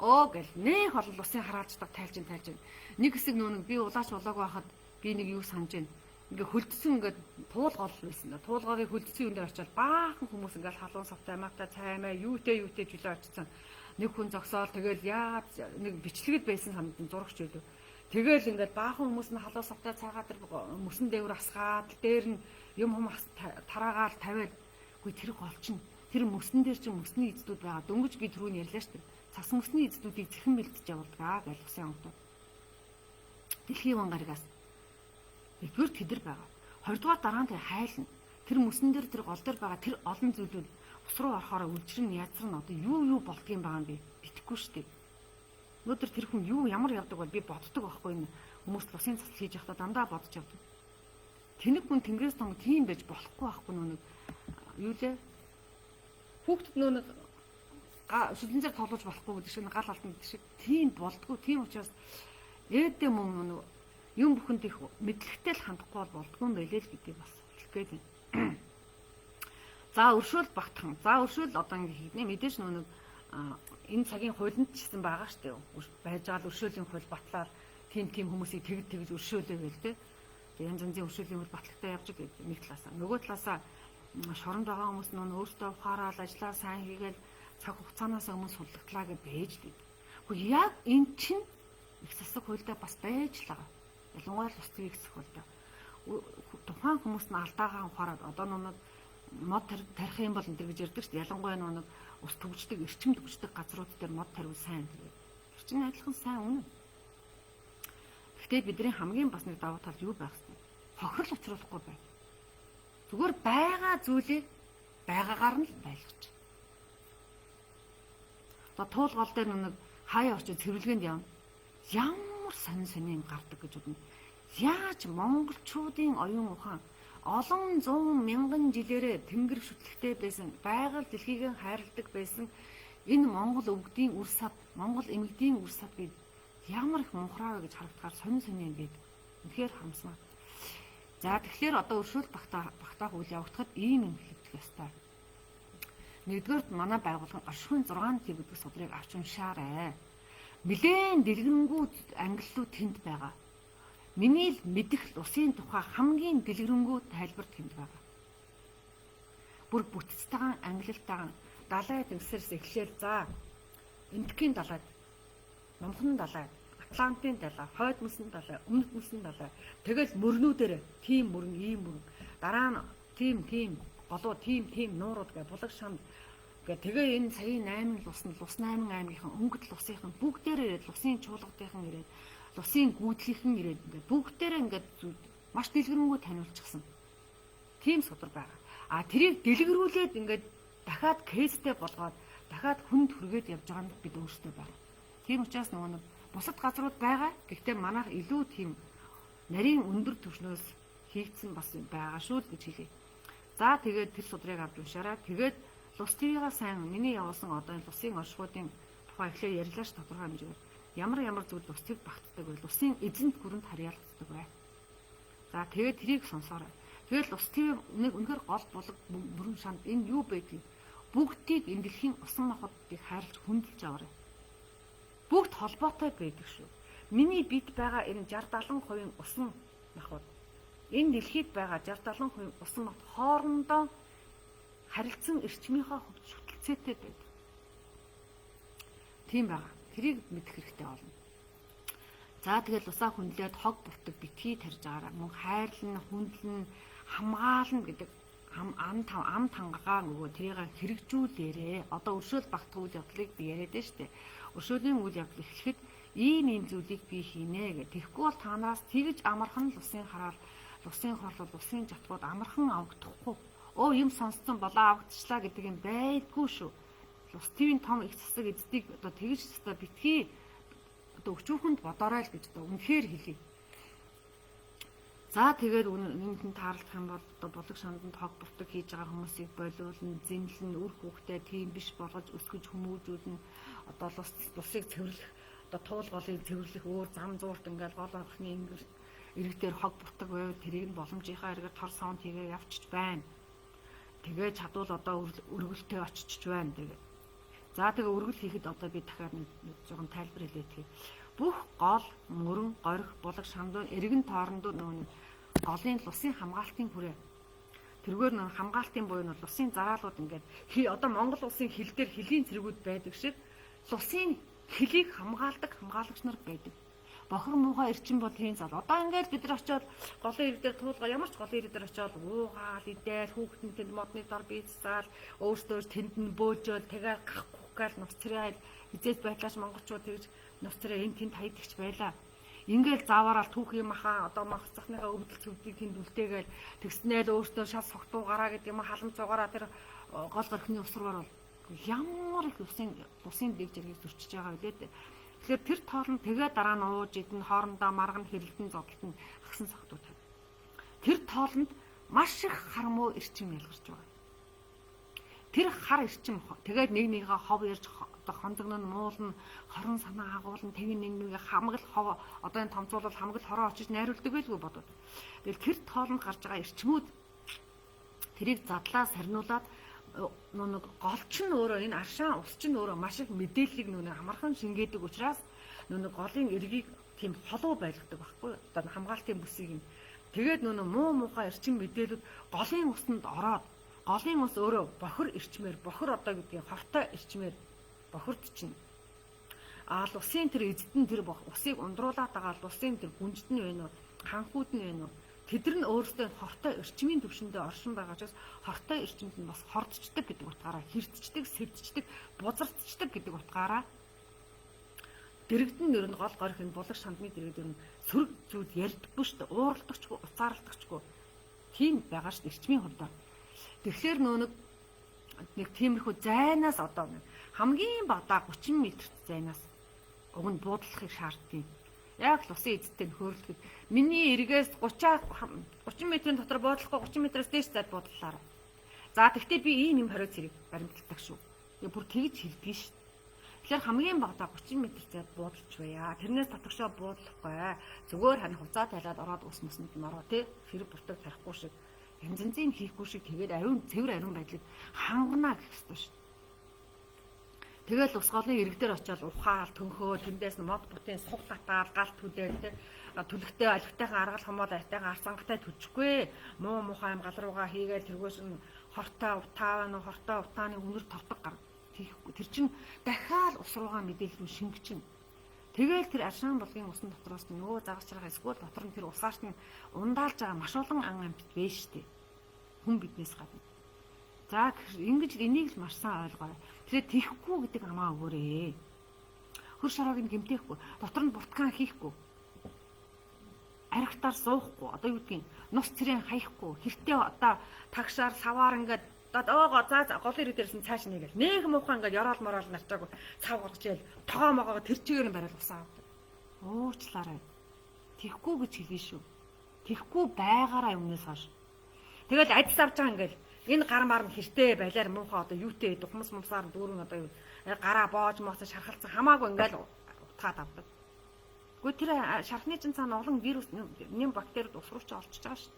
[SPEAKER 1] Оо гэл нэх олон лусын хараалцдаг тайлж тайлж. Нэг хэсэг нөө нэг би улаач болоогүй байхад би нэг юу санаж байна. Ингээ хөлдсөн ингээд туул гол байсан да. Туулгоогыг хөлдсөн юм дээр очиад баахан хүмүүс ингээл халуун савтай матай цаймаа юутэй юутэй жилээ очсон. Нэг хүн зогсоол тэгэл яа нэг бичлэгэд байсан санагдсан зурагч байлуу. Тэгэл ингээд баахан хүмүүс нь халуун савтай цаагаа тэр мөсөн дээвэр асгаад дээр нь юм хум тараагаал тавиад үгүй тэр гол чинь тэр мөсөн дээр чинь мөсний эздүүд байгаа. Дөнгөж би түрүүн ярьлаа шүү дээ. Цас мөсний эздүүдийг цэхэн бэлдэж явуулдаг аа гэж усын амтууд. Дэлхийн ван гаригаас. Нэгдүгээр тэдэр байгаа. Хоёрдугаар дараа нь тэр хайлна. Тэр мөсөн дээр, тэр гол дээр байгаа тэр олон зүйлүүд ус руу орохоор үлжрэн язран одоо юу юу болдгийм байгаа юм бэ? Битгэхгүй шүү дээ. Өнөөдөр тэр хүн юу ямар явдаг бол би боддог байхгүй, энэ хүмүүс лусын цэцэл хийж явахдаа дандаа бодож явдаг. Тэнэг хүн тэнгэрээс тонг тийм байж болохгүй байхгүй, нэг юу лээ? Хүүхдэд нөө нэг шүлэнзэр тоглож болохгүй гэдэг шиг, гал алдан гэдэг шиг тийм болдгоо. Тийм учраас ээдээ мөн нэг юм бүхэнд их мэдлэгтэй л хандахгүй бол болдгоо юм байлээ л гэдгийг бас хэлэх гээд байна. За, өршөөл багтхан. За, өршөөл одоо ингэ хийднэ. Мэдээж нөө нэг энэ цагийн хуулинд ч гэсэн байгаа штэ. Байж байгаа л өршөөлийн хууль батлаад тийм тийм хүмүүсийг тэгж тэгж өршөөлөө гээл те. Янз янзын өршөөлийн хууль батлагтай явж байгаа нэг талаасаа. Нөгөө талаасаа шоронд байгаа хүмүүс нөө өөртөө ухаараад ажиллаа сайн хийгээл цаг хугацаанаас өмнө суллагдлаа гэж байж л дээ. Гэхдээ яг эн чинь их засаг хуульдаа бас байж л байгаа. Ялангуяа л ус төвийн их засаг хуульдаа. Тухайн хүмүүс нь алдаагаа ухаарад одоо нүг мод тарих юм бол энэ төр гэж ярьдаг шүү дээ. Ялангуяа нүг ус түгждэг, эрчим түгждэг газрууд дээр мод таривал сайн гэдэг. Тэр чинь адилхан сайн үнэн. Гэхдээ бидний хамгийн бас нэг давуу тал юу байх вэ? Хохирол учруулахгүй бай. Зүгээр байгаа зүйлийг байгаагаар нь л байлгаж. Одоо туул гол дээр нэг хаяа очиж цэвэрлэгээнд явна. Ямар сонин сонин юм гардаг гэж бодно. Яаж монголчуудын оюун ухаан олон зуун мянган жилээрээ тэнгэр шүтлэгтэй байсан, байгаль дэлхийг хайрладаг байсан энэ монгол өвгдийн үр сад, монгол эмэгдийн үр сад гэж ямар их мунхраа вэ гэж харагдахаар сонин сонин юм байдаг. Үнэхээр харамсмаар. За, тэгэхээр одоо өршөөл багтаах үйл явагдахад ийм юм хэлэгдэх ёстой. Нэгдүгээрт, манай байгууллага оршихуйн 6 төв гэдэг судрыг авч уншаарай. Нилээн дэлгэрэнгүй ангиллууд тэнд байгаа. Миний л мэдэх усын тухай хамгийн дэлгэрэнгүй тайлбар тэнд байгаа. Бүр бүтцтэйгэн ангилалтайгаан далай тэнгисээс эхлээл, за, Энэтхэгийн далайд, Номхон далай, Атлантын далай, Хойд мөсөн далай, Өмнөд мөсөн далай. Тэгэл мөрнүүдээр тийм мөрөн, ийм мөрөн. Дараа нь тийм тийм голуу, тийм тийм нуурууд гэ булаг шамд гэ тэгээ энэ саяын 8 лус нь лус 8 аймгийнхан, өнгөт лусынхан бүгдээрээ ирээд, лусын чуулгадынхан ирээд, лусын гүйдлийнхэн ирээд, ингээд бүгдээрээ ингээд маш дэлгэрэнгүй таниулчихсан. Тийм судар байгаа. А тэрийг дэлгэрүүлээд ингээд дахиад кейстэй болгоод дахиад хүнд хүргээд явж байгаа нь бид өөрсдөө байна. Тийм учраас нөгөө нэг бусад газрууд байгаа. Гэхдээ манайх илүү тийм нарийн өндөр түвшнөөс хийгдсэн бас байгаа шүү л гэж хэлье. За, тэгээд тэр судрыг авч уншаарай. Тэгээд Лус ТV-га сайн миний явуулсан одоо энэ лусын оршихуйдын тухай эхлээ ярьлаа ш, тодорхой хэмжээгээр. Ямар ямар зүйл лус ТV багтдаг вэ? Лусын эзэнт гүрэнд харьяалагддаг вэ? За, тэгээд тэрийг сонсоорой. Тэгээд Лус ТV нэг үнэхээр гол булаг мөрөн шанд энэ юу байдгийг бүгдийг энэ дэлхийн усан махбодыг хайрлаж хүндэлж аваарай. Бүгд холбоотой байдаг шүү. Миний бид байгаа энэ 60 70% усан махбод. Энэ дэлхийд байгаа 60 70% усан махбод хоорондоо харилцан эрчмийнхаа хувьд шүтэлцээтэй байдаг. Тийм байгаа. Тэрийг мэдэх хэрэгтэй болно. За, тэгэл усаа хүндлээд хог буртаг битгий тарьж байгаараа. Мөн хайрлан, хүндлэн, хамгаална гэдэг ам ам тангагаа нөгөө тэрийг хэрэгжүүлээрээ. Одоо өршөөл багтах үйл явдлыг би яриад байна шүү дээ. Өршөөлийн үйл явдал эхлэхэд ийм ийм зүйлийг би хийнэ гэх. Тэгэхгүй бол та нараас тэгж амархан лусын хараал, лусын хорлол, лусын жатгууд амархан авагдахгүй. Өө, юм сонсцсон болоо авагдчихлаа гэдэг юм байдгүй шүү. Лус ТV-ийн том их засаг эздийг одоо тэгж өстой битгий одоо өчүүхэнд бодоорой л гэж одоо үнэхээр хэлье. За, тэгээд үнэнд таарлах юм бол одоо булаг шанданд хог буртаг хийж байгаа хүмүүсийг болиулна, зэмлэн, үр хүүхдээ тийм биш болгож өсгөж хүмүүжүүлнэ. Одоо лус лусыг цэвэрлэх, одоо туул голыг цэвэрлэх өөр зам зуурт ингээл гол орхны ингэр ирэг дээр хог буртаг байв, тэрийг нь боломжийнхаа хэрэгээр тор саунд хийгээ явчих байна. Тэгээ чадвал одоо өргөлтөө очиж байна. Тэгээ. За, тэгээ өргөл хийхэд одоо би дахиад нэг жоохон тайлбар хэлээ тгий. Бүх гол, мөрөн, горих, булаг, шандуу, эргэн тойрондоо нөгөө голын лусын хамгаалтын хүрээ. Тэргээр нөр хамгаалтын буюу нь лусын зараалууд ингээд одоо Монгол улсын хил дээр хөлийн цэргүүд байдаг шиг лусын хөлийг хамгаалдаг хамгаалагч нар байдаг. Бохор муухай эрчим бол хийн зал. Одоо ингээд бид нар очиод голын ирэг дээр туулгаа ямар ч голын ирэг дээр очиод уугаал идээл хүүхдэн тэнд модны дор бийцсаал өөртөө тэнд нь бөөжөөл тэгээд гах гух гаал нус царай хизээж байдлаач монголчууд тэгж нус царай энэ тэнд хайдагч байлаа. Ингээл заавараа түүх юм ахаа одоо мах цахныхаа өвдөл цөвдгийг тэнд үлдээгээл тэгснээл өөртөө шал согтуу гараа гэдэг юм халамж цугаараа тэр гол горхины усруугаар бол ямар их усын дэг зэргийг зөрчиж байгаа үлээ дээ. Тэгэхээр тэр тоолн тэгээ дараа нь ууж идэн хоорондоо марган хэрэлдэн зодтолтон хагсан согтуу тавь. Тэр тоолонд маш их хар муу эрчим ялгарч байгаа. Тэр хар эрчим тэгээд нэг нэгээ хов ярьж одоо хонзогн нь муулна, хорон санаа агуулна, тэгин нэг нэгэ хамаг л хов одоо энэ томцуулал хамаг л хороо очиж найруулдаг байлгүй бодод. Тэгэл тэр тоолонд гарч байгаа эрчмүүд тэрийг задлаа сарниулаад нэг голч нь өөрөө энэ аршаан ус чинь өөрөө маш их мэдээллийг нүүнэ амархан шингээдэг учраас нүүнэ голын эргийг тийм холуу байлгадаг байхгүй одоо хамгаалтын бүсийг нь тэгээд нүүнэ муу муухай эрчим мэдээлүүд голын усанд ороод голын ус өөрөө бохир эрчмээр бохир одоо гэдгийг хортой эрчмээр бохирдчихно. А л усын тэр эзэд нь тэр усыг ундруулаад байгаа л усын тэр гүнжид нь байна уу, ханхууд нь байна уу? Тэд нар нь өөрсдөө хортой эрчмийн түвшиндээ оршин байгаа учраас хортой эрчимд нь бас хордчдаг гэдэг утгаараа хэртчдэг, сэвтчдэг, бузартчдаг гэдэг утгаараа дэрэгдэн нэр нь гол горих энэ булаг шандны дэрэгд ер нь сөрөг зүйл ярьдаггүй шүү дээ. Ууралдагчгүй, уцаарлдагчгүй. Тийм байгаа шүү дээ эрчмийн хувьд. Тэгэхээр нөө нэг тиймэрхүү зайнаас одоо хамгийн багадаа 30 м зайнаас уг нь буудлахыг шаарддаг. Яг л усын эзэдтэй нөхөрлөхөд миний эргээс 30 м-ийн дотор буудлахгүй 30 м-ээс дээш зайд буудлалаа. За тэгтээ би ийм юм хорио цэрэг баримталдаг шүү. Тэгээ бүр тэгж хэлдэг шүү. Тэгэхээр хамгийн багадаа 30 м зайд буудалч байя. Тэрнээс татгшоо буудлахгүй. Зүгээр хань хуцаа тайлаад ороод ус мөсөнд нь ороо тий. Хэрэг буртаг тарихгүй шиг янз янзын хийхгүй шиг тэгээд ариун цэвэр ариун байдлыг хангана гэх ёстой шүү. Тэгэл ус голын ирэг дээр очиод ухаал төнхөө тэндээс нь мод бутын суг татаал гал түлээл тэ түлхтэй алигтайхан аргал хомоол айтайхан арцангтай түжихгүй муу мухай юм гал руугаа хийгээл тэргөөс нь хортой утаа байна уу хортой утааны үнэр тавтаг гар тийхгүй тэр чин дахиад ус руугаа мэдээлэл рүү шингчин. Тэгэл тэр аршаан булгийн усан дотроос нөгөө загас чарга эсвэл дотор нь тэр усаарт нь ундаалж байгаа маш олон ан амьтад байж штэ. Хүн биднээс гадна. За ингэж энийг л маш сайн ойлгоорой. Тэгэхээр тийхгүй гэдэг амаа өгөөрэй. Хөр шороог нь гэмтээхгүй, дотор нь бурткан хийхгүй. Архитаар суухгүй, одоо юу гэдгийг нус цэрэн хаяхгүй, хэртээ одоо тагшаар саваар ингээд одоо за голын ирэг дээрс нь цааш нэгээл нэг муухай ингээд ёроол мороол нарчаагүй цав гаргаж ял тогоо могоогоо тэр чигээр нь барайл усаа авдаг. Уучлаарай. Тийхгүй гэж хэлнэ шүү. Тийхгүй байгаараа өмнөөс хойш. Тэгэл адис авч байгаа ингээд энэ гар мар нь хэртээ балиар муухай одоо юутэй духмас мумсаар дүүрэн одоо юу гараа боож моос шархалцсан хамаагүй ингээл утгаад авдаг. Гэхдээ тэр шархны чин цаана олон вирус нэм бактериуд ус руу ч олчж байгаа шүү.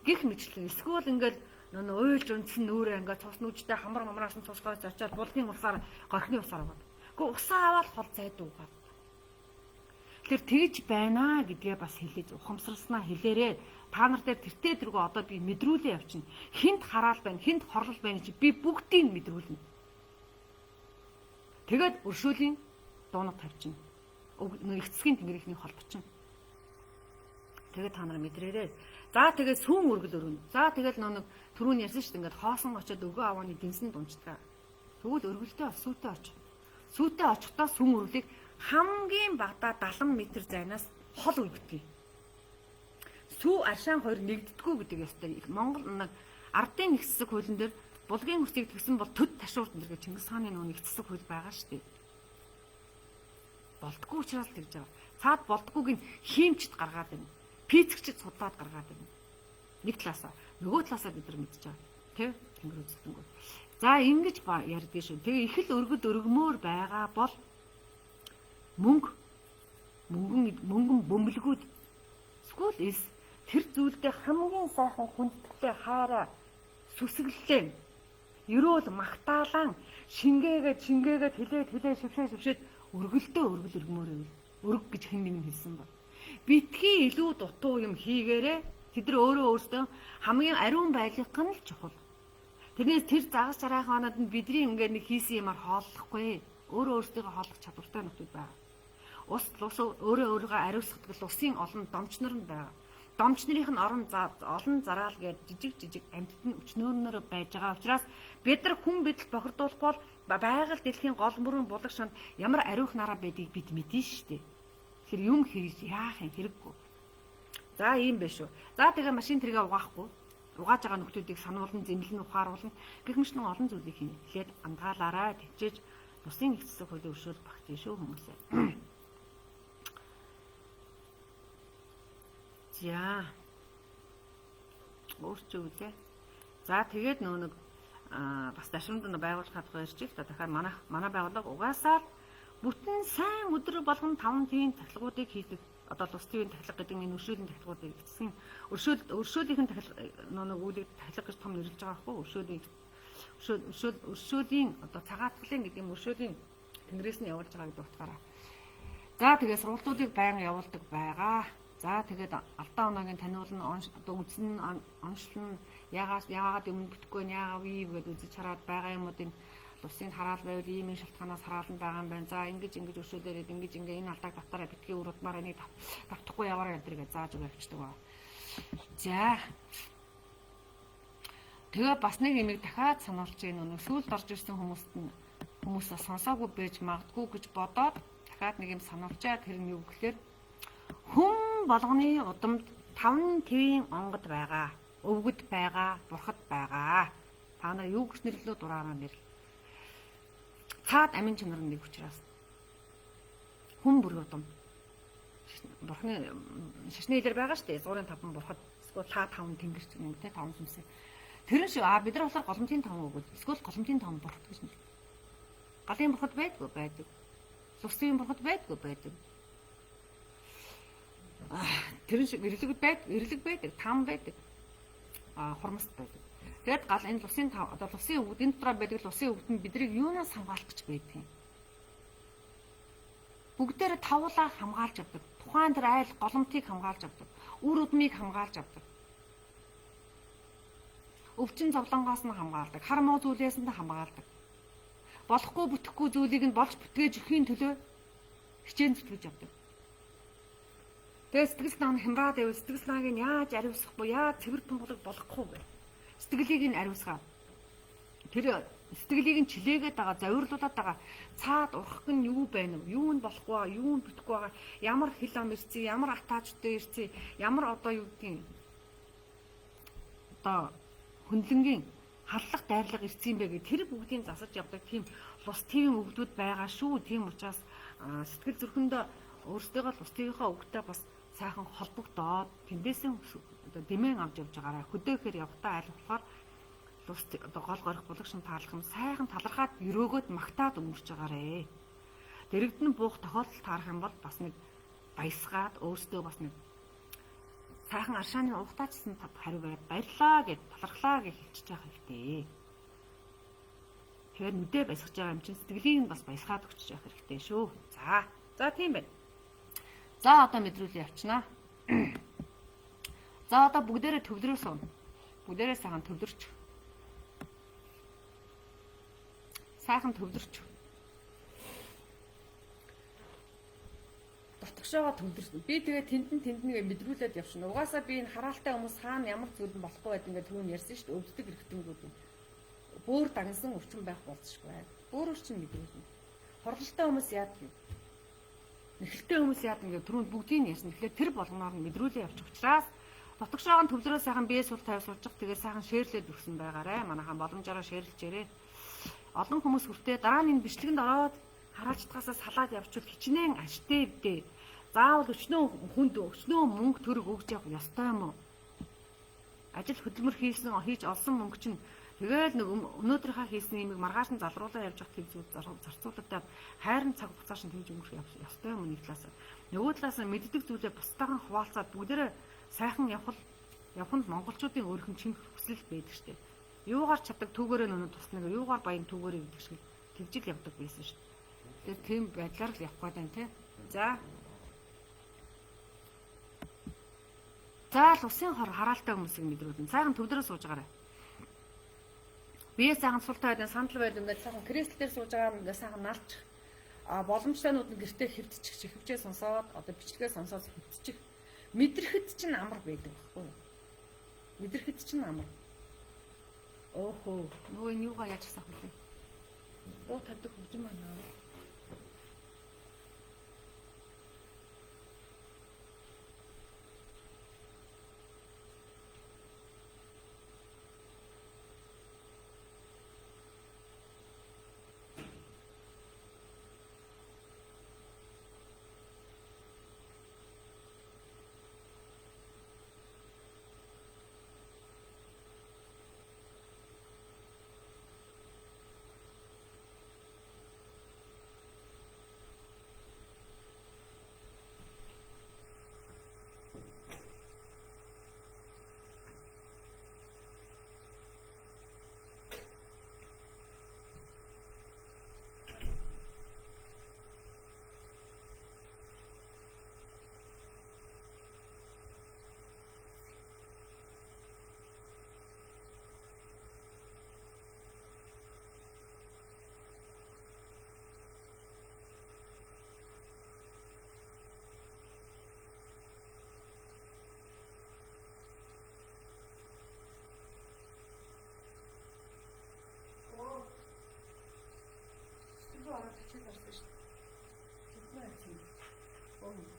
[SPEAKER 1] Гэх мэтлэн эсвэл ингээл нөө уйлж унтсан нүрээ ингээд цус нүжтэй хамар мамраас нь цусгаас очиад булгийн усаар горхны усаар аваад. Гэхдээ усаа аваад хол зайд уугаад. Тэр тэгж байна гэдгээ бас хэлээж ухамсарласнаа хэлээрээ. Та нар дээр тэртээ тэргүү одоо би мэдрүүлээ явчихна. Хинт хараал байна, хинт хорлол байна чи би бүгдийг мэдрүүлнэ. Тэгээд өршөөлийн дуунууд тавьчихна. Их цэцгийн тэнгэрийнхний холбочихно. Тэгээд та нар мэдрээрээ. За тэгээд сүүн өргөл өргөнө. За тэгээд нэг түрүүн ярьсан шүү дээ ингээд хоосон очиод өгөө авааны дэнсэнд унцдаг. Тэгвэл өргөлтэй сүүтэй оч. Сүүтэй очихдоо сүүн өргөлийг хамгийн багадаа 70 м зайнаас хол үгдгийг. Сүү аршаан хоёр нэгддэггүй гэдэг ёстой. Монгол нэг ардын нэгсэг хуулийн дээр булгийн хүсийг тэгсэн бол төд ташуурд нэр гэж Чингис хааны нөө нэгдсэг хууль байгаа шүү дээ. Болдгоо учраас л тэгж байгаа. Цаад болдгоог нь хиймчд гаргаад байна. Пицгчд судлаад гаргаад байна. Нэг талаасаа нөгөө талаасаа бид нар мэдж байгаа. Тэ? Тэнгэр үзэлтэнгүү. За ингэж ярьдгийг шүү. Тэгээ их л өргөд өргмөөр байгаа бол мөнгө мөнгөн бөмбөлгүүд эсвэл эс тэр зүйлдээ хамгийн сайхан хүндэтгэлээ хаараа сүсгэлээ ерөөл магтаалан шингээгээд шингээгээд хэлээд хэлээ шившээ шившээд өргөлдөө өргөл өргмөөр байвал өрг гэж хэн нэг нь хэлсэн ба. Битгий илүү дутуу юм хийгээрээ тэд нар өөрөө өөрсдөө хамгийн ариун байлгах нь л чухал. Тэрнээс тэр загас чарайхан оноод нь бидний ингээд нэг хийсэн юмар хооллохгүй. Өөрөө өөрсдийгөө хооллох чадвартай нөхдүүд байгаа. Ус лус өөрөө өөрийгөө ариусгадаг лусын олон домч нар нь байгаа. Домч нарын нь орон олон зараал гээд жижиг жижиг амьтад нь өчнөөнөр байж байгаа учраас бид нар хүн бидэл бохирдуулах бол байгаль дэлхийн гол мөрөн булаг шанд ямар ариух нараа байдгийг бид мэднэ шүү дээ. Тэгэхээр юм хийж яах юм хэрэггүй. За ийм байх шүү. За тэгээ машин тэргээ угаахгүй. Угааж байгаа нөхдүүдийг сануулна, зэмлэн, ухааруулна. Гэх мэт олон зүйлийг хийнэ. Тэгэхээр андгаалаарай, төвчээж Усын их засаг хуулийн өршөөл багтж шүү хүмүүсээ. За. Өөр чи үлээ. За тэгээд нөө нэг бас дашрамд нь байгуулах тухай ярьж л та. Тэгэхээр манай байгууллага угаасаа л бүтэн сайн өдөр болгон 5 тивийн тахилгуудыг хийдэг. Одоо лус тивийн тахилга гэдэг нь энэ өршөөлийн тахилгуудыг эцсийн өршөөлийнхэн тахилга нөө нэг үүлийг тахилга гэж том нэрлэж байгаа байхгүй өршөөлийн өршөөлийн одоо цагаатгалын гэдэг юм өршөөлийн тэнгэрээс нь явуулж байгаа гэдэг утгаараа. За тэгээ сургалтуудыг байнга явуулдаг байгаа. За тэгээд алдаа оноогийн таниулна, одоо үзнэ, оншлно, яагаад юм бүтэхгүй вэ, яагаад вэ гэдээ үзэж хараад байгаа юмудын лусын хараал байвал ийм шалтгаанаас хараална байгаа юм байна. За ингэж ингэж өршөөлөөрэй, ингэж ингээ энэ алдааг давтараа битгий үр удмаараа энийг давтахгүй яваарай гэдэг зааж өгөө явчихдаг байна. За. Тэгээ бас нэг юмыг дахиад сануулж гин нүг сүүлд орж ирсэн хүмүүст нь хүмүүсээ сонсоогүй байж магадгүй гэж бодоод дахиад нэг юм сануулчаа. Тэр нь юу гэхээр хүн болгоны удамд 5 твийн онгод байгаа, өвгөд байгаа, бурхад байгаа. Та нар юу гэж нэрлэлөө дураараа нэрл. Цаад амин чанар нэг учраас хүн бүр удам. Бурхны шашны хэлээр байгаа шүү дээ. Зуурын 5 бурхад эсвэл та 5 тэнгэр ч юм уу те 5 сүнсээ. Тэр шиг бид нар болохоор голомтын 5 өгöd. Эсвэл голомтын 5 бурхад гэж нэрлэв. Галын бурхад байдгүй байдаг. Лусын бурхад байдгүй байдаг. Тэр шиг эрлэг байд, эрлэг байдаг, там байдаг. Хурмст байдаг. Тэгээд гал энэ лусын тав одоо лусын өвгд энэ дотор байдаг лусын өвгд нь биднийг юунаас хамгаалах гэж байдаг юм? Бүгдээр тавуулаа хамгаалж авдаг. Тухайн тэр айл голомтыг хамгаалж авдаг. Үр удмыг хамгаалж авдаг. Өвчин зовлонгоос нь хамгаалдаг. Хар муу зүйлээс нь хамгаалдаг. Болохгүй бүтэхгүй зүйлийг нь болж бүтгээж өгөхийн төлөө хичээн зүтгэж явдаг. Тэгээ сэтгэл санаа нь хямраад байвал сэтгэл санааг нь яаж ариусгах вэ? Яаж цэвэр тунгалаг болгох вэ? Сэтгэлийг нь ариусгаа. Тэр сэтгэлийг нь чилээгээд байгаа, завирлуулад байгаа цаад урхах нь юу байна вэ? Юу нь болохгүй байгаа, юу нь бүтэхгүй байгаа, ямар хил ам ирсэн, ямар атаачтай ирсэн, ямар одоо юу гэдгийг одоо хөндлөнгийн халлах дайрлага ирсэн юм бэ гэх тэр бүгдийг засаж явдаг тийм лус тийм өвгдүүд байгаа шүү. Тийм учраас сэтгэл зүрхэндээ өөрсдийгөө лус тиймийнхээ өвгтэй бас сайхан холбогдоод тэндээсээ одоо дэмээн авч явж байгаарай. Хөдөөхөр явхдаа аль болохоор лус одоо гол горих булагшин таарлах юм сайхан талархаад өрөөгөөд магтаад өнгөрч байгаарэ. Дэрэгдэн буух тохиолдол таарах юм бол бас нэг баясгаад өөрсдөө бас нэг сайхан аршааны уухтаачсан хариу байр баярлаа гэд талархлаа гэж хэлчихэж байгаа хэрэгтэй. Тэгэхээр нүдээ баясгаж байгаа юм чинь сэтгэлийг нь бас баясгаад өгч явах хэрэгтэй шүү. За. За тийм байна. За одоо мэдрүүлээ явчихнаа. За одоо бүгдээрээ төвлөрөө сууна. Бүгдээрээ сайхан төвлөрч. Сайхан төвлөрч. Дотгошоогоо төвлөрсөн. Би тэгээ тэнд нэг мэдрүүлээд явшин. Угаасаа би энэ хараалтай хүмүүс хаана ямар зүйл нь болохгүй байд ингээд түрүүн ярьсан шүү дээ. Өвддөг эргэтэнгүүд. Бөөр дагнсан өвчин байх болцсохгүй. Бөөр өвчин мэдрүүлнэ. Хорлолтой хүмүүс яадаг юм? Нэхэлтэй хүмүүс яадаг ингээд түрүүнд бүгдийг нь ярьсан. Тэгэхээр тэр болгоноор нь мэдрүүлээ явчих учраас дотгошоогоо төвлөрөө сайхан бие сул тавь суучих. Тэгээ сайхан шеэрлээд өгсөн байгаарэ. Манайхан боломжоор шеэрлжээрэй. Олон хүмүүс хүртээ дараа нь энэ бичлэгэнд ороод хараачдгаасаа салаад явчвал хичнээн аштай вдэ. Заавал өчнөө хүнд өчнөө мөнгө төрөг өгж явах ёстой юм уу? Ажил хөдөлмөр хийсэн хийж олсон мөнгө чинь тэгэл нэг өнөөдрийнхаа хийсэн юмыг маргааш нь залруулаа явж явах тийм зүйл зарцуулагдаад хайрын цаг хугацаа шин тэгж өнгөрөх ёстой юм нэг талаас. Нөгөө талаас нь мэддэг зүйлээ бусдаагаа хуваалцаад бүгдээрээ сайхан явах нь монголчуудын өөрийнх нь чин хүсэл байдаг штеп. Юугаар чаддаг түүгээрээ нөнө туснаг, юугаар баян түүгээрээ гэдэг шиг тэгжил явдаг байсан шүү дээ. Тэгэхээр тийм байдлаар л явах гээд байна тий. За. За л усын хор хараалтай хүмүүсийг мэдрүүлнэ. Сайхан төвлөрөө сууж байгаарай. Бие сайхан сул тавиад сандал байд ингээд сайхан креслэл дээр сууж байгаа ингээд сайхан налчих. А боломжтойнууд нь гэртээ хэвтчих, хэвчээ сонсоод одоо бичлэгээ сонсоод хэвтчих. Мэдрэхэд чинь амар байдаг байхгүй юу? Мэдрэхэд чинь амар. Оохоо, нөгөө энэ юугаа яаж асаах вэ? Буу тавьдаг хөгжим байна. Хичээл орсон шүү дээ. Зүгмээ арцсан. Өө.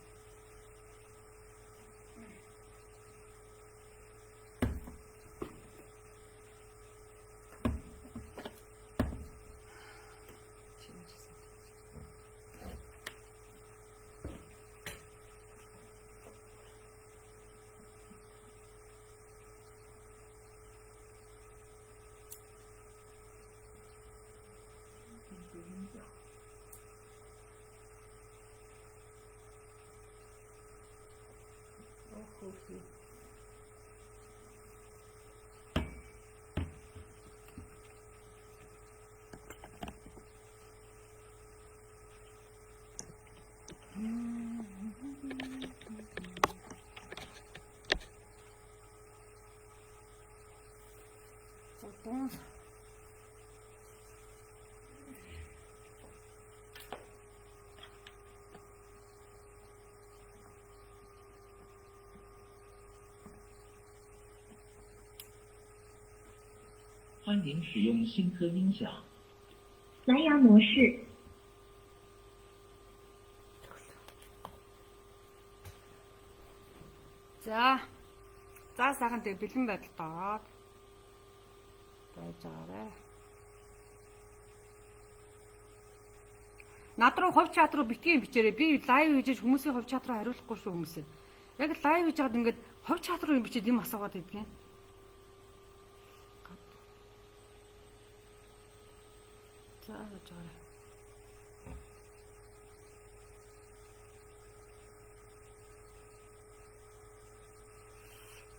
[SPEAKER 1] Хөөхий. Зодон.
[SPEAKER 3] 欢迎使用新科音响。
[SPEAKER 4] 蓝牙模式。
[SPEAKER 1] За. За сайхан тэг бэлэн байдалд ороод байж байгаарэ. Над руу хувь чат руу битгий бичээрэй. Би live хийж хүмүүсийн хувь чат руу хариулахгүй шүү хүмүүсээ. Яг live хийж байгаад ингээд хувь чат руу юм бичээд юм асуугаад байдгийн. За байж байгаарэ.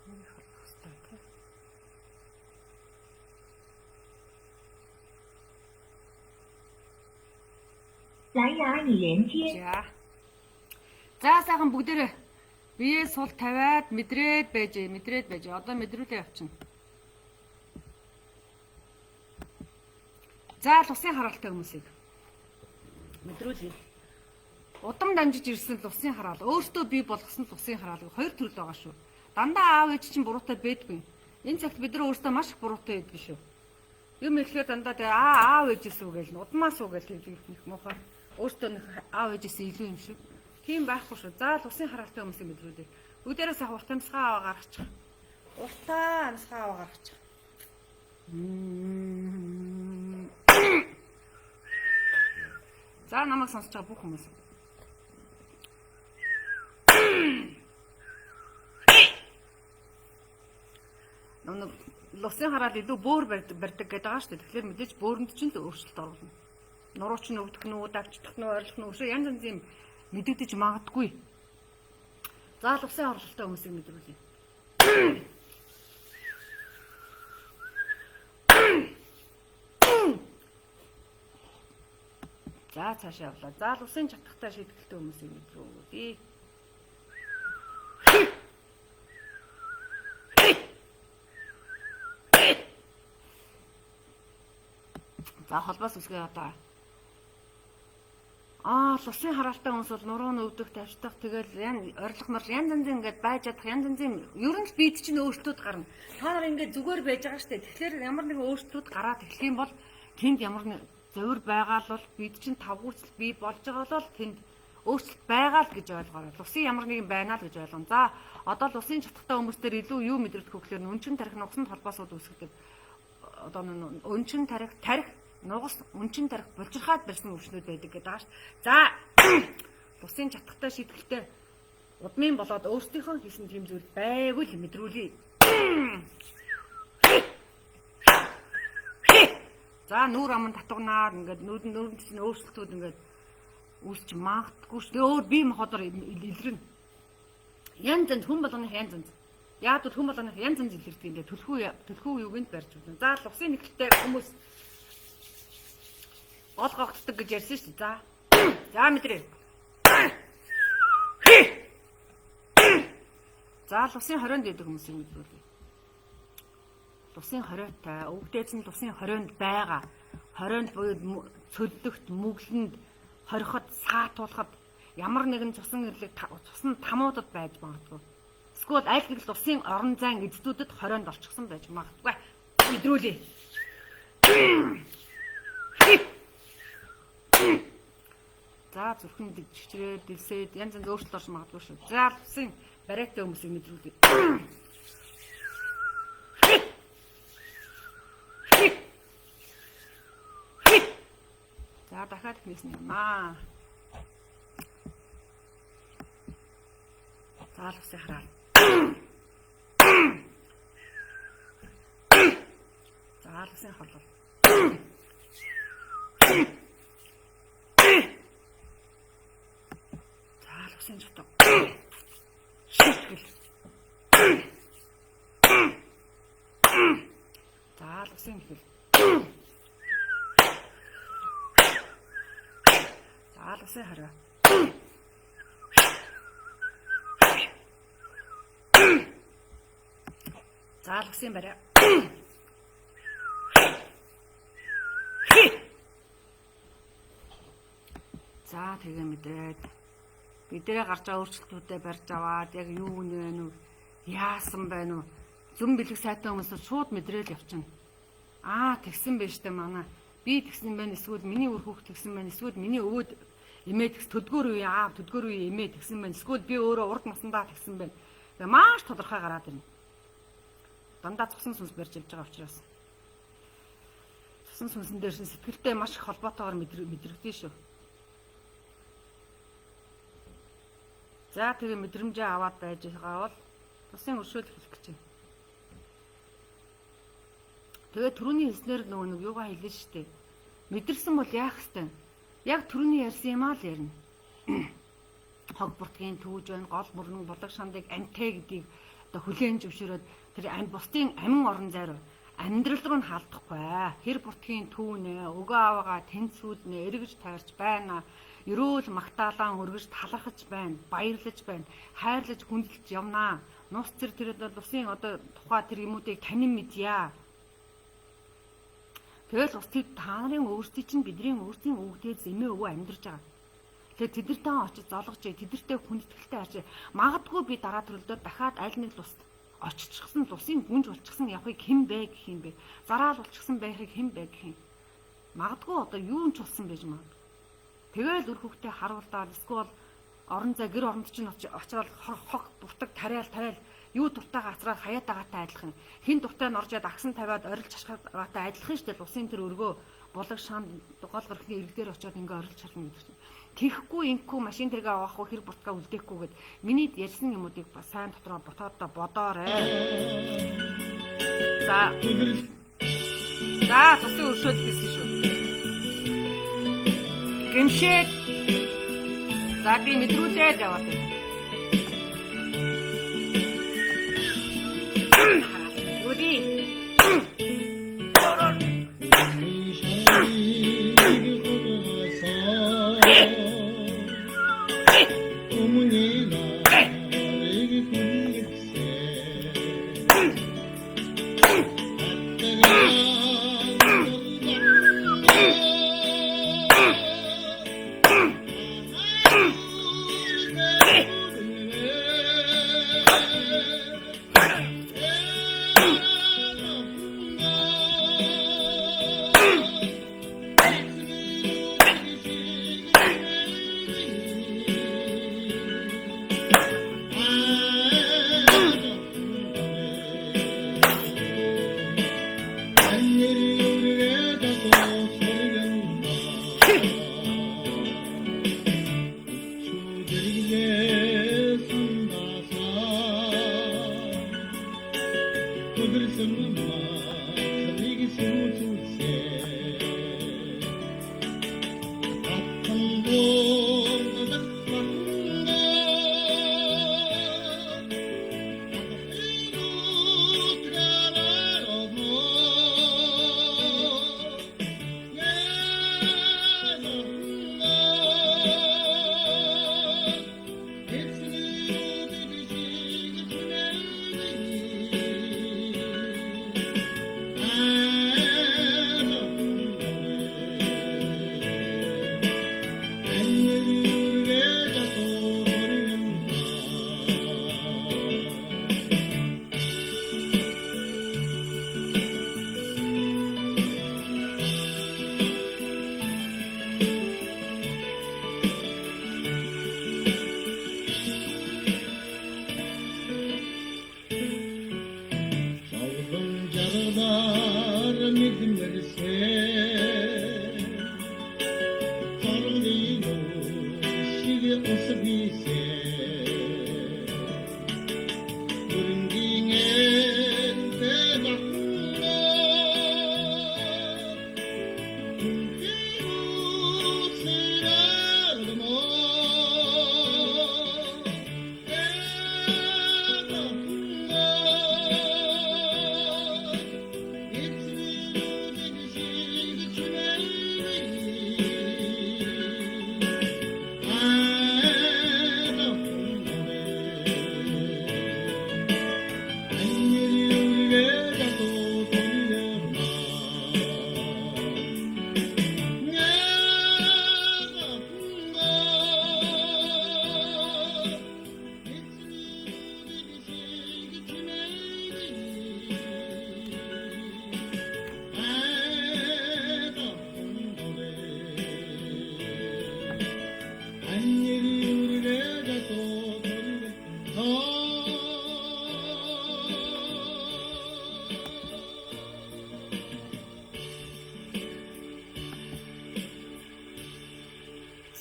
[SPEAKER 1] Нэг харах хэрэгтэй тий.
[SPEAKER 4] 蓝牙已连接。
[SPEAKER 1] За. За сайхан бүгдээрээ бие сул тавиад мэдрээд байж, мэдрээд байж. Одоо мэдрүүлээ явчихна. За лусын хараалтай хүмүүсийг мэдрүүлье. Удам дамжиж ирсэн лусын хараал, өөртөө бий болгосон лусын хараал хоёр төрөл байгаа шүү. Дандаа аав ээж чинь буруутай байдгүй. Энэ цагт бид нар өөрсдөө маш их буруутай байдаг шүү. Юм хэлэхээр дандаа тэгээ аа аав ээжээс үү гээл удмаас үү гээл тийм их муухай. Өөртөө нэг аав ээжээс илүү юм шиг. Тийм байхгүй шүү. За лусын хараалтай хүмүүсийг мэдрүүлье. Бүгдээрээ сайхан урт амьсгаа аваа гаргачих. Уртаа амьсгаа аваа гаргачих. За намайг сонсож байгаа бүх хүмүүс. Нэг лусын хараал илүү бөөр барьдаг гэдэг байгаа шүү дээ. Тэгэхээр мэдээж бөөрөнд чинь л өөрчлөлт оруулна. Нуруу чинь өвдөх нь үү, давчдах нь үү, ойрлох нь үү, янз янзын мэдэгдэж магадгүй. За лусын орлолтой хүмүүсийг мэдрүүлье. За цаашаа явлаа. За лусын чатахтай шийтгэлтэй хүмүүсийг мэдрүүлье. За холбоос үсгээ одоо. Аа лусын хараалтай хүмүүс бол нуруу нь өвдөх, тавьчих, тэгэл ян орилох морл янз янзын ингээд байж чадах янз янзын ер нь л бид чинь өөрчлөлт гарна. Та нар ингээд зүгээр байж байгаа штэ. Тэгэхээр ямар нэгэн өөрчлөлт гараад эхлэх юм бол тэнд ямар нэг зовир байгаа л бол бид чинь тавгуурцал бий болж байгаа бол тэнд өөрчлөлт байгаа л гэж ойлгоорой. Лусын ямар нэгэн байна л гэж ойлгоно. За одоо лусын чатахтай хүмүүс дээр илүү юу мэдрэгдэх вэ гэхээр үнчин тарих нугасанд холбоосууд үүсгдэг. Одоо өнчин тарих, тарих нугас өнчин тарих булжирхаад барьсан өвчнүүд байдаг гэдэг байгаа шүү. За лусын чатахтай шийтгэлтэй удмын болоод өөрсдийнхөө хийсэн тийм зүйл байггүй л мэдрүүлье. За нүүр ам нь татгнаад ингээд нүүрэнд чинь өөрчлөлтүүд ингээд үүсч магадгүй шүү. Тэгээ өөр бие махбодоор илэрнэ. Янз янз хүн болгоных янз янз. Яг бол хүн болгоных янз янз илэрдэг юм дээ. Төлхөө юуг нь барьж өгнө. За лусын нэгэлтэй хүмүүс гол гогддог гэж ярьсан шүү дээ. За. За мэдрээ. За лусын 20-нд байдаг хүмүүсийг мэдрүүлье. Лусын 20-тай, өвгдээц нь лусын 20-нд байгаа. 20-нд буюу цөллөгт, мүглэнд, хориход, саатуулахад ямар нэгэн цусан эрлэг цусан тамуудад байж магадгүй. Эсвэл аль нэг лусын орон зайн эздүүдэд 20-нд орчихсон байж магадгүй. Мэдрүүлье. За зүрхэн чичрээд, дэлсээд янз янз өөрчлөлт орж магадгүй шүү. За лусын бариатай хүмүүсийг мэдрүүлье. За дахиад эхнээс нь юмаа. За лусын хараал. За лусын хорлол. За лусын чутга. Шийтгэл. За лусын хэл. За лусын хариу. За лусын бариа. За тэгээ мэдээд бидэрээ гарч байгаа өөрчлөлтүүдэд барьж аваад яг юу нэ нү яасан байна уу зүм бэлэг сайтай хүмүүс шууд мэдрээл явчихна. Аа тэгсэн байж тээ манай би тэгсэн байна эсвэл миний үр хүүхд тэгсэн байна эсвэл миний өвөд эмээ тэгс төдгөр үе аав төдгөр үе эмээ тэгсэн байна эсвэл би өөрөө урд насандаа тэгсэн байна. Тэгээ маш тодорхой гараад ирнэ. Дандаа цусан сүнс барьж явж байгаа учраас цусан сүнсэн дээр шин сэтгэлтэй маш их холбоотойгоор мэдрэгдэн шүү. За тэгээ мэдрэмжээ аваад байж байгаа бол тусын өршөөл эхлэх гэж байна. Тэгээ түрүүний хэлснээр нөгөө нэг юугаа хэлнэ шүү дээ. Мэдэрсэн бол яах ёстой вэ? Яг түрүүний ярьсан юм аа л ярина. Хог буртгийн түүж байна, гол мөрнөн булаг шандыг амтай гэдгийг одоо хүлээн зөвшөөрөөд тэр ам бусдын амин орон зайр амьдрал руу нь халдахгүй. Тэр буртгийн түүнэ, өгөө аваагаа тэнцвүүлнэ, эргэж тайрч байна. Ерөөл магтаалан өргөж талархаж байна, баярлаж байна, хайрлаж хүндэлж явнаа. Нус тэр тэр усын одоо тухай тэр юмуудыг танин мэдье. Тэгэл ус тэд та нарын өөрсдийн чинь бидний өөрсдийн өвгдээ зэмээ өвөө амьдарч байгаа. Тэгэхээр тэдэртэй очиж золгож, тэдэртэй хүндэтгэлтэй арч магадгүй би дараа төрөлдөө дахиад аль нэг луст оччихсан лусын гүнж болчихсон явахыг хэн бэ гэх юм бэ? Зараал болчихсон байхыг хэн бэ гэх юм. Магадгүй одоо юу ч болсон байж магадгүй. Тэгэл үр хөвгтөө харуулдаад эсвэл орон зай гэр оронд чинь очиод хог буртаг тариал тариал юу дуртайгаа ацраад хаяад байгаатай адилхан хин дуртай нь орж яд агсан тавиад орилж хашгаатай адилхан шүү дээ. Усын тэр өргөө булаг шанд гол гэрхний ирэг дээр очиод ингээ орилж чадна гэдэг чинь. Тэхгүй инхгүй машин тэргээ авахгүй хэр буртгаа үлдээхгүй гэд миний ярьсан юмудыг бас сайн дотроо ботоодоо бодоорой. За. За тусын өршөөл гэсэн шүү. Гэмшээд за би мэдрүүлээд яваад байна. Үгүй.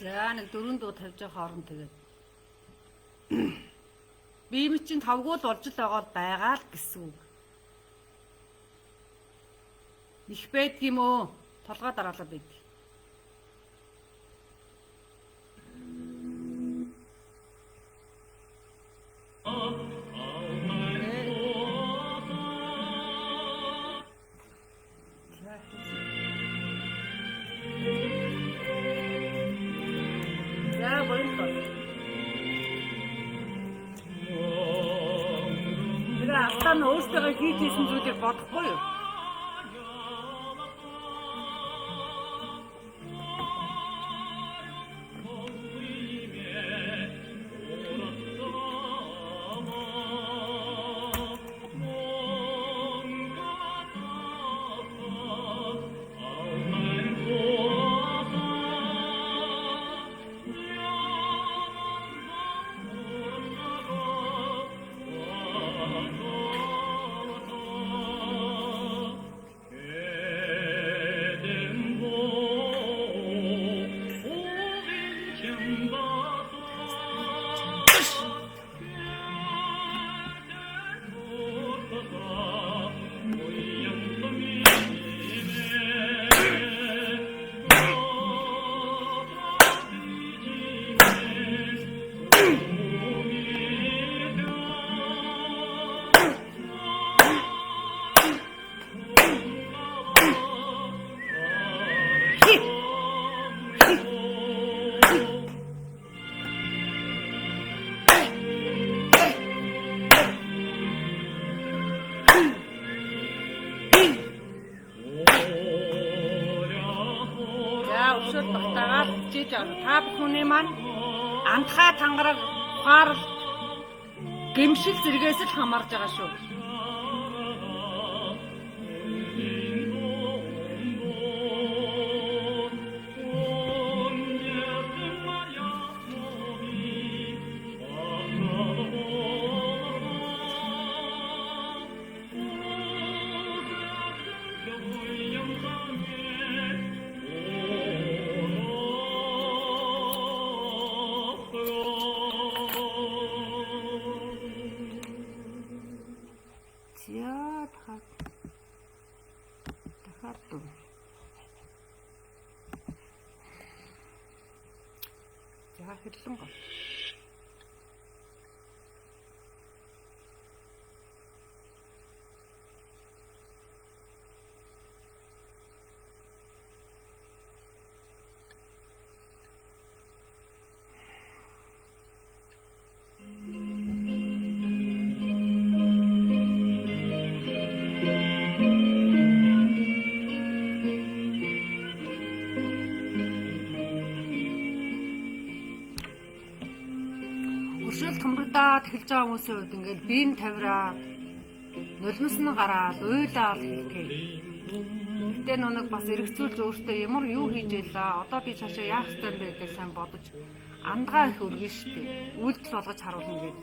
[SPEAKER 1] За нэг дөрөв дуу тавьж байгаа хооронд тэгээд бием чинь тавгуул болж л байгаа байгаа л гэсэн үг. Их байдгийм өө. Толгой дараалал байд. За боллоо. Тэр алдаа нь өөртөө хийж хийсэн зүйлийг бодохгүй юу? За өсвөл багтаагаад хичээж авах. Та бүхний маань антхаа тангараг ухаарал гэмшил зэргээс л хамаарж байгаа шүү. За дахиад дуу. За хэрлэн гол. Өршөөл томрогдоод эхэлж байгаа хүмүүсийн хувьд ингээл биеийн тавираад нулимс нь гараад уйлаад хэлдэг. Гэтэ нүг бас эргэцүүлж өөртөө ямар юу хийж ялаа одоо би цаашаа яах ёстой юм бэ гэж сайн бодож андгаа их өргөн штэ. Үйлдэл болгож харуулна гэдэг.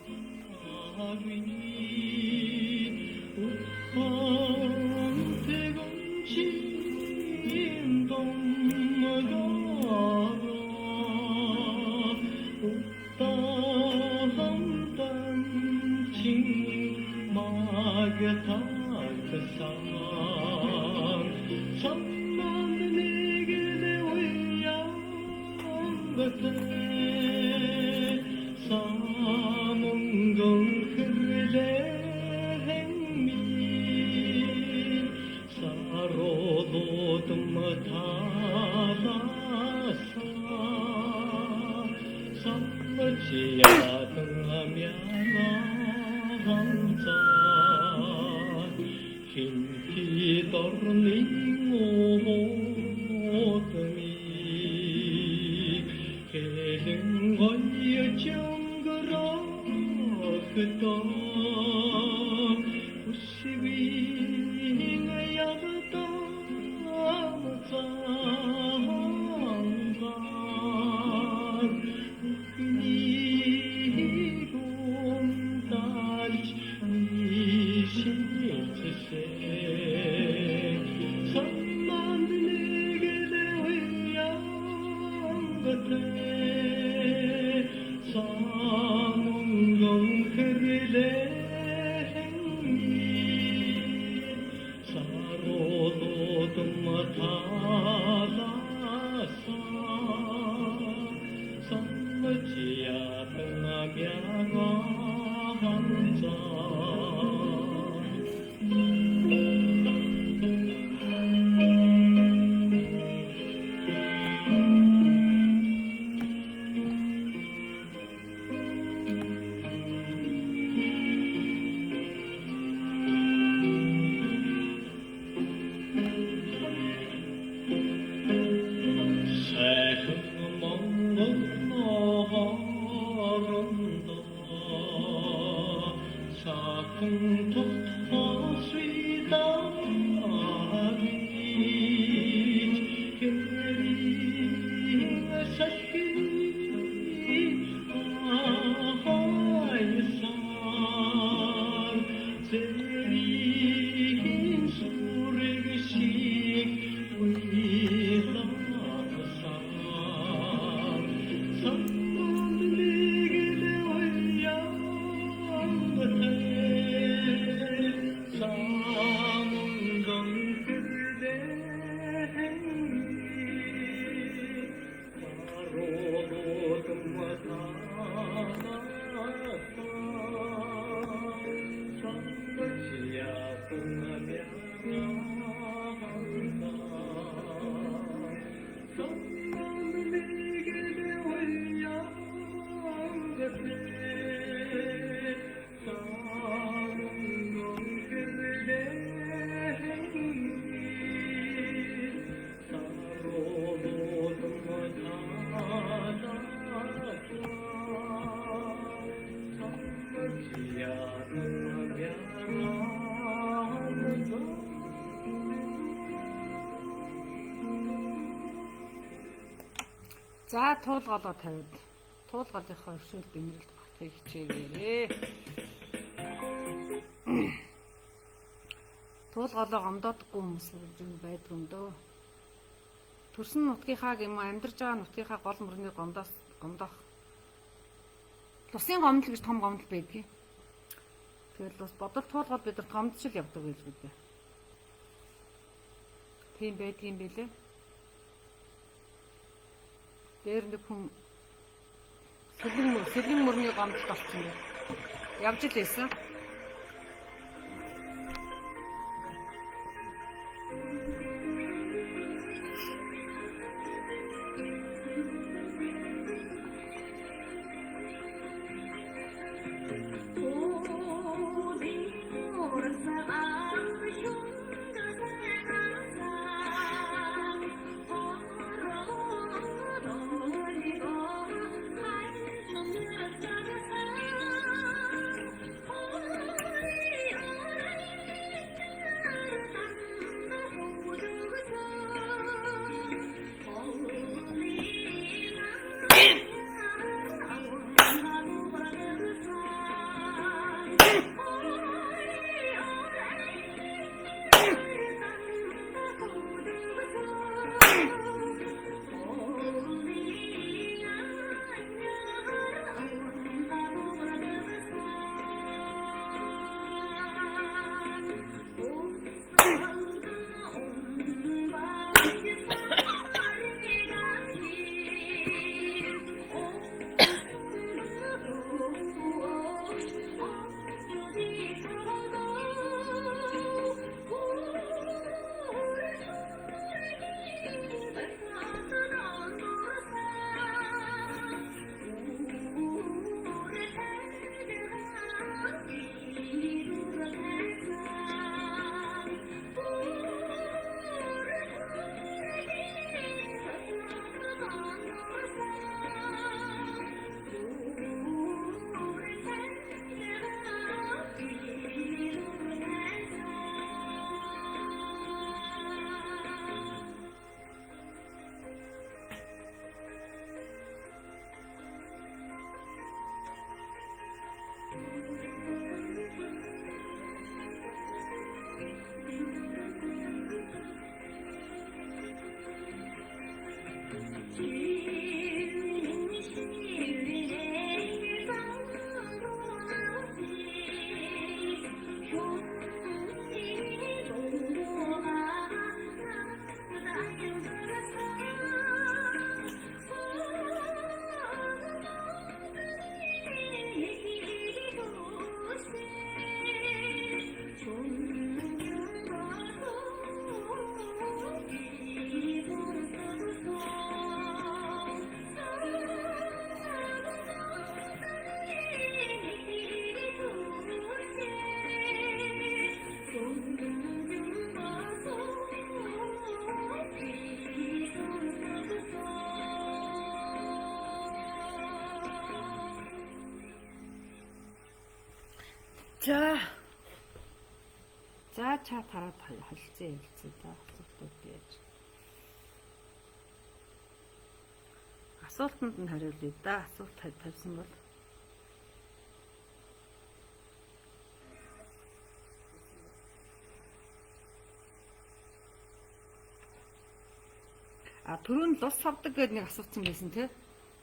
[SPEAKER 1] За туулгалоо тавиад туулгалынхаа өршөөл гэмрэлд багтахыг хичээгээрэй. Туулгалоо гомдоодгүй хүмүүс юм байдгүй юм дөө. Төрсөн нутгийнхаа юм амьдарч байгаа нутгийнхаа гол мөрний гомдоос гомдох. Лусын гомдол гэж том гомдол байдгийг. Тэгэл бас бодол туулгал бид нар гомдчил явдаг байлгүй дээ. Тийм байдгийн бэлээ. Дээр нэг хүн сэлэн мөрний гомдолд орсон байх. Явж л байсан. За. За чат хараад холилцсон хэлцээ да. Асуултууд яаж. Асуултанд нь хариулъя да. Асуулт тавьсан бол. А түрүүн лус савдаг гэдэг нэг асуусан байсан тий.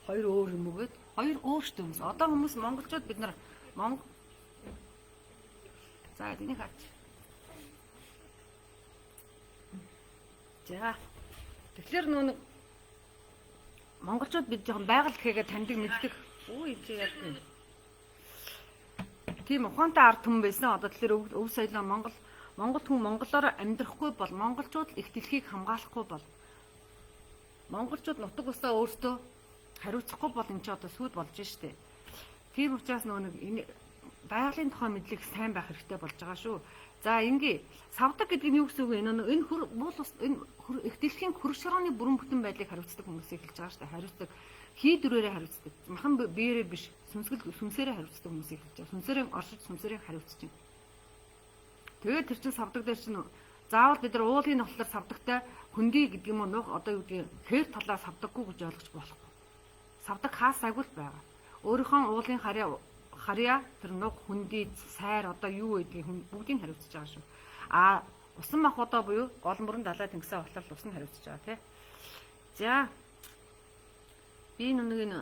[SPEAKER 1] Хоёр өөр юм уу гэд. Хоёр өөр шүү дээ хүмүүс. Одоо хүмүүс монголчууд бид нар Монгол. За энийг харч. За. Тэгэхээр нөө нэг монголчууд бид жоохон байгаль гэхээгээ таньдаг мэддэг. Өө энэ чи яа юм. Тийм ухаантай ард түмэн байсан. Одоо тэгэхээр өв соёлоо Монгол хүн монголоор амьдрахгүй бол монголчууд их дэлхийг хамгаалахгүй бол монголчууд нутаг усаа өөртөө хариуцахгүй бол энэ ч одоо сүд болж штэ. Тийм учраас нөгөө нэг энэ байгалийн тухай мэдлэг сайн байх хэрэгтэй болж байгаа шүү. За ингээ савдаг гэдэг нь юу гэсэн үг вэ? Энэ хөр уул ус энэ их дэлхийн хөр шорооны бүрэн бүтэн байдлыг хариуцдаг хүмүүсийг хэлж байгаа шүү дээ. Хариуцдаг хий дүрээрээ хариуцдаг. Махан биеэрээ биш, сүнсгэл сүнсээрээ хариуцдаг хүмүүсийг хэлж байгаа. Сүнсээрээ оршиж сүнсээрээ хариуцж байна. Тэгээд тэр чинь савдаг дээр чинь заавал бид нар уулын нохлоор савдагтай хөндөй гэдэг юм уу нух одоо юу гэдгийг хээр талаа савдаггүй гэж ойлгож болохгүй. Савдаг хаасаагүй л байгаа. Өөрийнхөө уулын харьяа тэр нуг хөндөй сайр одоо юу гэдгийг бүгдийг хариуцж байгаа шүү. А усан махбодоо буюу гол мөрөн далай тэнгисээ болохоор ус нь хариуцж байгаа тий. За би нүг энэ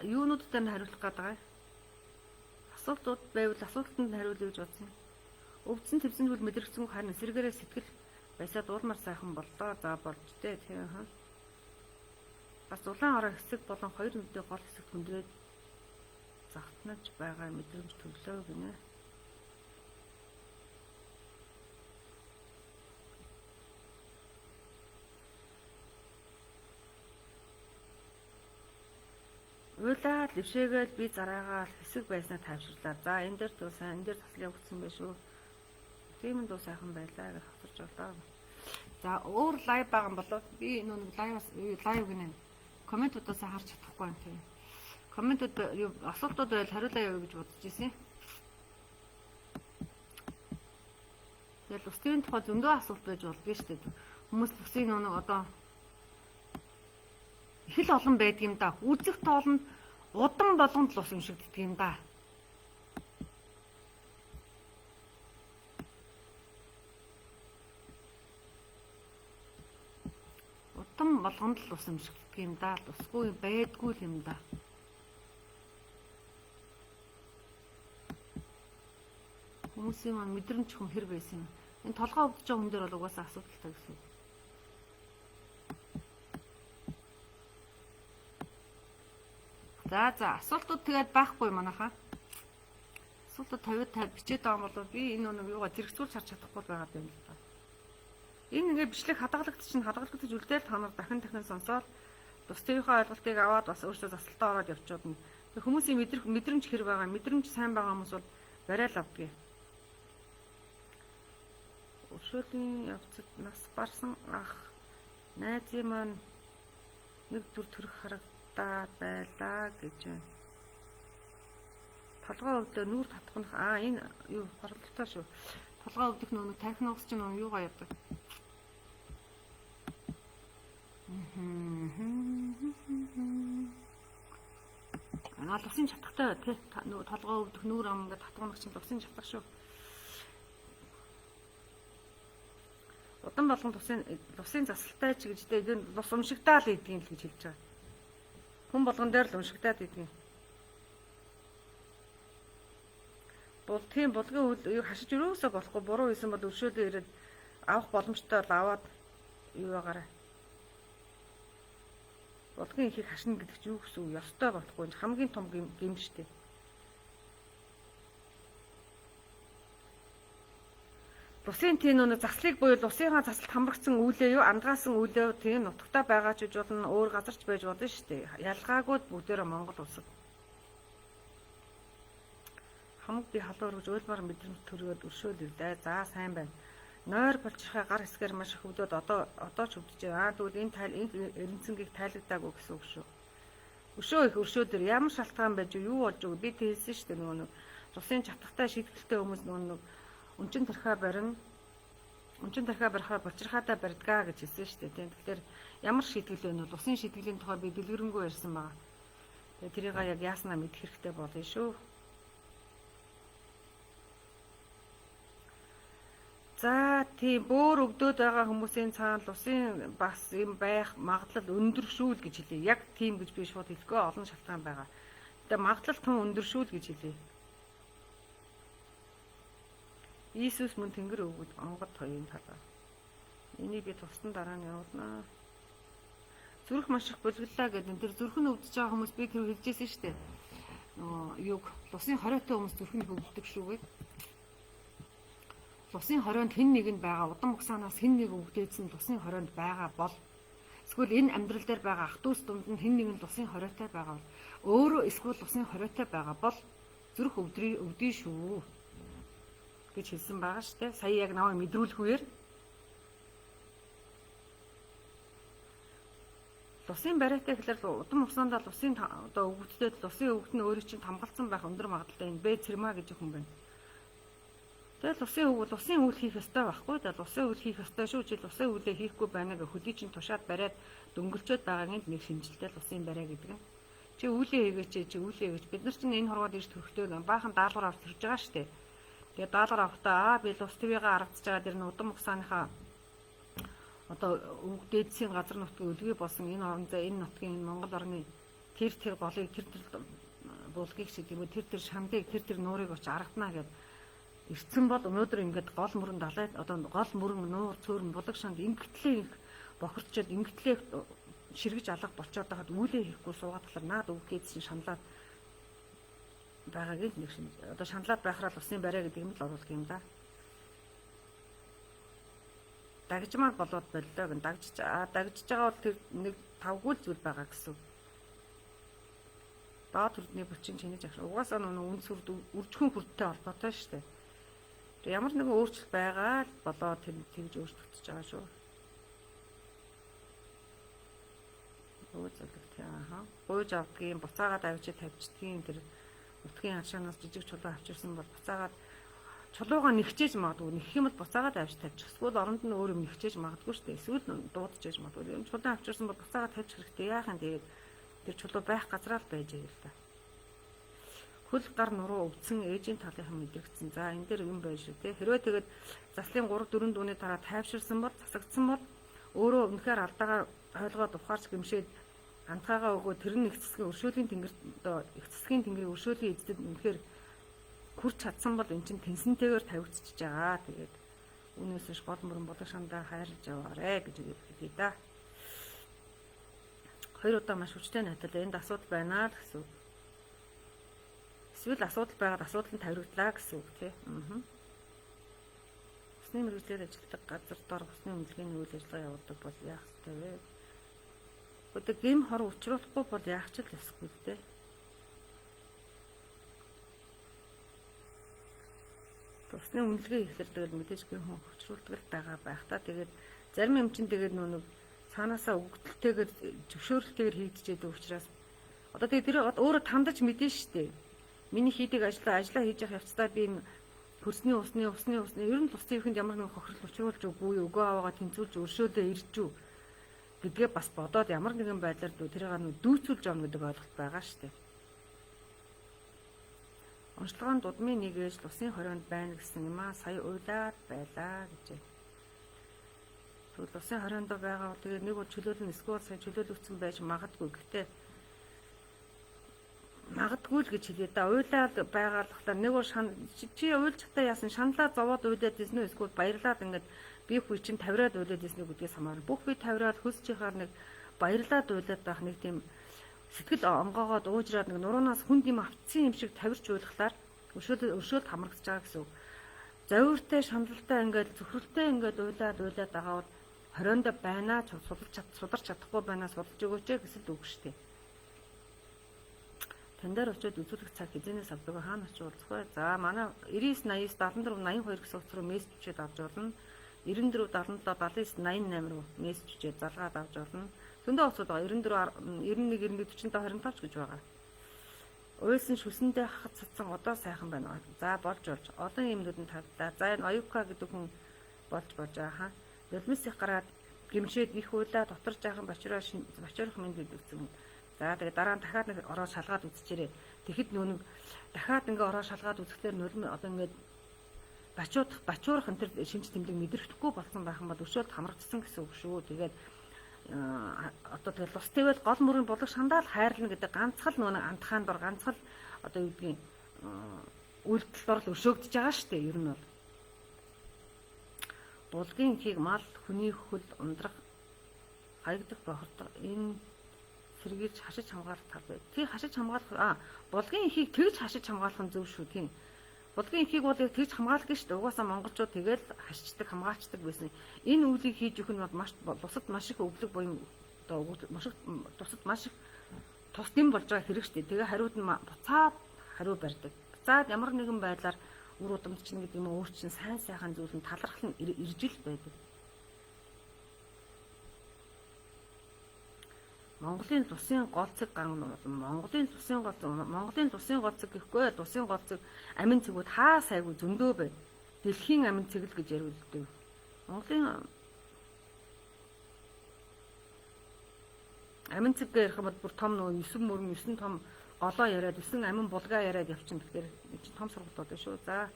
[SPEAKER 1] юунуудтай нь хариулах гээд байгаа. Асуултууд байвал асуултанд нь хариулъя гэж бодсон. Өвдсөн твсэн зүйл мэдрэгцэн харин эсрэгээрээ сэтгэл байсаа дуулмар сайхан боллоо. За болж тээ тий хаа. Бас улаан ороо хэсэг болон хоёр нүдний гол хэсэгт хүндрээд загтнаж байгаа мэдрэмж төрлөө гинэ. Уйлаад левшээгээл би зараагаал хэсэг байснаа тайвширлаа. За энэ дээр дуу сайн, энэ дээр засал явагдсан байх шүү. Тийм нь дуу сайхан байлаа гэж хоцорч болоо. За өөр live байгаа юм болов би нэг live-аас live гинэ. Комментуудаас харж чадахгүй юм тийм. Комментууд юу асуултууд байвал хариулаа явъя гэж бодож ирсэн. Тэгэл усын тухай зөндөө асуулт байж болдгоо шүү дээ. Хүмүүс усын нэг одоо их л олон байдаг юм да. Үзэх тоолонд удан болгонд л ус уншигддаг юм да. Удан болгонд л ус уншигддаг юм да. Усгүй байдгүй л юм да. Хүмүүсийн маань мэдрэмж хүн хэр байсан юм. Энэ толгой өвдөж байгаа хүн дээр бол угаасаа асуудалтай гэсэн үг. За асуултууд тэгээд байхгүй манайхаа. Асуултууд 50 50 бичээд байгаа юм болов би энэ нэг юугаа зэрэгцүүлж харж чадахгүй байгаа юм л да. Энэ ингээ бичлэг хадгалагдчих чинь хадгалагдаж үлдээл та нар дахин дахин сонсоод тус төвийнхөө ойлголтыг аваад бас өөрсдөө засалтаа ороод явчиудна. Тэг хүмүүсийн мэдрэмж хэр байгаа, мэдрэмж сайн байгаа хүмүүс бол барайл авдгийг. Өршөөлийн явцад нас барсан ах найзын маань нэг дүр төрх харагдаад байлаа гэж байна. Толгой өвдөө нүүр татгах энэ юу хорлолтой шүү. Толгой өвдөх нөө тархин угс чинь нөө юугаа яадаг. Аа лусын чатгатай тий. Нөө толгой өвдөх нүүр ам ингээд татгах чинь лусын чатгах шүү. Удан болгон лусын засалтай ч гэж дээ энэ лус уншигдаал идэгин л гэж хэлж байгаа. Хүн болгон дээр л уншигдаад идэгин. Бол тийм булгийн үйл юу хашиж өрөөсөө болохгүй буруу хийсэн бол өршөөлөө ирээд авах боломжтой бол аваад юу байгаарай. Булгийн ихийг хашна гэдэг чинь юу гэсэн үг? Ёстой болохгүй энэ хамгийн том гим штэ. Лусын тийм нүг заслыг буюу лусынхаа заслалт хамрагдсан үйлээ юу андгаасан үйлээ тийм нутагтаа байгаа ч гэж болно өөр газарч байж болно шүү дээ. Ялгаагүй бүгдээрээ Монгол улсад. Хамаг би халуун өргөж уйлмаар мэдрэмж төрөөд өршөөл ирлээ. За сайн байна. Нойр болчихоо гар хэсгээр маш их өвдөд одоо ч өвдөж байгаа. Тэгвэл энэ тайл энэ эренцэнгийг тайлагдаагүй гэсэн үг шүү. Өшөө их өршөөл ир ямар шалтгаан байж юу болж үг би хэлсэн шүү дээ нөгөө нэг Лусын чатгатай шийтгэлтэй хүмүүс нөгөө нэг өнчин тархиа барина. Өнчин тархиа барихаар булчирхаатай барьдгаа гэж хэлсэн шүү дээ. Тийм. Тэгэхээр ямар шийтгэл вэ? Лусын шийтгэлийн тухай би дэлгэрэнгүй ярьсан байгаа. Тэгээ тэрийг яг яаснаа мэдэх хэрэгтэй болно шүү. За тийм бөөр өвдөд байгаа хүмүүсийн цаана лусын бас юм байх магадлал өндөр шүү л гэж хэлье. Яг тийм гэж би шууд хэлэхгүй олон шалтгаан байгаа. Тэгээ магадлал тун өндөр шүү л гэж хэлье. Иесус мөн тэнгэр өвгөд онгод хоёрын талаар. Энийг би тусдан дараа нь явуулнаа. Зүрх маш их булгалаа гэдэг. Тэр зүрх нь өвдөж байгаа хүмүүс би тэр хэлжсэн шүү дээ. Нөгөө юг лусын хориотой хүмүүс зүрх нь өвддөг шүү гэ. Лусын хорионд хэн нэгэнд байгаа удам угсаанаас хэн нэг өвдөөдсөн лусын хорионд байгаа бол эсвэл энэ амьдрал дээр байгаа ах дүүс дунд нь хэн нэгэн лусын хориотой байгаа бол өөрөө эсвэл лусын хориотой байгаа бол зүрх өвдөй шүү гэж хэлсэн байгаа шүү дээ. Сая яг намайг мэдрүүлэх үеэр лусын бариатай гэхлээр удам угсаандаа лусын одоо өвгөдтэй лусын өвгөд нь өөрийн чинь хамгаалсан байх өндөр магадлалтай энэ Б цэрмаа гэж хүн байна. Тэгэл лусын өвгөл лусын үйл хийх ёстой байхгүй. Тэгэл лусын үйл хийх ёстой шүү. Чи лусын өвлөө хийхгүй байна гэх хөдий чинь тушаад бариад дөнгөлчөөд байгаагийн нэг шинжилтэй лусын бариа гэдэг нь. Чи үүлээ хийгээч, чи үүлээ хийгээч. Бид нар чинь энэ хорвоод ирж төрөхтэй баахан даалгавар авч төрж байгаа шүү дээ. Тэгээ даалгавар авахдаа би лус твигээ аргацж байгаа дэр нь удам угсааныхаа одоо өвөг дээдсийн газар нутгийн өлгий болсон энэ орон зай энэ нутгийн энэ Монгол орны тэр тэр голыг тэр тэр булгийг шиг юм уу тэр тэр шамдыг тэр тэр нуурыг очиж аргатнаа гэд ирсэн бол өнөөдөр ингээд гол мөрөн далай одоо гол мөрөн нуур цөөрн булаг шанд ингэтлээ их бохирчоод ингэтлээ ширгэж алга болчоод байхад үүлээ хийхгүй суугаад талаар наад өвгөөд чинь шаналаад байгаагийн нэг шин одоо шаналаад байхраа л усын бариа гэдэг юм л оруулах юм да. Дагжмаар болоод боллоо гэн дагжиж байгаа бол тэр нэг тавгүй л зүйл байгаа гэсэн. Доод хүрдний булчин чинэж авах. Угаасаа нүн үн сүрд үржихэн хүрдтэй холбоотой шүү дээ. Ямар нэгэн өөрчлөлт байгаа л болоо тэр тэгж өөрчлөгдөж байгаа шүү. Өөзөлөх тий аа. Гуйж авдгийн, буцаагаад авчиж тавьчихдгийн тэр нутгийн хашаанаас жижиг чулуу авчирсан бол буцаагаад чулуугаа нэгчээж магадгүй. Нэгэх юм бол буцаагаад авч тавьчих. Эсвэл оронд нь өөр юм нэгчээж магадгүй шүү дээ. Эсвэл дуудчихэж магадгүй. Юм чулуу авчирсан бол буцаагаад тавьчих хэрэгтэй. Яах юм тэгээд тэр чулуу байх газраа л байж байг л да. Хөл гар нуруу өвдсөн ээжийн талынхан мэдрэгдсэн. За энэ дээр юм байж шүү те. Хэрвээ тэгээд заслын 3 4 дууны дараа тайвширсан бол засагдсан бол өөрөө үнэхээр алдаагаа ойлгоод ухаарч гимшээд антгаагаа өгөө тэр нь их цэцгийн өршөөлийн тэнгэр одоо их цэцгийн тэнгэрийн өршөөлийн эздэд үнэхээр хүрч чадсан бол эн чинь тэнсэнтэйгээр тавигдчихж байгаа. Тэгээд үүнээс биш гол мөрөн булаг шандаа хайрлаж яваарэ гэж хэлье да. Хоёр удаа маш хүчтэй найтал энд асуудал байна л гэсэн. Эсвэл асуудал байгаад асуудал нь тавигдлаа гэсэн үг тий. Аа. Усны мэргэжлээр ажилладаг газар дор усны үнэлгээний үйл ажиллагаа явуулдаг бол яах ёстой вэ? Одоо гэм хор учруулахгүй бол яах ч л ёсгүй л дээ. Усны үнэлгээ хийхлээр тэгэл мэдээж гэм хор учруулдаг л байгаа байх та. Тэгээд зарим юм чинь тэгээд нөө нэг цаанаасаа өгөгдөлтэйгээр зөвшөөрөлтэйгээр хийгдчихэд учраас одоо тэгээд тэр өөрөө тандаж мэдэн штэ. Миний хийдэг ажлаа хийж явах явцдаа би энэ хөрсний усны ер нь тус зэвхэнд ямар нэгэн хохирол учруулж үгүй өгөө аваагаа тэнцвүүлж өршөөлөө ирж үү гэдгээ бас бодоод ямар нэгэн байдлаар тэрийг нь дүүцүүлж авна гэдэг ойлголт байгаа штэ. Онцлогоон дудмын нэг ээж лусын хорионд байна гэсэн юм аа сая уйлаад байлаа гэжээ. Тэгвэл лусын хорионд байгаа бол тэгээ нэг бол чөлөөлөн эсвэл сая чөлөөлөгдсөн байж магадгүй. Гэхдээ магадгүй л гэж хэлээ да. Уйлаад байгаа л болохоор нэг бол чи уйлж чадаа яасан шаналаа зовоод уйлаад ирсэн үү эсвэл баярлаад ингээд би хүй чинь тавираад уйлаад ирсэн үү гэдгээс хамаарна. Бүх би тавираад хөлс чихаар нэг баярлаад уйлаад байх нэг тийм сэтгэл онгоогоод уужраад нэг нуруунаас хүнд юм автсан юм шиг тавирч уйлахлаар өршөөлт хамрагдаж байгаа гэсэн үг. Зовиртой шаналтай ингээд зөвхөрөлтэй ингээд уйлаад байгаа бол хориондо байна сударч чадахгүй байна судалж өгөөч гэсэн л үг шүү дээ. Тан дээр очиод үзүүлэх цаг хэзээнээс авдаг хаана очиж уулзах вэ? За манай 99 89 74 82 гэсэн утас руу мессеж бичээд авч болно. 94 77 79 88 руу мессеж бичээд залгаад авч болно. Зөндөө утсууд байгаа. 94 91 91 47 25 ч гэж байгаа. Уйлсан шүсэндээ хахад цацсан одоо сайхан байна. За болж болж олон юмнууд нь тавдлаа. За энэ оюука гэдэг хүн болж болж байгаа. Нулимс их гараад гимшээд их уйлаа дотор жаахан бочроо бочрох минь гэдэг юм. За тэгээ дараа нь дахиад нэг ороо шалгаад үзчихээрэй. Тэгэхэд нөө нэг дахиад ингээ ороо шалгаад үзэхлээр нулим одоо ингээд бачуудах бачуурах энэ төр шинж тэмдэг мэдрэхгүй болсон байх юм бол өшөөлт хамрагдсан гэсэн үг шүү. Тэгээд одоо тэгэл лус тэвэл гол мөрийн булаг шандаал хайрлна гэдэг ганцхан л нөгөө антхаан дор ганцхан л одоо юу гэдгийг үйлдэл дор л өшөөгдөж байгаа шүү дээ. Ер нь бол булгийн хийг мал хүний хөл ундрах хаягдах бохирдох энэ сэргийлж хашиж хамгаалах тал бай. Тий хашиж хамгаалах булгийн ихийг тэгж хашиж хамгаалах нь зөв шүү тийм. Булгийн ихийг бол яг тэгж хамгаалах гэж шүү дээ. Угаасаа монголчууд тэгэл хашчдаг, хамгаалцдаг байсан. Энэ үйлийг хийж өгөх нь бол маш бусад маш их өвлөг буян одоо маш их тусад маш их тус дэм болж байгаа хэрэг шүү дээ. Тэгээ хариуд нь буцаад хариу барьдаг. Буцаад ямар нэгэн байдлаар үр удамд чинь гэдэг юм уу өөр чинь сайн сайхан зүйл нь талархал нь ирж ил байдаг. Монголын лусын гол цэг ган Монголын лусын гол Монголын лусын гол цэг гэхгүй лусын гол цэг амин цэгүүд хаа сайгүй зөндөө байна. Дэлхийн амин цэг л гэж яриулдаг. Монголын амин цэг гэх юм бол бүр том нөгөө 9 мөрөн 9 том голоо яриад 9 амин булгаа яриад явчихна. Тэгэхээр чинь том сургалт болно шүү. За.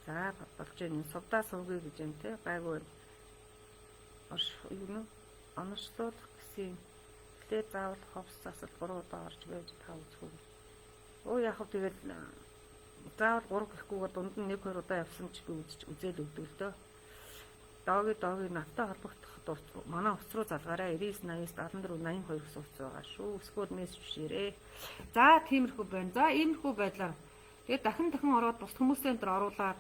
[SPEAKER 1] За болж байна. Сувдаа сувгүй гэж юм те. Гайгүй. Юу нэ? Оношлуулах гэсэн. Эхлээд заавал ховс засал 3 удаа орж байж та үзэх үү. Өө яг хав тэгэл заавал 3 гэхгүйгээр дунд нь 1 2 удаа явсан ч би үзэж үзэл өгдөг л дөө. Дооги надтай холбогдох дурт манай утас руу залгаарай 99 89 74 82 гэсэн утас байгаа шүү. Эсвэл мессеж бичээрэй. За тиймэрхүү байна. За иймэрхүү байдлаар тэгээд дахин дахин ороод бус хүмүүсээ энэ төр оруулаад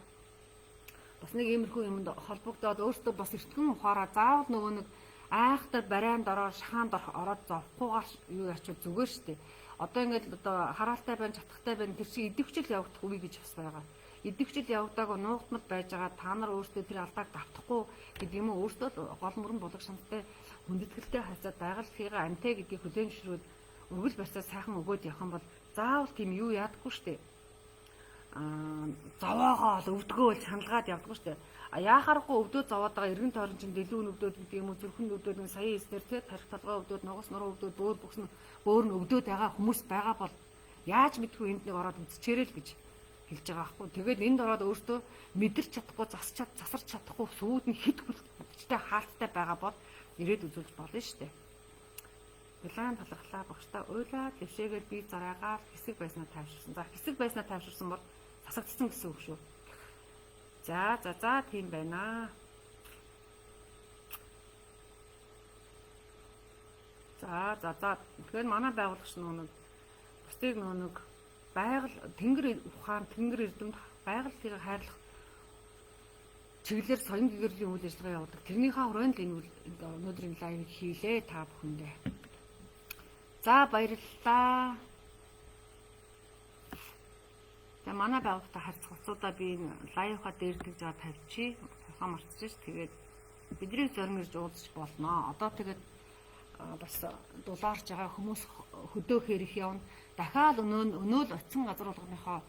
[SPEAKER 1] бас нэг иймэрхүү юмд холбогдоод өөртөө бас эртгэн ухаараа заавал нөгөө нэг айхтар барайнд ороод шахаанд ороод зовхгүйгээр юу ячвал зүгээр штэ. Одоо ингээд одоо хараалтай байна, чатахтай байна тэр чинь идэвхжил явагдах үе гэж бас байгаа. Идэвхжил явагдаагүй нуугдмал байж байгаа та нар өөрсдөө тэр алдааг давтахгүй гэдэг юм уу өөрсдөө л гол мөрөн булаг шанттай хүндэтгэлтэй харьцаад байгаль хийгээ амтай гэдгийг хүлээн зөвшөөрөөд өргөл барьцаа сайхан өгөөд явах юм бол заавал тийм юу яадаггүй штэ. Зовоогоол өвдгөөл чаналгаад явдаггүй штэ. А яахаарахгүй өвдөө зовоод байгаа эргэн тойрон чинь дэлүүн өвдөөд гэдэг юм уу зүрхэн өвдөөд нэг сая эснэр те тарих толгой өвдөөд нугас нуруу өвдөөд бөөр бүхсэн бөөр нь өвдөөд байгаа хүмүүс байгаа бол яаж мэдгүй энд нэг ороод үзчихээрэй л гэж хэлж байгаа байхгүй. Тэгээд энд ороод өөртөө мэдэрч чадахгүй, засарч чадахгүй сүйд нь хэд хүлцтэй хаалттай байгаа бол ирээд үзүүлж болно штэ. Билан талархлаа багштай уйлаад дэвшээгээд би зараагаар хэсэг байснаа тайвширсан. За хэсэг байснаа тайвширсан бол засагдсан гэсэн үг шүү. За за за тийм байна. За за за тэгэхээр манай байгуулагч нөгөө бусдыг нөгөө нэг байгаль тэнгэр ухаан тэнгэр эрдэмт байгаль тэрийг хайрлах чиглэлээр соён гэгэрлийн үйл ажиллагаа явуулдаг. Тэрнийхээ хүрээнд л энэ өнөөдрийн лайвыг хийлээ та бүхэндээ. За баярлалаа. Тэгээ манай байгууллагатай харьцах утсуудаа би энэ лайвхаа дээр тэгж байгаа тавьчих. Тавихаа мартчих. Тэгээд бидний зорин ирж уулзч болно. Одоо тэгээд бас дулаарч байгаа хүмүүс хөдөө хэрэх явна. Дахиад өнөө л очисон газар болгоныхоо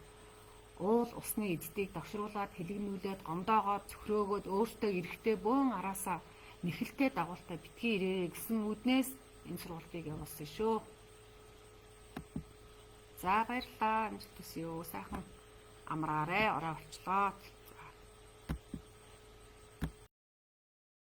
[SPEAKER 1] уул усны эддийг давшруулад хэлэгнүүлээд гомдоогоод цөхрөөгөөд өөртөө эрэхтэй бөөн араасаа нэхэлтэй дагуултай битгий ирээ гэсэн үднээс энэ сургалтыг явуулсан шүү. За баярлалаа. Амжилт хүсье. Сайхан амраарай. Орой болчлоо.